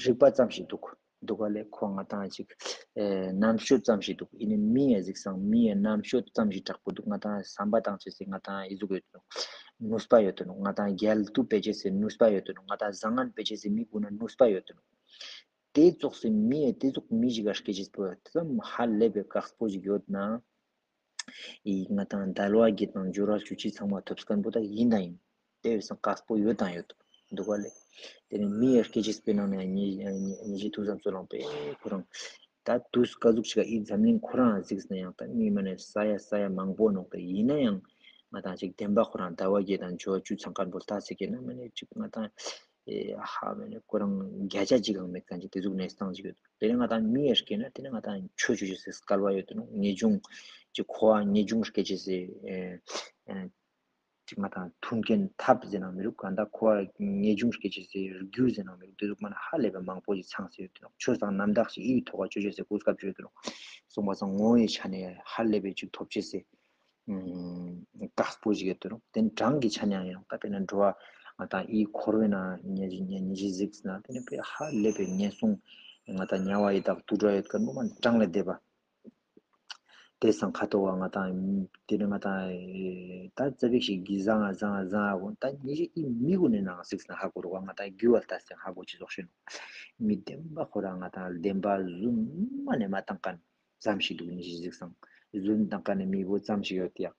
རིག་པ་ཙམ་ཞིག་འདུག་འདུག་ག་ལེ། ཁོ་ང་ཏང་ཅིག་ཨེ་རྣམ་དཔྱོད་ཙམ་ཞིག་འདུག་ཡིན་ནི་མི་ཡ་གཟིགས་སང་མི་ཡ་རྣམ་དཔྱོད་ཙམ་ཞིག་དྲག་པོ་འདུག་ང་ཏང་བསམ་པ་བཏང་ཅེས་སི་ང་ཏང་ཨི་ཟུག་ཡོད་དེ་ནོག་ནུས་པ་ཡོད་དེ་ནོག་ང་ཏང་རྒྱལ་དུ་སྤེལ་ཅེས་སི་ནུས་པ་ཡོད་དེ་ནོག་ང་ཏང་བཟང་ངན་སྤེལ་ཅེས་སི་མི་གུན་ན་ནུས་པ་ཡོད་དེ་ནོག་དེ་ཙོགས་སི་མི་ཡ་དེ་ཙོགས་མི་ཞིག་ག་སྐྱེ་ཅེས་པོ་ཙམ་ཧ་ལས་པའི་དཀགས་པོ་ཞིག་ཡོད་ན། ཨི་ང་ཏང་ཟླ་བ་བརྒྱད་དང་འབྱོར་བ་བཅུ་གཅིག་ཚང་མ་ཐོབ་སྐན་པོ་ད་ཡིན་དང་ཡིན། དེ་བས་སང་དཀགས་པོ་ཡོད་དང་ཡོད་འདུག་ག་ལེ། དེ་ནི་མི་ཡ་སྐྱེ་ཅེས་པོའི་ནང་ནས་ཉེ་ཉེ་ཉེ་ཞི་ཐུགས་བསམ་སོ་ལང་པའི་ཁོ་རང་ད་དུས་ཀ་ཟུག་ཅིག་ག་ཨི་འཛམ་གླིང་ཁོ་རང་གཟིགས་ན་ཡང་ད་མི་མ་ནེ་ས་ཡ་ས་ཡ་མང་པོ་ནོག་ད་ཡིན་ན་ཡང་ང་ཏང་ཅིག་བདེན་པ་ཁོ་རང་ཟླ་བ་བརྒྱད་དང་འབྱོར་བ་བཅུ་ཚང་སྐན་པོ་ལྟ་ཅིག་གི་ན་མ་ནེ་ཅིག་ང་ཏང་ཨེ་ཧ་མ་ནེ་ཁོ་རང་བརྒྱ་ཆ་གཅིག་གང་མེད་མཁན་ཅིག་དེ་ཟུག་གནས་སྟངས་ཅིག་ཡོད། དེ་ནས་ང་ཏང་མི་ཡ་སྐྱེ་ན་དེ་ནས་ང་ཏང་ཆོས་ཆོས་ཅེས་སི་སྐལ་བ་ཡོད་དེ་ནོག་ངེས་འབྱུང་ཅིག་འཁོར་བ་ངེས་འབྱུང་སྐྱེ་ཅེས་སི་ཨེ་ཨེ་ཅིག་ང་ཏང་མཐུན་རྐྱེན་ཐབས་ཟེར་ན་མི་རུག་ག་ད་འཁོར་བ་ངེས་འབྱུང་སྐྱེ་ཅེས་སི་རྒྱུ་ཟེར་ན་མི་རུག་དེ་ཟུག་མ་ན་ཧ་ལས་པའི་མང་པོ་ཅིག་ཚང་སེ་ཡོད་དེ་ནོག་ཆོས་དང་རྣམ་དག་ཅིག་ཨི་ཐོག་ག་ཆོས་ཅེས་སི་གོ་སྐབས་ཡོད་དེ་ནོག་གསུངས་པ་སང་ངོ་བོའི་ཆ་ནས་ཧ་ལས་པའི་ཅིག་ཐོབ་ཅེས་སི་ཨུམ་དཀགས་པོ་ཞིག་ཡོད་དེ་ནོག་དེ་ནི་གྲངས་ཀྱི་ཆ་ནས་ཡང་ད་དཔེར་ན་འགྲོ་བ་ང་ཏང་ཨི་འཁོར་བའི་ནང་ཉེ་ཉེ་ཉེ་ཞི་གཟིགས་ན་དེ་ནི་དཔེ་ཧ་ལས་པའི་ངན་སོང་ང་ཏང་དམྱལ་བ་ཡི་དྭགས་དུད་འགྲོ་ཡོད་མཁན་པོ་མ་གྲངས་ལས་འདས་པ། དེ་སང་ཁ་ཐོག་བ་ང་ཏང་དེ་ནི་ང་ཏང་ད་ཙ་པིག་ཞིག་གི་བཟང་ང་བཟང་ང་བཟང་ང་གོ་ད་ཉེ་ཞི་ཨི་མི་གུན་ནི་ནང་གཟིགས་ན་ཧ་གོ་རུག་པ་ང་ཏང་རྒྱུ་བ་ལྟ་སྟེ་ཧ་གོ་ཅི་ཟོག་ཤེས་ནོག་མི་བདེན་པ་ཁོ་རང་ང་ཏང་བདེན་པ་རྫུན་མ་ནེ་མ་བཏང་མཁན་ཙམ་ཞིག་འདུག་ཉེ་ཞི་གཟིགས་སང་རྫུན་བཏང་མཁན་ནི་མི་བོ་ཙམ་ཞིག་ཡོད་དེ་ཡང་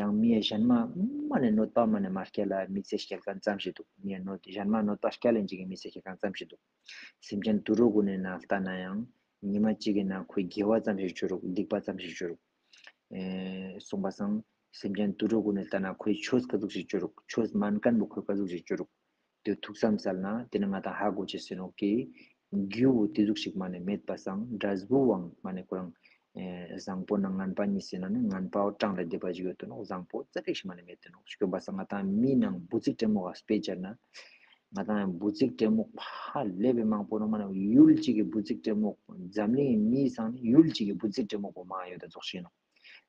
ཡང་མི་ཡ་གཞན་མ་མ་ནེ་གནོད་པ་མ་ནེ་མ་སྐྱལ་ལ་མི་ཚེ་སྐྱལ་མཁན་ཙམ་ཞིག་འདུག་མི་ཡ་གནོད་གཞན་མ་གནོད་པ་སྐྱལ་ལེན་ཅིག་གི་མི་ཚེ་སྐྱལ་མཁན་ཙམ་ཞིག་འདུག་སེམས་ཅན་དུད་འགྲོ་གུན་ནི་ནང་ལྟ་ན་ཡང་ཉི་མ་གཅིག་གི་ནང་ཁོའི་དགེ་བ་ཙམ་ཞིག་བཅོ་རུག་སྡིག་པ་ཙམ་ཞིག་བཅོ་རུག་ཨེ་གསུངས་པ་སང་སེམས་ཅན་དུད་འགྲོ་གུན་ནི་ལྟ་ན་ཁོའི་ཆོས་ཀ་ཟུག་ཞིག་བཅོ་རུག་ཆོས་མན་མཁན་པོ་ཁོའི་ཀ་ཟུག་ཞིག་བཅོ་རུག་དེ་ཐུགས་བསམ་སལ་ན་དེ་ནི་ང་ཏང་ཧ་གོ་ཅེས་ཟེར་ནོག་གི་རྒྱུ་བོ་དེ་ཟུག་ཞིག་མ་ནེ་མེད་པ་སང་འབྲས་བུ་བོའང་མ་ནེ་ཁོ་རང་ཨེ་བཟང་པོ་ནང་ངན་པ་གཉིས་ཟེར་ན་ནི་ངན་པ་བོ་གྲངས་ལས་འདས་པ་ཞིག་ཡོད་དེ་ནོག་བཟང་པོ་ཙ་པིག་ཞིག་མ་ནེ་མེད་དེ་ནོག་སྐྱོན་པ་སང་ང་ཏང་མི་ནང་འབུ་ཚིག་ཏྲེ་མོག་ག་དཔེ་སྦྱར་ན་ང་ཏང་འབུ་ཚིག་ཏྲེ་མོག་ཧ་ལས་པའི་མང་པོ་ནོག་མ་ནེ་ཡུལ་གཅིག་གི་འབུ་ཚིག་ཏྲེ་མོག་འཛམ་གླིང་མིའི་སང་ནི་ཡུལ་གཅིག་གི་འབུ་ཚིག་ཏྲེ་མོག་པོ་མང་ཡོད་དེ་ཙོགས་ཤིག་ནོག་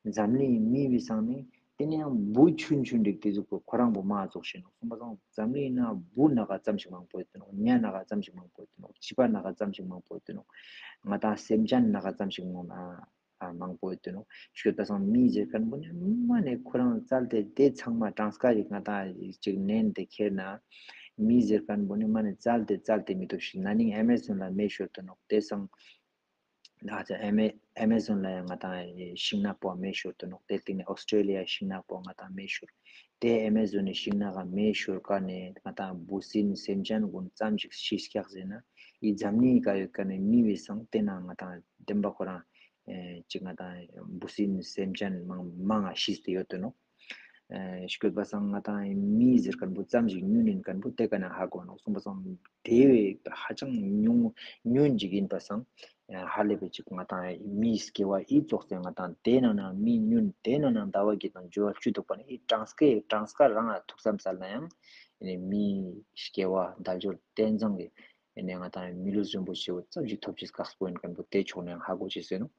འཛམ་གླིང་མི་བི་སང་ནི་དེ་ནི་ཡང་འབུ་ཆུན་ཆུན་རིགས་དེ་ཟུག་པོ་ཁོ་རང་པོ་མང་ཙོགས་ཤིག་ནོག་གསུངས་པ་སང་འཛམ་གླིང་ན་འབུ་ནག་ཙམ་ཞིག་མང་པོ་ཡོད་དེ་ནོག་ཉ་ནག་ཙམ་ཞིག་མང་པོ་ཡོད་དེ་ནོག་བྱི་པ་ནག་ཙམ་ཞིག་མང་པོ་ཡོད་དེ་ནོག་ང་ཏང་སེམས་ཅན་ནག་ཙམ་ཞིག་མང་ཨ་མང་པོ་ཡོད་དེ་ནོག་སྐྱོན་པ་སང་མི་ཟེར་མཁན་པོ་ནི་མ་ནེ་ཁོ་རང་བཙལ་ཏེ་དེ་ཚང་མ་གྲངས་ཀ་རིགས་ང་ཏང་ཅིག་ནན་ཏེ་ཁྱེར་ན་མི་ཟེར་མཁན་པོ་ནི་མ་ནེ་བཙལ་ཏེ་བཙལ་ཏེ་མི་ཐུབ་ཤིག་ན་ནིང་ཨེ་མེ་ཟོན་ལ་མེ་ཤོར་དེ་ནོག་དེ་སང་ད་ཨེ་མེ་ཨེ་མེ་ཟོན་ལ་ཡང་ང་ཏང་ཤིང་ནགས་པོ་མེ་ཤོར་དེ་ནོག་དེ་སྟིང་ནེ་ཨོ་སི་ཊྲེ་ལི་ཡ་ཤིང་ནགས་པོ་ང་ཏང་མེ་ཤོར། དེ་ཨེ་མེ་ཟོན་ནི་ཤིང་ནགས་ག་མེ་ཤོར་ཀ་ནེ་ང་ཏང་འབུ་སྲིན་སེམས་ཅན་གུན་ཙམ་ཞིག་ཤི་སྐྱག་ཟེར་ན་ཨི་འཛམ་གླིང་ཀ་ཡོད་ཀ་ནེ་མི་བི་སང་དེ་ན་ང་ཏང་བདེན་པ་ཁོ་རང་ཨེ་ཅིག་ང་ཏང་འབུ་སྲིན་སེམས་ཅན་མང་མང་ང་ཤི་སྟེ་ཡོད་དེ་ནོག་ཨེ་སྐྱོན་པ་སང་ང་ཏང་མི་ཟེར་མཁན་པོ་ཙམ་ཞིག་ཉུང་ཡིན་མཁན་པོ་དེ་ཀ་ནེ་ཧ་གོ་ནོག་གསུངས་པ་སང་དེ་བས་ཧ་ཅང་ཉུང་ཉུང་ཞིག་ཡིན་པ་སང་ཧ་ལས་པའི་ཅིག་ང་ཏང་མིའི་སྐྱེ་བ་ཨི་ཙོགས་སེ་ང་ཏང་དེ་ནང་ན་མི་ཉུང་དེ་ནང་ན་ཟླ་བ་བརྒྱད་དང་འབྱོར་བ་བཅུ་ཐོབ་པ་ནི་ཨི་གྲངས་ཀ་གྲངས་ཀ་རང་ལ་ཐུགས་བསམ་སལ་ན་ཡང་ཨེ་ནི་མིའི་སྐྱེ་བ་དལ་འབྱོར་རྟེན་བཟང་གི་ཨེ་ནི་ང་ཏང་མི་ལུས་རིན་པོ་ཆེ་བོ་ཙམ་ཞིག་ཐོབ་ཅེས་དཀགས་པོ་ཡིན་མཁན་པོ་དེ་ཕྱོགས་ནས་ཡང་ཧ་གོ་ཅེས་ཟེར་ནོག་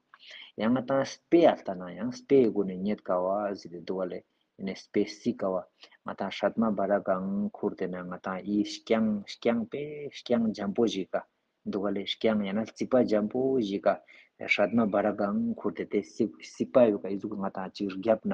ཡང་ང་ཏང་དཔེ་ཡ་ལྟ་ན་ཡང་དཔེའི་སྒོ་ནས་རྙེད་དཀའ་བ་ཟེར་ཏེ་འདུག་པ་ལེ། ཨེ་ནི་དཔེ་སྲིད་ཀ་བ་ང་ཏང་སྲད་མ་བ་ར་གང་ཁུར་ཏེ་ན་ང་ཏང་ཨི་རྐྱང་རྐྱང་པེ་རྐྱང་འཇམ་པོ་ཞིག་ག་འདུག་ག་ལེ། རྐྱང་ཡང་ན་རྩིག་པ་འཇམ་པོ་ཞིག་ག་སྲད་མ་བ་ར་གང་ཁུར་ཏེ་དེ་རྩིག་རྩིག་པ་ཡོད་ཀ་ཨི་ཟུག་ང་ཏང་ཅིག་རྒྱབ་ན་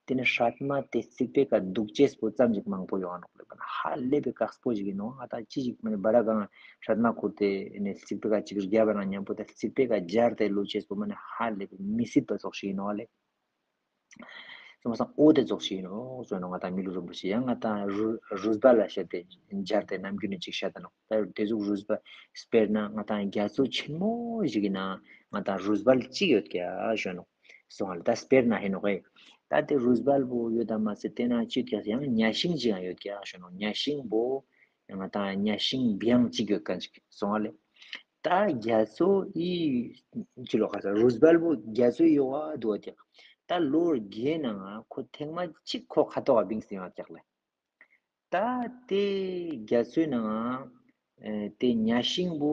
དེ་ནི་སྲད་མ་དེ་རྩིག་པའི་ཀ་འདུག་ཅེས་པོ་ཙམ་ཞིག་མང་པོ་ཡོང་ང་ནོག་ལེ། ཧ་ལས་པའི་དཀགས་པོ་ཞིག་ཡིན་ནོག་ང་ཏང་ཅི་ཞིག་མ་ནི་བ་ར་གང་སྲད་མ་ཁུར་ཏེ་ཨེ་ནི་རྩིག་པའི་ཀ་ཅིག་རྒྱབ་པ་ན་མཉམ་པོ་དེ་རྩིག་པའི་ཀ་སྦྱར་ཏེ་ལུས་ཅེས་པོ་མ་ནི་ཧ་ལས་པའི་མི་སྲིད་པ་ཙོགས་ཤིག་ཡིན་ནོག་ལེ། སོང་ཙང་འོ་དེ་ཙོགས་ཤིག་ཡིན་ནོག་ཟེར་ནོག་ང་ཏང་མི་ལུས་རིན་པོ་ཆེ་ཡང་ང་ཏང་རུས་རུས་སྦལ་ལ་བཤད་དེ་སྦྱར་ཏེ་ནམ་རྒྱུན་ནས་ཅིག་བཤད་ད་ནོག་ད་དེ་ཟུག་རུས་སྦལ་དཔེར་ན་ང་ཏང་རྒྱ་མཚོ་ཆེན་མོ་ཞིག་གི་ནང་ང་ཏང་རུས་སྦལ་གཅིག་ཡོད་ཀྱག་ཞུ་ནོག་སོང་ང་ལ་ད་དཔེར་ན་ཧེ་ནོག་ཨེ། ད་དེ་རུས་སྦལ་པོ་ཡོད་དམ་མ་ཟད་དེ་ན་ཅི་ཡོད་ཀྱག་ཡང་གཉའ་ཤིང་ཅིག་ཡང་ཡོད་ཀྱག་ཞུ་ནོག། གཉའ་ཤིང་པོ་ཡང་ང་ཏང་གཉའ་ཤིང་བི་ཡང་གཅིག་ཡོད་ཁན་ཅིག་སོང་བ་ལེ། ད་རྒྱ་མཚོ་ཨི་ཅི་ལོ་ཁ་ས་རུས་སྦལ་པོ་རྒྱ་མཚོའི་ཡོག་ག་འདུག་པ་ཀྱག། ད་ལོ་བརྒྱའི་ནང་ང་ཁོ་ཐེངས་མ་གཅིག་ཁོ་ཁ་ཐོག་ག་བིངས་ཏེ་ཡོང་བ་ཀྱག་ལེ། ད་དེ་རྒྱ་མཚོའི་ནང་ང་ཨེ་དེ་གཉའ་ཤིང་པོ་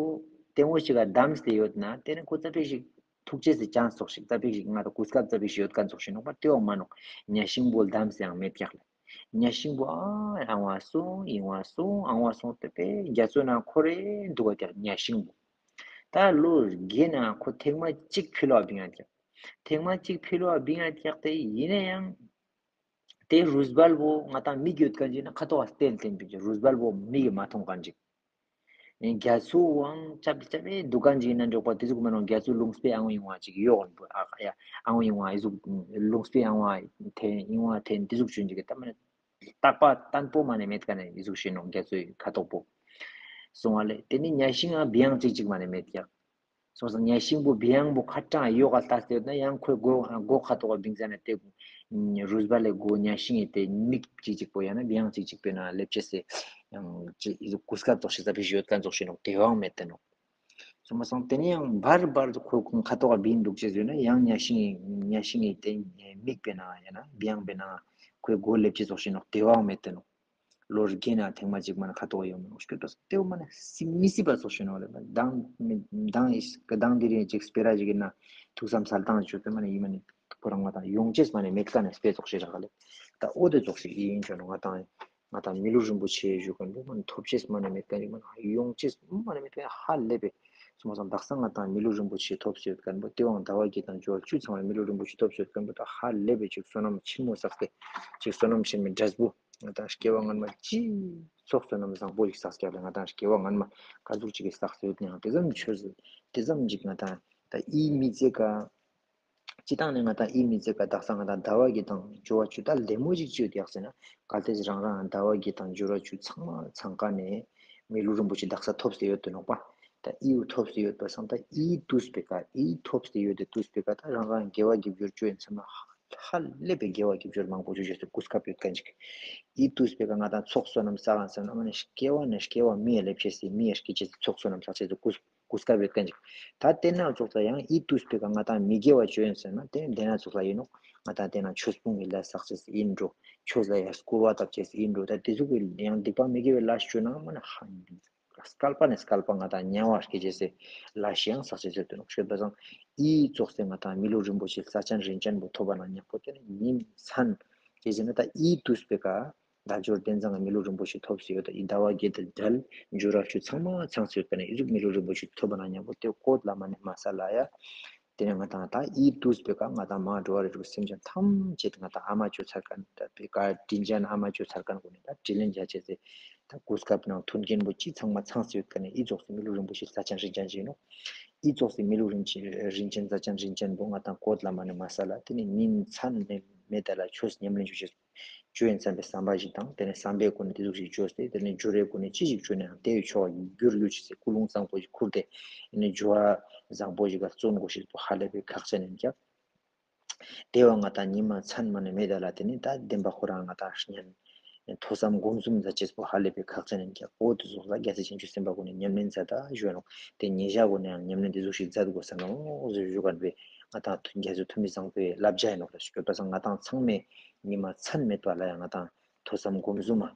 ལྟད་མོ་ཞིག་ག་བསྡམས་ཏེ་ཡོད་ན་དེ་ནི་ཁོ་ཙ་པིག་ཞིག་ཐུག་ཅེས་སི་ཅན་སི་ཙོགས་ཤིག་ཙ་པིག་ཞིག་ང་ཏང་གོ་སྐབས་ཙ་པིག་ཞིག་ཡོད་ཁན་ཙོགས་ཤིག་ནོག་པ། དེ་བོ་མ་ནོག། གཉའ་ཤིང་པོ་བསྡམས་ཏེ་ཡང་མེད་ཀྱག་ལེ། གཉའ་ཤིང་པོ་ཨ་ཡང་བ་སོང་ཡང་བ་སོང་ཡང་བ་སོང་དེ་པེ་རྒྱ་མཚོའི་ནང་ཁོ་རེ་འདུག་པ་ཀྱག་གཉའ་ཤིང་པོ། ད་ལོ་བརྒྱའི་ནང་ཁོ་ཐེངས་མ་གཅིག་ཕི་ལོག་ག་བིང་ང་ཀྱག། ཐེངས་མ་གཅིག་ཕི་ལོག་ག་བིང་ང་ཀྱག་དེ་ཡིན་ན་ཡང་དེ་རུས་སྦལ་པོ་ང་ཏང་མིག་ཡོད་ཁན་ཅིག་ན་ཁ་ཐོག་ག་བསྟན་བསྟན་པིན་ཅིག་རུས་སྦལ་པོ་མིག་གི་མ་མཐོང་ཁན་ཅིག། རྒྱ་མཚོའང་ཅབ་ཅབ་འདུག་ཁན་ཅིག་ན་འཇོག་པ་དེ་ཟུག་མ་ནོག། རྒྱ་མཚོ་ལུང་པའི་ཨང་ཡིན་བ་ཅིག་ཡོག་ཨ་ཡ་ཨང་ཡིན་བ་ཨི་ཟུག་ལུང་པའི་ཨང་བ་ཐེན་ཡིན་བ་ཐེན་དེ་ཟུག་ཅུན་ཅིག་གི་ད་མ་ནི་རྟག་པ་བརྟན་པོ་མ་ནི་མེད་ཁན་ནི་ཨི་ཟུག་ཤེས་ནོག་རྒྱ་མཚོའི་ཁ་ཐོག་པོ། སོང་བ་ལེ། དེ་ནི་གཉའ་ཤིང་ང་བི་ཡང་གཅིག་ཅིག་མ་ནི་མེད་ཀྱག། སོང་ཙང་གཉའ་ཤིང་པོ་བི་ཡང་པོ་ཁ་ཏང་ཡོག་ག་ལྟ་སྟེ་ཡོད་ན་ཡང་ཁོའི་མགོ་མགོ་ཁ་ཐོག་ག་བིང་ཙ་ན་དེ་རུས་སྦལ་ལེ་མགོ་གཉའ་ཤིང་ངི་དེ་མིག་གཅིག་ཅིག་པོ་ཡང་ན་བི་ཡང་གཅིག་ཅིག་པོའི་ནང་ལེབ་ཅེས་སི་ཡང་ཅི་ཨི་ཟུག་གོ་སྐབས་ཙོགས་ཤིག་ཙ་པིག་ཞིག་ཡོད་ཁན་ཙོགས་ཤིག་ནོག། དེ་བོའང་མེད་དེ་ནོག། སོང་མ་སོང་དེ་ནི་ཡང་བར་བར་དུ་ཁོ་ཁོང་ཁ་ཐོག་ག་བིང་འདུག་ཅེས་ཡོད་ན་ཡང་གཉའ་ཤིང་གཉའ་ཤིང་ངི་དེ་མིག་པའི་ནང་ཡང་ན་བི་ཡང་པའི་ནང་ཁོའི་མགོ་ལེབ་ཅེས་ཙོགས་ཤིག་ནོག། དེ་བོའང་མེད་དེ་ནོག། ལོ་བརྒྱའི་ནང་ཐེངས་མ་གཅིག་མ་ནི་ཁ་ཐོག་ཡོང་མི་ནོག་ཤོད་པ་སོང་དེ་བོ་མ་ནི་སི་མི་སྲིད་པ་ཙོགས་ཤིག་ནོག་ལེ། མདང་མདང་ཨིས་མདང་དེ་རིང་ཅིག་སྤེ་ར་ཞིག་ཡིན་ན་ཐུགས་བསམ་སལ་སྟངས་ཅིག་ཡོད་པ་མ་ནི་ཡིན་མ་ནི་ཁོ་རང་ང་ཏང་ཡོང་ཅེས་མ་ནི་མེད་ཁན་ནི་སྤེ་ཙོགས་ཤིག་རག་ལེ། ད་འོ་དེ་ཙོགས་ཤིག་ཡིན་ཅོ་ནོག། ང་ཏང་ང་ཏང་མི་ལུས་རིན་པོ་ཆེ་ཞུ་ཁན་པོ་མ་ནི་ཐོབ་ཅེས་མ་ནི་མེད་ཁན་ཅིག་མ་ནི་ཡོང་ཅེས་མ་ནི་མེད་ཁན་ཧ་ལས་པའི་སོང་མ་སོང་དག་ས་ང་ཏང་མི་ལུས་རིན་པོ་ཆེ་ཐོབ་སྟེ་ཡོད་ཁན་པོ་དེ་བོའང་ཟླ་བ་བརྒྱད་དང་འབྱོར་བཅུ་ཚང་བའི་མི་ལུས་རིན་པོ་ཆེ་ཐོབ་སྟེ་ཡོད་ཁན་པོ་ད་ཧ་ལས་པའི་ཅིག་བསོད་ནམས་ཆེན་མོ་བསགས་ཏེ་ཅིག་བསོད་ནམས་ཆེན་མོའི་འབྲས་བུ་ང་ཏང་སྐྱེ་བ་སྔན་མ་ཅི་ཚོགས་བསོད་ནམས་བཟང་པོ་ཞིག་བསགས་ཀྱག་ལེ། ང་ཏང་སྐྱེ་བ་སྔན་མ་ག་ཟུག་ཅིག་གི་བསགས་ཏེ་ཡོད་ན་ཡང་དེ་ཙམ་ཆོས་དེ་ཙམ་ཅིག་ང་ཏང་ད་ཨི་མི་ཚེ་ག་སྤྱི་བཏང་ནི་ང་ཏང་ཨི་མི་ཚེ་ག་དག་ས་ང་ཏང་ཟླ་བ་བརྒྱད་དང་འབྱོར་བ་བཅུ་ད་ལྡེ་མོ་ཅིག་ཅི་ཡོད་ཀྱག་ཟེར་ན་གལ་ཏེ་རང་རང་ཟླ་བ་བརྒྱད་དང་འབྱོར་བ་བཅུ་ཚང་མ་ཚང་ཀ་ནས་མི་ལུས་རིན་པོ་ཆེ་དག་ས་ཐོབ་སྟེ་ཡོད་དེ་ནོག་པ། ད་ཨི་བོ་ཐོབ་སྟེ་ཡོད་པ་སང་ད་ཨི་དུས་པེ་ཀ་ཨི་ཐོབ་སྟེ་ཡོད་དེ་དུས་པེ་ཀ་ད་རང་རང་དགེ་བ་དགེ་སྦྱོར་བཅོ་ཡིན་ཚང་མ་ཧ་ལས་པའི་དགེ་བ་དགེ་སྦྱོར་མང་པོ་བཅོ་ཅེས་སི་གོ་སྐབས་ཡོད་ཁན་ཅིག། ཨི་དུས་པེ་ཀ་ང་ཏང་ཚོགས་བསོད་ནམས་བསགས་ཡིན་ཚང་མ་ནི་སྐྱེ་བ་ནས་སྐྱེ་བ་མི་ཡ་ལེབ་ཅེས་སི་མི་ཡ་སྐྱེ་ཅེས་སི་ཚོགས་བསོད་ནམས་བསགས་ཅེས་སི་གོ་གོ་སྐབས་ཡོད་ཁན་ཅིག། ད་དེ་ན་ཙོགས་ལ་ཡང་ཨི་དུས་པེ་ཀ་ང་ཏང་མི་དགེ་བ་བཅོ་ཡིན་ཟེར་ན་དེ་དེ་ན་ཙོགས་ལ་ཡིན་ནོག། ང་ཏང་དེ་ན་ཆོས་སྤོང་གི་ལས་བསགས་ཅེས་ཡིན་འགྲོ། ཆོས་ལ་ཡང་སྐུར་བ་བཏབ་ཅེས་ཡིན་འགྲོ། ད་དེ་ཟུག་གི་ཡང་སྡིག་པ་མི་དགེ་བའི་ལས་བཅོ་ན་མ་ནི་ཧ་སྐལ་པ་ནས་སྐལ་པ་ང་ཏང་དམྱལ་བ་སྐྱེ་ཅེས་སི་ལས་ཤིག་ཡང་བསགས་ཅེས་ཟེར་དུ་ནོག། ཤོད་པ་སང་ཨི་ཙོགས་སེ་ང་ཏང་མི་ལུས་རིན་པོ་ཆེ་རྩ་ཅན་རིན་ཅན་པོ་ཐོབ་པ་ན་ཉག་པོ་དེ་ནི་ཉིན་མཚན་ཅི་ཟེར་ན་ད་ཨི་དུས་པེ་ཀ་དལ་འབྱོར་རྟེན་བཟང་གི་མི་ལུས་རིན་པོ་ཆེ་ཐོབ་སྟེ་ཡོད། ད་ཨི་ཟླ་བ་བརྒྱད་དང་འབྲེལ་འབྱོར་བ་བཅུ་ཚང་མ་ཚང་སྟེ་ཡོད་པ་ན་ཨི་ཟུག་མི་ལུས་རིན་པོ་ཆེ་ཐོབ་པ་ན་ཉག་པོ་དེ་བཀོད་ལ་མ་ནི་མ་ས་ལ་ཡ། དེ་ནས་ང་ཏང་ད་ཨི་དུས་པེ་ཀ་ང་ཏང་མ་འགྲོ་བ་རིགས་དྲུག་སེམས་ཅན་ཐམས་ཅད་ང་ཏང་ཨ་མ་ཅོ་ཚར་ཁན་ད་པེ་ཀ་དྲིན་ཅན་ཨ་མ་ཅོ་ཚར་ཁན་གུན་ནི་ད་དྲིན་ལན་འཇལ་ཅེས་སི་ད་གོ་སྐབས་ནང་མཐུན་རྐྱེན་པོ་ཅི་ཚང་མ་ཚང་སྟེ་ཡོད་ཁན་ནི་ཨི་ཙོགས་སི་མི་ལུས་རིན་པོ་ཆེ་རྩ་ཅན་རིན་ཅན་ཅིག་ནོག། ཨི་ཙོགས་སི་མི་ལུས་རིན་ཅན་རིན་ཅན་རྩ་ཅན་རིན་ཅན་པོ་ང་ཏང་བཀོད་ལ་མ་ནི་མ་ས་ལ་དེ་ནི་ཉིན་མཚན་མེད་མེད་ད་ལ་ཆོས་ཉམས་ལེན་ཅོ་ཅེས་ཅོ་ཡིན་བསམ་པའི་བསམ་པ་ཞིག་དང་དེ་ནས་བསམ་པའི་སྒོ་ནས་དེ་ཟུག་ཞིག་ཅོས་ཏེ་དེ་ནས་སྦྱོར་བའི་སྒོ་ནས་ཅི་ཞིག་ཅོས་ནའང་དེའི་ཕྱོགས་བསྒྱུར་ཡོད་ཅེས་སི་ཀུན་སློང་བཟང་པོ་ཞིག་ཁུར་ཏེ་དེ་ནས་སྦྱོར་བ་བཟང་པོ་ཞིག་ག་བརྩོན་དགོས་ཤེས་པོ་ཧ་ལས་པའི་ཁག་ཅན་ཡིན་ཀྱག། དེ་བོ་ང་ཏང་ཉིན་མ་མཚན་མ་ནི་མེད་ད་ལ་དེ་ནི་ད་བདེན་པ་ཁོ་རང་ང་ཏང་ཉན་ཐོས་བསམ་སྒོམ་གསུམ་མཛད་ཅེས་པོ་ཧ་ལས་པའི་ཁག་ཅན་ཡིན་ཀྱག། འོ་དེ་ཙོགས་ལ་རྒྱལ་སྲས་བྱང་ཆུབ་སེམས་དཔའ་གུན་ནི་ཉམས་ལེན་མཛད་ད་ཞུ་ནོག། དེ་ཉེ་ཞ་གུན་ནི་ཡང་ཉམས་ལེན་དེ་ཟུག་ཞིག་མཛད་དགོས་ས་ནོག་ཟེར་ཞུ་ཁན་པོ་ང་ཏང་རྒྱལ་སྲས་ཐུ་མི་བཟང་པོའི་བསླབ་བྱ་ཡིན་ནོག་ལ་ཞུ་ག་ད་སང་ང་ཏང་ཚང་མས་ཉིན་མ་མཚན་མེད་པ་ལ་ཡང་ང་ཏང་ཐོས་བསམ་སྒོམ་གསུམ་མ་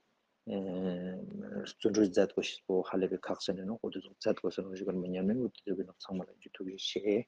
བརྩོན་འགྲུས་མཛད་དགོས་ཤེས་པོ་ཧ་ལས་པའི་ཁག་ཅན་ཡིན་ནོག། འོ་དེ་ཙོགས་མཛད་དགོས་ས་ནོག་ཞུ་ཁན་པོ་ཉམས་ལེན་འོ་དེ་ཙོགས་ཡིན་ནོག། ཚང་མ་ལ་ཐུགས་རྗེ་ཆེ།